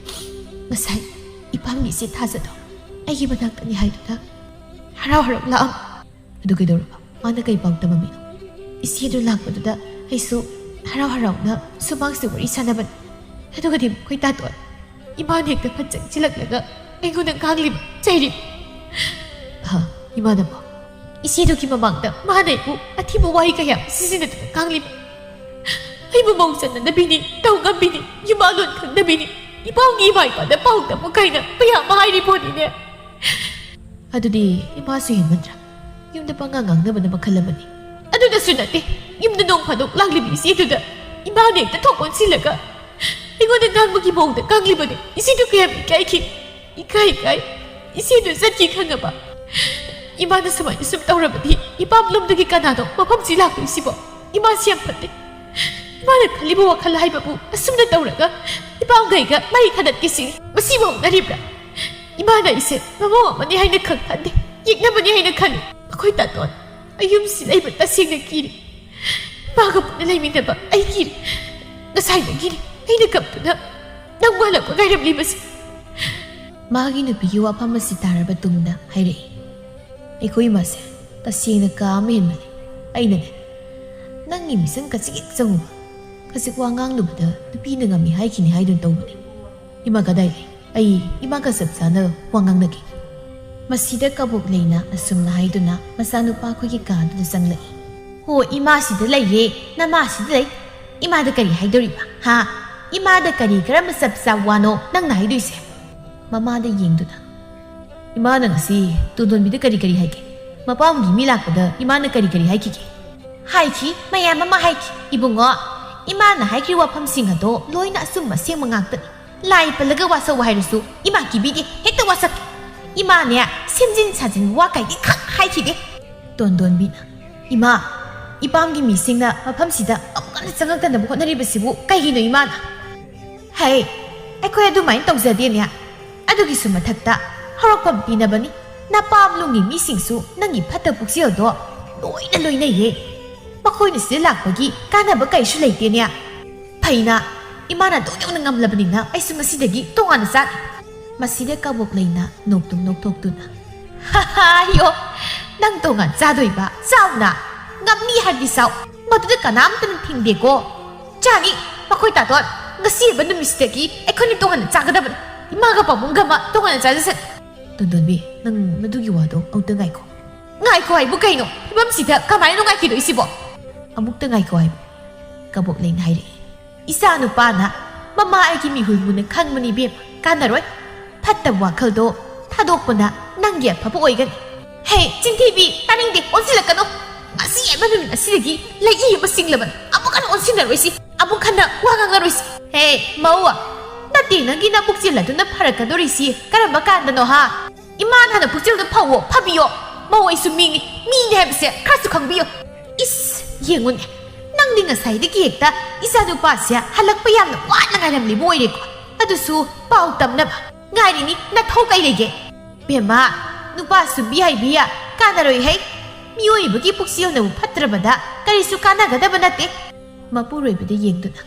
"ꯉꯁꯥꯏ ꯏꯄꯥꯝꯒꯤ ꯏꯆꯦ ꯊꯥꯖꯗꯣ ꯑꯩꯒꯤ ꯃꯅꯥꯛꯇꯅꯤ ꯍꯥꯏꯗꯨꯅ ꯍꯔꯥꯎ ꯍꯔꯥꯎ ꯂꯥꯛꯑꯝ꯫" "ꯑꯗꯨ ꯀꯩꯗꯧꯔꯕ? ꯃꯥꯅ ꯀꯩ ꯄꯥꯎ ꯇꯝꯃꯝꯃꯤꯅꯣ?" "ꯏꯆꯦꯗꯨ ꯂꯥꯛꯄꯗꯨꯗ ꯑꯩꯁꯨ ꯍꯔꯥꯎ ꯍꯔꯥꯎꯅ ꯁꯨꯃꯥꯡꯁꯤꯗ ꯋꯥꯔꯤ ꯁꯥꯟꯅꯕꯅꯤ꯫ ꯑꯗꯨꯒꯗꯤ ꯃꯈꯣꯏ ꯇꯥꯇꯣꯟ ꯏꯃꯥꯅ ꯍꯦꯛꯇ ꯐꯠ ꯆꯪꯁꯤꯜꯂꯛꯂꯒ ꯑꯩꯉꯣꯟꯗ ꯉꯥꯡꯂꯤꯕ, ꯆꯩꯔꯤꯕ꯫" "ꯍꯥ? ꯏꯃꯥꯅꯕꯣ?" ꯏꯆꯦꯗꯨꯒꯤ ꯃꯃꯥꯡꯗ ꯃꯥꯅ ꯑꯩꯕꯨ ꯑꯊꯤꯕ ꯋꯥꯍꯩ ꯀꯌꯥ ꯁꯤꯖꯤꯟꯅꯗꯨꯅ ꯉꯥꯡꯂꯤꯕ꯫ ꯑꯩꯕꯨ ꯃꯧ ꯆꯟꯅꯗꯕꯤꯅꯤ, ꯇꯧ ꯉꯝꯕꯤꯅꯤ, ꯌꯨꯝꯕꯥꯂꯣꯟ ꯈꯪꯗꯕꯤꯅꯤ, ꯏꯄꯥꯎꯒꯤ ꯏꯃꯥ ꯏꯄꯥꯗ ꯄꯥꯎ ꯇꯝꯃꯨ ꯀꯥꯏꯅ ꯃꯌꯥꯝ ꯑꯃ ꯍꯥꯏꯔꯤ ꯄꯣꯠꯅꯤꯅꯦ꯫ ꯑꯗꯨꯗꯤ ꯏꯃꯥꯁꯨ ꯍꯦꯟꯃꯟꯗ꯭ꯔꯥ? ꯌꯨꯝꯗ ꯄꯉꯥꯡ ꯉꯥꯡꯅꯕꯅ ꯃꯈꯜ ꯑꯃꯅꯤ꯫ ꯑꯗꯨꯗꯁꯨ ꯅꯠꯇꯦ, ꯌꯨꯝꯗ ꯅꯣꯡ ꯐꯥꯗꯣꯛ ꯂꯥꯛꯂꯤꯕ ꯏꯆꯦꯗꯨꯗ ꯏꯃꯥꯅ ꯍꯦꯛꯇ ꯊꯣꯛ ꯑꯣꯟꯁꯤꯜꯂꯒ ꯑꯩꯉꯣꯟꯗ ꯉꯥꯡꯕꯒꯤ ꯃꯑꯣꯡꯗ ꯉꯥꯡꯂꯤꯕꯅꯤ꯫ ꯏꯆꯦꯗꯨ ꯀꯌꯥꯝ ꯏꯀꯥꯏꯈꯤ, ꯏꯀꯥꯏ ꯏꯀꯥꯏ꯫ ꯏꯆꯦꯗꯨ ꯆꯠꯈꯤ ꯈꯪꯉꯕ? ꯏꯃꯥꯅ ꯁꯨꯃꯥꯏꯅ ꯁꯨꯝ ꯇꯧꯔꯕꯗꯤ ꯏꯄꯥꯝ ꯂꯣꯝꯗꯒꯤ ꯀꯅꯥꯅꯣ ꯃꯐꯝꯁꯤ ꯂꯥꯛꯇꯣꯏꯁꯤꯕꯣ? ꯏꯃꯥꯁꯤ ꯌꯥꯝ ꯐꯠꯇꯦ꯫ ꯏꯃꯥꯅ ꯈꯜꯂꯤꯕ ꯋꯥꯈꯜ ꯍꯥꯏꯕꯕꯨ ꯑꯁꯨꯝꯅ ꯇꯧꯔꯒ ꯏꯄꯥꯝꯒꯩꯒ ꯃꯔꯤ ꯈꯗꯠꯀꯦ ꯁꯤꯅꯤ꯫ ꯃꯁꯤꯕꯨ ꯍꯧꯅꯔꯤꯕ꯭ꯔꯥ? ꯏꯃꯥꯅ ꯑꯩꯁꯦ ꯃꯃꯧ ꯑꯃꯅꯤ ꯍꯥꯏꯅ ꯈꯪ ꯈꯟꯗꯦ, ꯌꯦꯛꯅꯕꯅꯤ ꯍꯥꯏꯅ ꯈꯜꯂꯤ꯫ ꯑꯩꯈꯣꯏ ꯇꯥꯇꯣꯟ, ꯑꯩ ꯌꯨꯝꯁꯤꯗ ꯂꯩꯕ ꯇꯁꯦꯡꯅ ꯀꯤꯔꯤ꯫ ꯏꯃꯥꯒ ꯄꯨꯟꯅ ꯂꯩꯃꯤꯟꯅꯕ ꯑꯩ ꯀꯤꯔꯤ꯫ ꯉꯁꯥꯏꯗꯒꯤꯅꯤ ꯑꯩꯅ ꯀꯞꯇꯨꯅ ꯅꯪ ꯃꯥꯜꯂꯛꯄ ꯉꯥꯏꯔꯝꯂꯤꯕꯁꯦ꯫ ꯃꯥꯒꯤ ꯅꯨꯄꯤꯒꯤ ꯋꯥꯐꯝ ꯑꯁꯤ ꯇꯥꯔꯕ ꯇꯨꯡꯗ ꯍꯥꯏꯔꯛꯏ, ꯑꯩꯈꯣꯏ ꯏꯃꯥꯁꯦ ꯇꯁꯦꯡꯅ ꯀꯥ ꯑꯃ ꯍꯦꯟꯕꯅꯤ꯫ ꯑꯩꯅꯅꯦ, ꯅꯪꯒꯤ ꯃꯤꯆꯪ ꯈꯖꯤꯛ ꯍꯦꯛ ꯆꯪꯉꯨꯕ, ꯈꯖꯤꯛ ꯋꯥ ꯉꯥꯡꯂꯨꯕꯗ ꯅꯨꯄꯤꯅ ꯉꯝꯃꯤ ꯍꯥꯏꯈꯤꯅꯤ ꯍꯥꯏꯗꯨꯅ ꯇꯧꯕꯅꯤ꯫ ꯏꯃꯥ ꯀꯗꯥꯏ ꯂꯩ? ꯑꯩ ꯏꯃꯥꯒ ꯆꯞ ꯆꯥꯅ ꯋꯥ ꯉꯥꯡꯅꯒꯦ꯫ ꯃꯁꯤꯗ ꯀꯕꯣꯛ ꯂꯩꯅ ꯑꯁꯨꯝꯅ ꯍꯥꯏꯗꯨꯅ ꯃꯆꯥꯅꯨꯄꯥ ꯑꯩꯈꯣꯏꯒꯤ ꯀꯥꯗꯨꯗ ꯆꯪꯂꯛꯏ꯫ ꯍꯣ, ꯏꯃꯥꯁꯤꯗ ꯂꯩꯌꯦ, ꯅꯃꯥꯁꯤꯗ ꯂꯩ꯫ ꯏꯃꯥꯗ ꯀꯔꯤ ꯍꯥꯏꯗꯧꯔꯤꯕ? ꯍꯥ? ꯏꯃꯥꯗ ꯀꯔꯤ ꯀꯔꯝꯕ ꯆꯞ ꯆꯥꯕ ꯋꯥꯅꯣ ꯅꯪꯅ ꯍꯥꯏꯗꯣꯏꯁꯦ? ꯃꯃꯥꯗ ꯌꯦꯡꯗꯨꯅ, ꯏꯃꯥꯅ ꯉꯁꯤ ꯇꯣꯟꯗꯣꯟꯕꯤꯗ ꯀꯔꯤ ꯀꯔꯤ ꯍꯥꯏꯒꯦ? ꯃꯄꯥꯝꯒꯤ ꯃꯤ ꯂꯥꯛꯄꯗ ꯏꯃꯥꯅ ꯀꯔꯤ ꯀꯔꯤ ꯍꯥꯏꯈꯤꯒꯦ? ꯍꯥꯏꯈꯤ, ꯃꯌꯥꯝ ꯑꯃ ꯍꯥꯏꯈꯤ꯫ ꯏꯕꯨꯡꯉꯣ, ꯏꯃꯥꯅ ꯍꯥꯏꯈ꯭ꯔꯤꯕ ꯋꯥꯐꯝꯁꯤꯡ ꯑꯗꯣ ꯂꯣꯏꯅ ꯑꯆꯨꯝꯕ ꯑꯁꯦꯡꯕ ꯉꯥꯛꯇꯅꯤ꯫ ꯂꯥꯏ ꯄꯜꯂꯒ ꯋꯥꯁꯧ ꯍꯥꯏꯔꯁꯨ ꯏꯃꯥ ꯀꯤꯕꯤꯗꯦ, ꯍꯦꯛꯇ ꯋꯥꯁꯛꯀꯦ꯫ ꯏꯃꯥꯅꯦ, ꯁꯦꯝꯖꯤꯟ ꯁꯥꯖꯤꯟ ꯋꯥ ꯀꯩꯗꯤ ꯈꯛ ꯍꯥꯏꯈꯤꯗꯦ꯫ ꯇꯣꯟꯗꯣꯟꯕꯤꯅ, ꯏꯃꯥ, ꯏꯄꯥꯝꯒꯤ ꯃꯤꯁꯤꯡꯅ ꯃꯐꯝꯁꯤꯗ ꯑꯃꯨꯛ ꯍꯟꯅ ꯆꯪꯉꯛꯇꯅꯕ ꯍꯣꯠꯅꯔꯤꯕꯁꯤꯕꯨ ꯀꯩꯒꯤꯅꯣ ꯏꯃꯥꯅ? ꯍꯩ, ꯑꯩꯈꯣꯏ ꯑꯗꯨꯃꯥꯏꯅ ꯇꯧꯖꯗꯦꯅꯦ꯫ ꯑꯗꯨꯒꯤꯁꯨ ꯃꯊꯛꯇ ꯍꯧꯔꯛꯐꯝ ꯄꯤꯅꯕꯅꯤ꯫ ꯅꯄꯥꯝꯂꯣꯝꯒꯤ ꯃꯤꯁꯤꯡꯁꯨ ꯅꯪꯒꯤ ꯐꯠꯇ ꯄꯨꯛꯆꯦꯜꯗꯣ ꯂꯣꯏꯅ ꯂꯣꯏꯅꯩꯌꯦ꯫ ꯃꯈꯣꯏꯅ ꯁꯤꯗ ꯂꯥꯛꯄꯒꯤ ꯀꯥꯟꯅꯕ ꯀꯩꯁꯨ ꯂꯩꯇꯦꯅꯦ꯫ ꯐꯩꯅ, ꯏꯃꯥꯅ ꯑꯗꯨꯛ ꯌꯧꯅ ꯉꯝꯂꯕꯅꯤꯅ ꯑꯩꯁꯨ ꯉꯁꯤꯗꯒꯤ ꯇꯣꯉꯥꯟꯅ ꯆꯥꯒꯦ꯫ ꯃꯁꯤꯗ ꯀꯕꯣꯛ ꯂꯩꯅ ꯅꯣꯛꯇꯨꯝ ꯅꯣꯛꯊꯣꯛꯇꯨꯅ, ꯍꯥ ꯍꯥ, ꯑꯌꯣ, ꯅꯪ ꯇꯣꯉꯥꯟ ꯆꯥꯗꯣꯏꯕ? ꯆꯥꯎꯅ, ꯉꯝꯅꯤ ꯍꯥꯏꯔꯗꯤ ꯆꯥꯎ, ꯃꯗꯨꯗ ꯀꯅꯥꯝꯇꯅ ꯊꯤꯡꯗꯦꯀꯣ꯫ ꯆꯥꯅꯤ, ꯃꯈꯣꯏ ꯇꯥꯇꯣꯟ, ꯉꯁꯤ ꯑꯣꯏꯕ ꯅꯨꯃꯤꯠꯁꯤꯗꯒꯤ ꯑꯩꯈꯣꯏꯅ ꯇꯣꯉꯥꯟꯅ ꯆꯥꯒꯗꯕꯅꯤ꯫ ꯏꯃꯥꯒ ꯄꯥꯕꯨꯡꯒ ꯑꯃ ꯇꯣꯉꯥꯟꯅ ꯆꯥꯖꯁꯅꯤ꯫ ꯇꯣꯟꯗꯣꯟꯕꯤ, ꯅꯪ ꯃꯗꯨꯒꯤ ꯋꯥꯗꯣ ꯑꯃꯨꯛꯇ ꯉꯥꯏꯈꯣ꯫ ꯉꯥꯏꯈꯣ ꯍꯥꯏꯕꯨ ꯀꯩꯅꯣ? ꯐꯤꯕꯝꯁꯤꯗ ꯀꯃꯥꯏꯅ ꯅꯨꯡꯉꯥꯏꯈꯤꯗꯣꯏꯁꯤꯕꯣ? ꯑꯃꯨꯛꯇ ꯉꯥꯏꯈꯣ ꯍꯥꯏꯕ꯫ ꯀꯕꯣꯛꯂꯩꯅ ꯍꯥꯏꯔꯛꯏ꯫ "ꯏꯆꯥ ꯅꯨꯄꯥꯅ ꯃꯃꯥ ꯑꯩꯒꯤ ꯃꯤꯍꯨꯜ ꯃꯨꯟꯅ ꯈꯪꯕꯅꯤ ꯏꯕꯦꯝꯃ, ꯀꯥꯟꯅꯔꯣꯏ꯫ ꯐꯠꯇꯕ ꯋꯥꯈꯜꯗꯣ ꯊꯥꯗꯣꯛꯄꯅ ꯅꯪꯒꯤ ꯑꯐꯕ ꯑꯣꯏꯒꯅꯤ꯫" "ꯍꯦ, ꯆꯤꯟꯊꯤꯕꯤ, ꯇꯥꯅꯤꯡꯗꯦ, ꯑꯣꯟꯁꯤꯜꯂꯛꯀꯅꯨ꯫ ꯉꯁꯤ ꯍꯥꯏꯕ ꯅꯨꯃꯤꯠ ꯑꯁꯤꯗꯒꯤ ꯂꯩꯏ ꯑꯃ ꯆꯤꯡꯂꯕꯅꯤ, ꯑꯃꯨꯛ ꯍꯟꯅ ꯑꯣꯟꯁꯤꯟꯅꯔꯣꯏꯁꯤ, ꯑꯃꯨꯛ ꯍꯟꯅ ꯋꯥ ꯉꯥꯡꯅꯔꯣꯏꯁꯤ꯫" "ꯍꯦ, ꯃꯧ, ꯅꯠꯇꯦ, ꯅꯪꯒꯤ ꯅꯄꯨꯛꯆꯦꯜ ꯑꯗꯨꯅ ꯐꯔꯛꯀꯗꯣꯔꯤꯁꯤ ꯀꯔꯝꯕ ꯀꯥꯟꯗꯅꯣ, ꯍꯥ? ꯏꯃꯥꯅ ꯍꯥꯟꯅ ꯄꯨꯛꯆꯦꯜꯗ ꯐꯧꯋꯣ, ꯐꯕꯤꯌꯣ꯫ ꯃꯧ ꯑꯩꯁꯨ ꯃꯤꯅꯤ, ꯃꯤꯅꯤ ꯍꯥꯏꯕꯁꯦ ꯈꯔꯁꯨ ꯈꯪꯕꯤꯌꯨ꯫" "ꯏꯁ, ꯌꯦꯡꯉꯨꯅꯦ, ꯅꯪꯗꯤ ꯉꯁꯥꯏꯗꯒꯤ ꯍꯦꯛꯇ ꯏꯆꯥꯅꯨꯄꯥꯁꯦ ꯍꯜꯂꯛꯄ ꯌꯥꯝꯅ ꯋꯥꯅ ꯉꯥꯏꯔꯝꯂꯤꯕ ꯑꯣꯏꯔꯦꯀꯣ, ꯑꯗꯨꯁꯨ ꯄꯥꯎ ꯇꯝꯅꯕ ꯉꯥꯏꯔꯤꯅꯤ꯫ ꯅꯊꯧ ꯀꯩ ꯂꯩꯒꯦ?" "ꯕꯦꯝꯃ, ꯅꯨꯄꯥ ꯁꯨꯝꯕꯤ ꯍꯥꯏꯕꯤ ꯀꯥꯟꯅꯔꯣꯏ ꯍꯩ꯫ ꯃꯤꯑꯣꯏꯕꯒꯤ ꯄꯨꯛꯆꯦꯜꯅꯕꯨ ꯐꯠꯇ꯭ꯔꯕꯗ ꯀꯔꯤꯁꯨ ꯀꯥꯟꯅꯒꯗꯕ ꯅꯠꯇꯦ꯫" ꯃꯄꯨꯔꯣꯏꯕꯗ ꯌꯦꯡꯗꯨꯅ,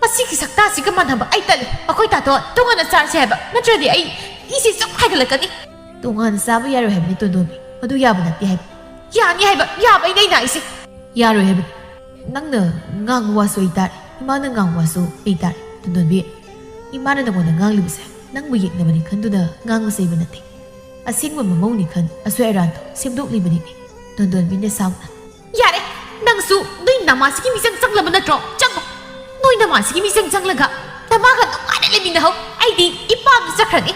"ꯃꯁꯤꯒꯤ ꯁꯛꯇꯥꯁꯤꯒ ꯃꯥꯟꯅꯕ ꯑꯩ ꯇꯜꯂꯤ꯫ ꯑꯩꯈꯣꯏ ꯇꯥꯇꯣ ꯇꯣꯉꯥꯟꯅ ꯆꯥꯔꯁꯦ ꯍꯥꯏꯕ, ꯅꯠꯇ꯭ꯔꯗꯤ ꯑꯩ ꯏꯁꯦ ꯁꯨꯝ ꯍꯥꯏꯒꯠꯂꯛꯀꯅꯤ꯫" "ꯇꯣꯉꯥꯟꯅ ꯆꯥꯕ ꯌꯥꯔꯣꯏ ꯍꯥꯏꯕꯅꯤ ꯇꯣꯟꯗꯣꯟꯕꯤ, ꯃꯗꯨ ꯌꯥꯕ ꯅꯠꯇꯦ ꯍꯥꯏꯕ꯫" "ꯌꯥꯅꯤ ꯍꯥꯏꯕ, ꯌꯥꯕꯩꯅꯦ ꯑꯩꯅ ꯍꯥꯏꯁꯦ꯫" "ꯌꯥꯔꯣꯏ ꯍꯥꯏꯕꯅꯤ꯫ ꯅꯪꯅ ꯉꯥꯡꯕ ꯋꯥꯁꯨ ꯑꯩ ꯇꯥꯔꯦ, ꯏꯃꯥꯅ ꯉꯥꯡꯕ ꯋꯥꯁꯨ ꯑꯩ ꯇꯥꯔꯦ꯫ ꯇꯣꯟꯗꯣꯟꯕꯤ, ꯏꯃꯥꯅ ꯅꯪꯉꯣꯟꯗ ꯉꯥꯡꯂꯤꯕꯁꯦ ꯅꯪꯕꯨ ꯌꯦꯛꯅꯕꯅꯤ ꯈꯟꯗꯨꯅ ꯉꯥꯡꯕ ꯆꯩꯕ ꯅꯠꯇꯦ꯫ ꯑꯁꯦꯡꯕ ꯃꯃꯧꯅꯤ ꯈꯟ ꯑꯁꯣꯏ ꯑꯔꯥꯟꯗꯣ ꯁꯦꯝꯗꯣꯛꯂꯤꯕꯅꯤꯅꯦ꯫" ꯇꯣꯟꯗꯣꯟꯕꯤꯅ ꯁꯥꯎꯅ, "ꯌꯥꯔꯦ, ꯅꯪꯁꯨ ꯅꯣꯏ ꯅꯃꯥꯁꯤꯒꯤ ꯃꯤꯆꯪ ꯆꯪꯂꯕ ꯅꯠꯇ꯭ꯔꯣ? ꯆꯪꯉꯣ꯫ ꯅꯣꯏ ꯅꯃꯥꯁꯤꯒꯤ ꯃꯤꯆꯪ ꯆꯪꯂꯒ ꯅꯃꯥꯒ ꯅꯨꯡꯉꯥꯏꯅ ꯂꯩꯃꯤꯟꯅꯍꯧ꯫ ꯑꯩꯗꯤ ꯏꯄꯥꯝꯗ ꯆꯠꯈ꯭ꯔꯅꯤ꯫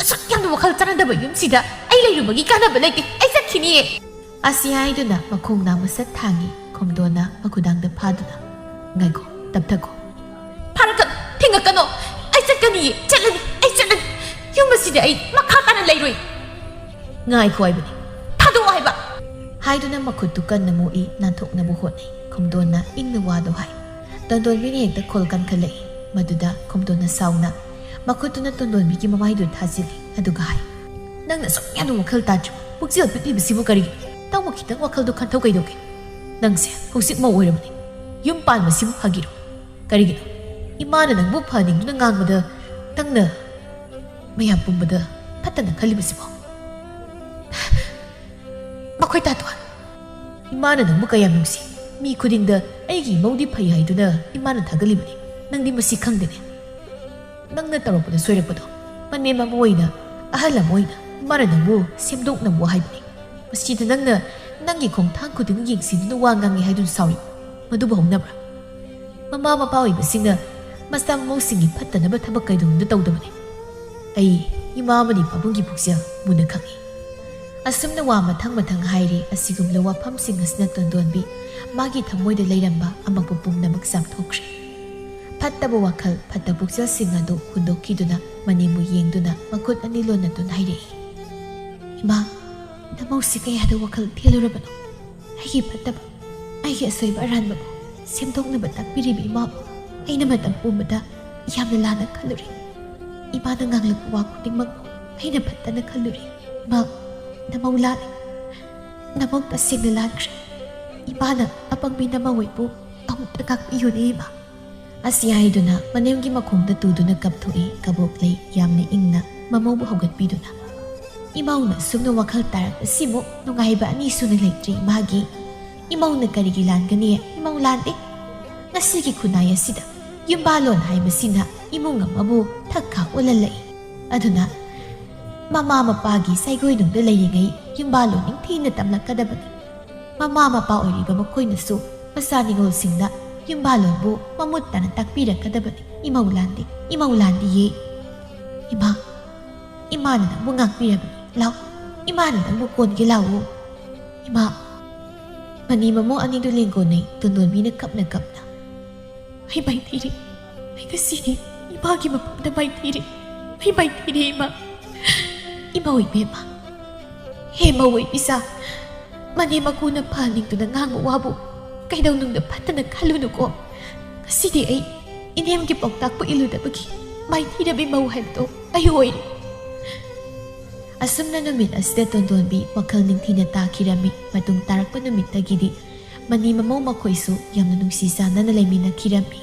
ꯑꯁꯨꯛ ꯌꯥꯝꯅ ꯋꯥꯈꯜ ꯆꯥꯟꯅꯗꯕ ꯌꯨꯝꯁꯤꯗ ꯑꯩ ꯂꯩꯔꯨꯕꯒꯤ ꯀꯥꯟꯅꯕ ꯂꯩꯇꯦ꯫ ꯑꯩ ꯆꯠꯈꯤꯅꯤꯌꯦ꯫" ꯑꯁꯤ ꯍꯥꯏꯗꯨꯅ ꯃꯈꯣꯡ ꯅꯥꯝꯃ ꯁꯠ ꯊꯥꯡꯉꯤ꯫ ꯈꯣꯝꯗꯣꯟꯅ ꯃꯈꯨꯗꯥꯡꯗ ꯐꯥꯗꯨꯅ, "ꯉꯥꯏꯈꯣ, ꯇꯞꯊꯈꯣ꯫" "ꯐꯥꯔꯛꯀꯅꯨ, ꯊꯤꯡꯉꯛꯀꯅꯣ꯫ ꯑꯩ ꯆꯠꯀꯅꯤꯌꯦ, ꯆꯠꯂꯅꯤ, ꯑꯩ ꯆꯠꯂꯅꯤ꯫ ꯌꯨꯝ ꯑꯁꯤꯗ ꯑꯩ ꯃꯈꯥ ꯇꯥꯅ ꯂꯩꯔꯣꯏ꯫" "ꯉꯥꯏꯈꯣ ꯍꯥꯏꯕꯅꯤ, ꯊꯥꯗꯣꯛꯑꯣ ꯍꯥꯏꯕ!" ꯍꯥꯏꯗꯨꯅ ꯃꯈꯨꯠꯇꯨ ꯀꯟꯅ ꯃꯣꯛꯏ, ꯅꯥꯟꯊꯣꯛꯅꯕ ꯍꯣꯠꯅꯩ꯫ ꯈꯣꯝꯗꯣꯟꯅ ꯏꯪꯅ ꯋꯥꯗꯣ ꯍꯥꯏ꯫ ꯇꯣꯟꯗꯣꯟꯕꯤꯅ ꯍꯦꯛꯇ ꯈꯣꯜ ꯀꯟꯈꯠꯂꯛꯏ꯫ ꯃꯗꯨꯗ ꯈꯣꯝꯗꯣꯟꯅ ꯁꯥꯎꯅ ꯃꯈꯨꯠꯇꯨꯅ ꯇꯣꯟꯗꯣꯟꯕꯤꯒꯤ ꯃꯃꯥꯏꯗꯨ ꯊꯥꯖꯤꯜꯂꯤ, ꯑꯗꯨꯒ ꯍꯥꯏ, "ꯅꯪꯅ ꯑꯁꯨꯛ ꯌꯥꯝꯅ ꯋꯥꯈꯜ ꯇꯥꯗ꯭ꯔꯤꯕ, ꯄꯨꯛꯆꯦꯜ ꯄꯤꯛꯂꯤꯕꯁꯤꯕꯨ ꯀꯔꯤꯒꯤꯅꯣ? ꯅꯪꯕꯨ ꯈꯤꯇꯪ ꯋꯥꯈꯜꯗꯣ ꯈꯟꯊꯧ ꯀꯩꯗꯧꯒꯦ? ꯅꯪꯁꯦ ꯍꯧꯖꯤꯛ ꯃꯧ ꯑꯣꯏꯔꯕꯅꯤ꯫ ꯌꯨꯝ ꯄꯥꯟꯕꯁꯤꯕꯨ ꯐꯥꯒꯤꯔꯣ? ꯀꯔꯤꯒꯤꯅꯣ? ꯏꯃꯥꯅ ꯅꯪꯕꯨ ꯐꯍꯟꯅꯤꯡꯗꯨꯅ ꯉꯥꯡꯕꯗ ꯅꯪꯅ ꯃꯌꯥꯝ ꯄꯨꯝꯕꯗ ꯐꯠꯇꯅ ꯈꯜꯂꯤꯕꯁꯤꯕꯣ?" "ꯃꯈꯣꯏ ꯇꯥꯇꯣꯟ, ꯏꯃꯥꯅ ꯅꯪꯕꯨ ꯀꯌꯥꯝ ꯅꯨꯡꯁꯤ꯫ ꯃꯤ ꯈꯨꯗꯤꯡꯗ ꯑꯩꯒꯤ ꯏꯃꯧꯗꯤ ꯐꯩ ꯍꯥꯏꯗꯨꯅ ꯏꯃꯥꯅ ꯊꯥꯒꯠꯂꯤꯕꯅꯤ꯫ ꯅꯪꯗꯤ ꯃꯁꯤ ꯈꯪꯗꯦꯅꯦ꯫ ꯅꯪꯅ ꯇꯧꯔꯛꯄꯗ ꯁꯣꯏꯔꯛꯄꯗꯣ, ꯃꯅꯦꯝ ꯑꯃ ꯑꯣꯏꯅ, ꯑꯍꯜ ꯑꯃ ꯑꯣꯏꯅ ꯏꯃꯥꯅ ꯅꯪꯕꯨ ꯁꯦꯝꯗꯣꯛꯅꯕ ꯍꯥꯏꯕꯅꯤ꯫ ꯃꯁꯤꯗ ꯅꯪꯅ ꯅꯪꯒꯤ ꯈꯣꯡꯊꯥꯡ ꯈꯨꯗꯤꯡ ꯌꯦꯡꯁꯤꯟꯗꯨꯅ ꯋꯥ ꯉꯥꯡꯉꯤ ꯍꯥꯏꯗꯨꯅ ꯁꯥꯎꯔꯤ꯫ ꯃꯗꯨꯕꯨ ꯍꯧꯅꯕ꯭ꯔꯥ? ꯃꯃꯥ ꯃꯄꯥ ꯑꯣꯏꯕꯁꯤꯡꯅ ꯃꯆꯥ ꯃꯃꯧꯁꯤꯡꯒꯤ ꯐꯠꯇꯅꯕ ꯊꯕꯛ ꯀꯩꯗꯧꯅꯨꯡꯗ ꯇꯧꯗꯕꯅꯤ꯫ ꯑꯩ ꯏꯃꯥ ꯑꯃꯗꯤ ꯄꯥꯕꯨꯡꯒꯤ ꯄꯨꯛꯆꯦꯜ ꯃꯨꯟꯅ ꯈꯪꯏ꯫ ꯑꯁꯨꯝꯅ ꯋꯥ ꯃꯊꯪ ꯃꯊꯪ ꯍꯥꯏꯔꯤ꯫ ꯑꯁꯤꯒꯨꯝꯂꯕ ꯋꯥꯐꯝꯁꯤꯡ ꯑꯁꯤꯅ ꯇꯣꯟꯗꯣꯟꯕꯤ ꯃꯥꯒꯤ ꯊꯃꯣꯏꯗ ꯂꯩꯔꯝꯕ ꯑꯃꯛꯄ ꯄꯨꯝꯅꯃꯛ ꯆꯥꯝꯊꯣꯛꯈ꯭ꯔꯦ꯫ ꯐꯠꯇꯕ ꯋꯥꯈꯜ, ꯐꯠꯇ ꯄꯨꯛꯆꯦꯜꯁꯤꯡ ꯑꯗꯨ ꯍꯨꯟꯗꯣꯛꯈꯤꯗꯨꯅ ꯃꯅꯦꯝꯕꯨ ꯌꯦꯡꯗꯨꯅ ꯃꯈꯨꯠ ꯑꯅꯤ ꯂꯣꯟꯅꯗꯨꯅ ꯍꯥꯏꯔꯛꯏ, "ꯏꯃꯥ, ꯅꯃꯧꯁꯤ ꯀꯌꯥꯗ ꯋꯥꯈꯜ ꯊꯦꯜꯂꯨꯔꯕꯅꯣ? ꯑꯩꯒꯤ ꯐꯠꯇꯕ, ꯑꯩꯒꯤ ꯑꯁꯣꯏꯕ ꯑꯔꯥꯟꯕꯕꯨ ꯁꯦꯝꯗꯣꯛꯅꯕ ꯇꯥꯛꯄꯤꯔꯤꯕ ꯏꯃꯥꯕꯨ ꯑꯩꯅ ꯃꯇꯝ ꯄꯨꯝꯕꯗ ꯌꯥꯝꯅ ꯂꯥꯟꯅ ꯈꯜꯂꯨꯔꯦ꯫ ꯏꯃꯥꯅ ꯉꯥꯡꯂꯛꯄ ꯋꯥ ꯈꯨꯗꯤꯡꯃꯛꯄꯨ ꯑꯩꯅ ꯐꯠꯇꯅ ꯈꯜꯂꯨꯔꯦ꯫ ꯏꯃꯥ, ꯅꯃꯧ ꯂꯥꯜꯂꯦ꯫ ꯅꯃꯧ ꯇꯁꯦꯡꯅ ꯂꯥꯟꯈ꯭ꯔꯦ꯫ ꯏꯃꯥꯅ ꯑꯄꯪꯕꯤ ꯅꯃꯧ ꯑꯩꯕꯨ ꯑꯃꯨꯛꯇ ꯉꯥꯛꯄꯤꯌꯨꯅꯦ ꯏꯃꯥ"꯫ ꯑꯁꯤ ꯍꯥꯏꯗꯨꯅ ꯃꯅꯦꯝꯒꯤ ꯃꯈꯣꯡꯗ ꯇꯨꯗꯨꯅ ꯀꯞꯊꯣꯛꯏ꯫ ꯀꯕꯣꯛꯂꯩ ꯌꯥꯝꯅ ꯏꯪꯅ ꯃꯃꯧꯕꯨ ꯍꯧꯒꯠꯄꯤꯗꯨꯅ, "ꯏꯃꯧꯅ ꯁꯨꯝꯅ ꯋꯥꯈꯜ ꯇꯥꯔꯛꯄꯁꯤꯃꯨꯛ ꯅꯨꯡꯉꯥꯏꯕ ꯑꯅꯤ ꯁꯨꯅ ꯂꯩꯇ꯭ꯔꯤ ꯏꯃꯥꯒꯤ꯫ ꯏꯃꯧꯅ ꯀꯔꯤꯒꯤ ꯂꯥꯟꯒꯅꯤ? ꯏꯃꯧ ꯂꯥꯟꯗꯦ꯫ ꯉꯁꯤꯒꯤ ꯈꯨꯟꯅꯥꯏ ꯑꯁꯤꯗ ꯌꯨꯝꯕꯥꯂꯣꯟ ꯍꯥꯏꯕꯁꯤꯅ ꯏꯃꯨꯡ ꯑꯃꯕꯨ ꯊꯛ ꯈꯥꯛ ꯑꯣꯜꯍꯜꯂꯛꯏ꯫ ꯑꯗꯨꯅ ꯃꯃꯥ ꯃꯄꯥꯒꯤ ꯁꯥꯏꯒꯣꯏꯅꯨꯡꯗ ꯂꯩꯔꯤꯉꯩ ꯌꯨꯝꯕꯥꯂꯣꯟ ꯅꯤꯡꯊꯤꯅ ꯇꯝꯂꯛꯀꯗꯕꯅꯤ꯫ ꯃꯃꯥ ꯃꯄꯥ ꯑꯣꯏꯔꯤꯕ ꯃꯈꯣꯏꯅꯁꯨ ꯃꯆꯥ ꯅꯤꯉꯣꯜꯁꯤꯡꯗ ꯌꯨꯝꯕꯥꯂꯣꯟꯕꯨ ꯃꯃꯨꯠ ꯇꯥꯅ ꯇꯥꯛꯄꯤꯔꯛꯀꯗꯕꯅꯤ꯫ ꯏꯃꯧ ꯂꯥꯟꯗꯦ, ꯏꯃꯧ ꯂꯥꯟꯗꯤꯌꯦ꯫ ꯏꯃꯥ, ꯏꯃꯥꯅ ꯅꯪꯕꯨ ꯉꯥꯛꯄꯤꯔꯕꯅꯤ꯫ ꯂꯥꯎ, ꯏꯃꯥꯅ ꯅꯪꯕꯨ ꯀꯣꯟꯒꯦ ꯂꯥꯎꯑꯣ꯫ ꯏꯃꯥ"꯫ ꯃꯅꯤ ꯃꯃꯧ ꯑꯅꯤꯗꯨ ꯂꯦꯡꯒꯣꯟꯅꯩ꯫ ꯇꯣꯟꯗꯣꯟꯕꯤꯅ ꯀꯞꯅ ꯀꯞꯅ, "ꯑꯩ ꯃꯥꯏꯊꯤꯔꯦ꯫ ꯑꯩ ꯉꯁꯤꯗꯤ ꯏꯃꯥꯒꯤ ꯃꯐꯝꯗ ꯃꯥꯏꯊꯤꯔꯦ꯫ ꯑꯩ ꯃꯥꯏꯊꯤꯔꯦ ꯏꯃꯥ꯫ ꯏꯃꯧ ꯏꯕꯦꯝꯃ, ꯍꯦ ꯃꯧ ꯑꯣꯏꯕꯤꯁꯥ, ꯃꯅꯦꯝ ꯃꯀꯨꯅ ꯐꯍꯟꯅꯤꯡꯗꯨꯅ ꯉꯥꯡꯕ ꯋꯥꯕꯨ ꯀꯩꯗꯧꯅꯨꯡꯗ ꯐꯠꯇꯅ ꯈꯜꯂꯨꯅꯨꯀꯣ꯫ ꯉꯁꯤꯗꯤ ꯑꯩ ꯏꯅꯦꯝꯒꯤ ꯄꯥꯎꯇꯥꯛꯄꯨ ꯏꯜꯂꯨꯗꯕꯒꯤ ꯃꯥꯏꯊꯤꯔꯕꯤ ꯃꯧ ꯍꯥꯏꯕꯗꯣ ꯑꯩ ꯑꯣꯏꯔꯦ"꯫ ꯑꯁꯨꯝꯅ ꯅꯨꯃꯤꯠ ꯑꯁꯤꯗ ꯇꯣꯟꯗꯣꯟꯕꯤ ꯋꯥꯈꯜ ꯅꯤꯡꯊꯤꯅ ꯇꯥꯈꯤꯔꯝꯃꯤ꯫ ꯃꯇꯨꯡ ꯇꯥꯔꯛꯄ ꯅꯨꯃꯤꯠꯇꯒꯤꯗꯤ ꯃꯅꯤ ꯃꯃꯧ ꯃꯈꯣꯏꯁꯨ ꯌꯥꯝꯅ ꯅꯨꯡꯁꯤ ꯆꯥꯟꯅꯅ ꯂꯩꯃꯤꯟꯅꯈꯤꯔꯝꯃꯤ꯫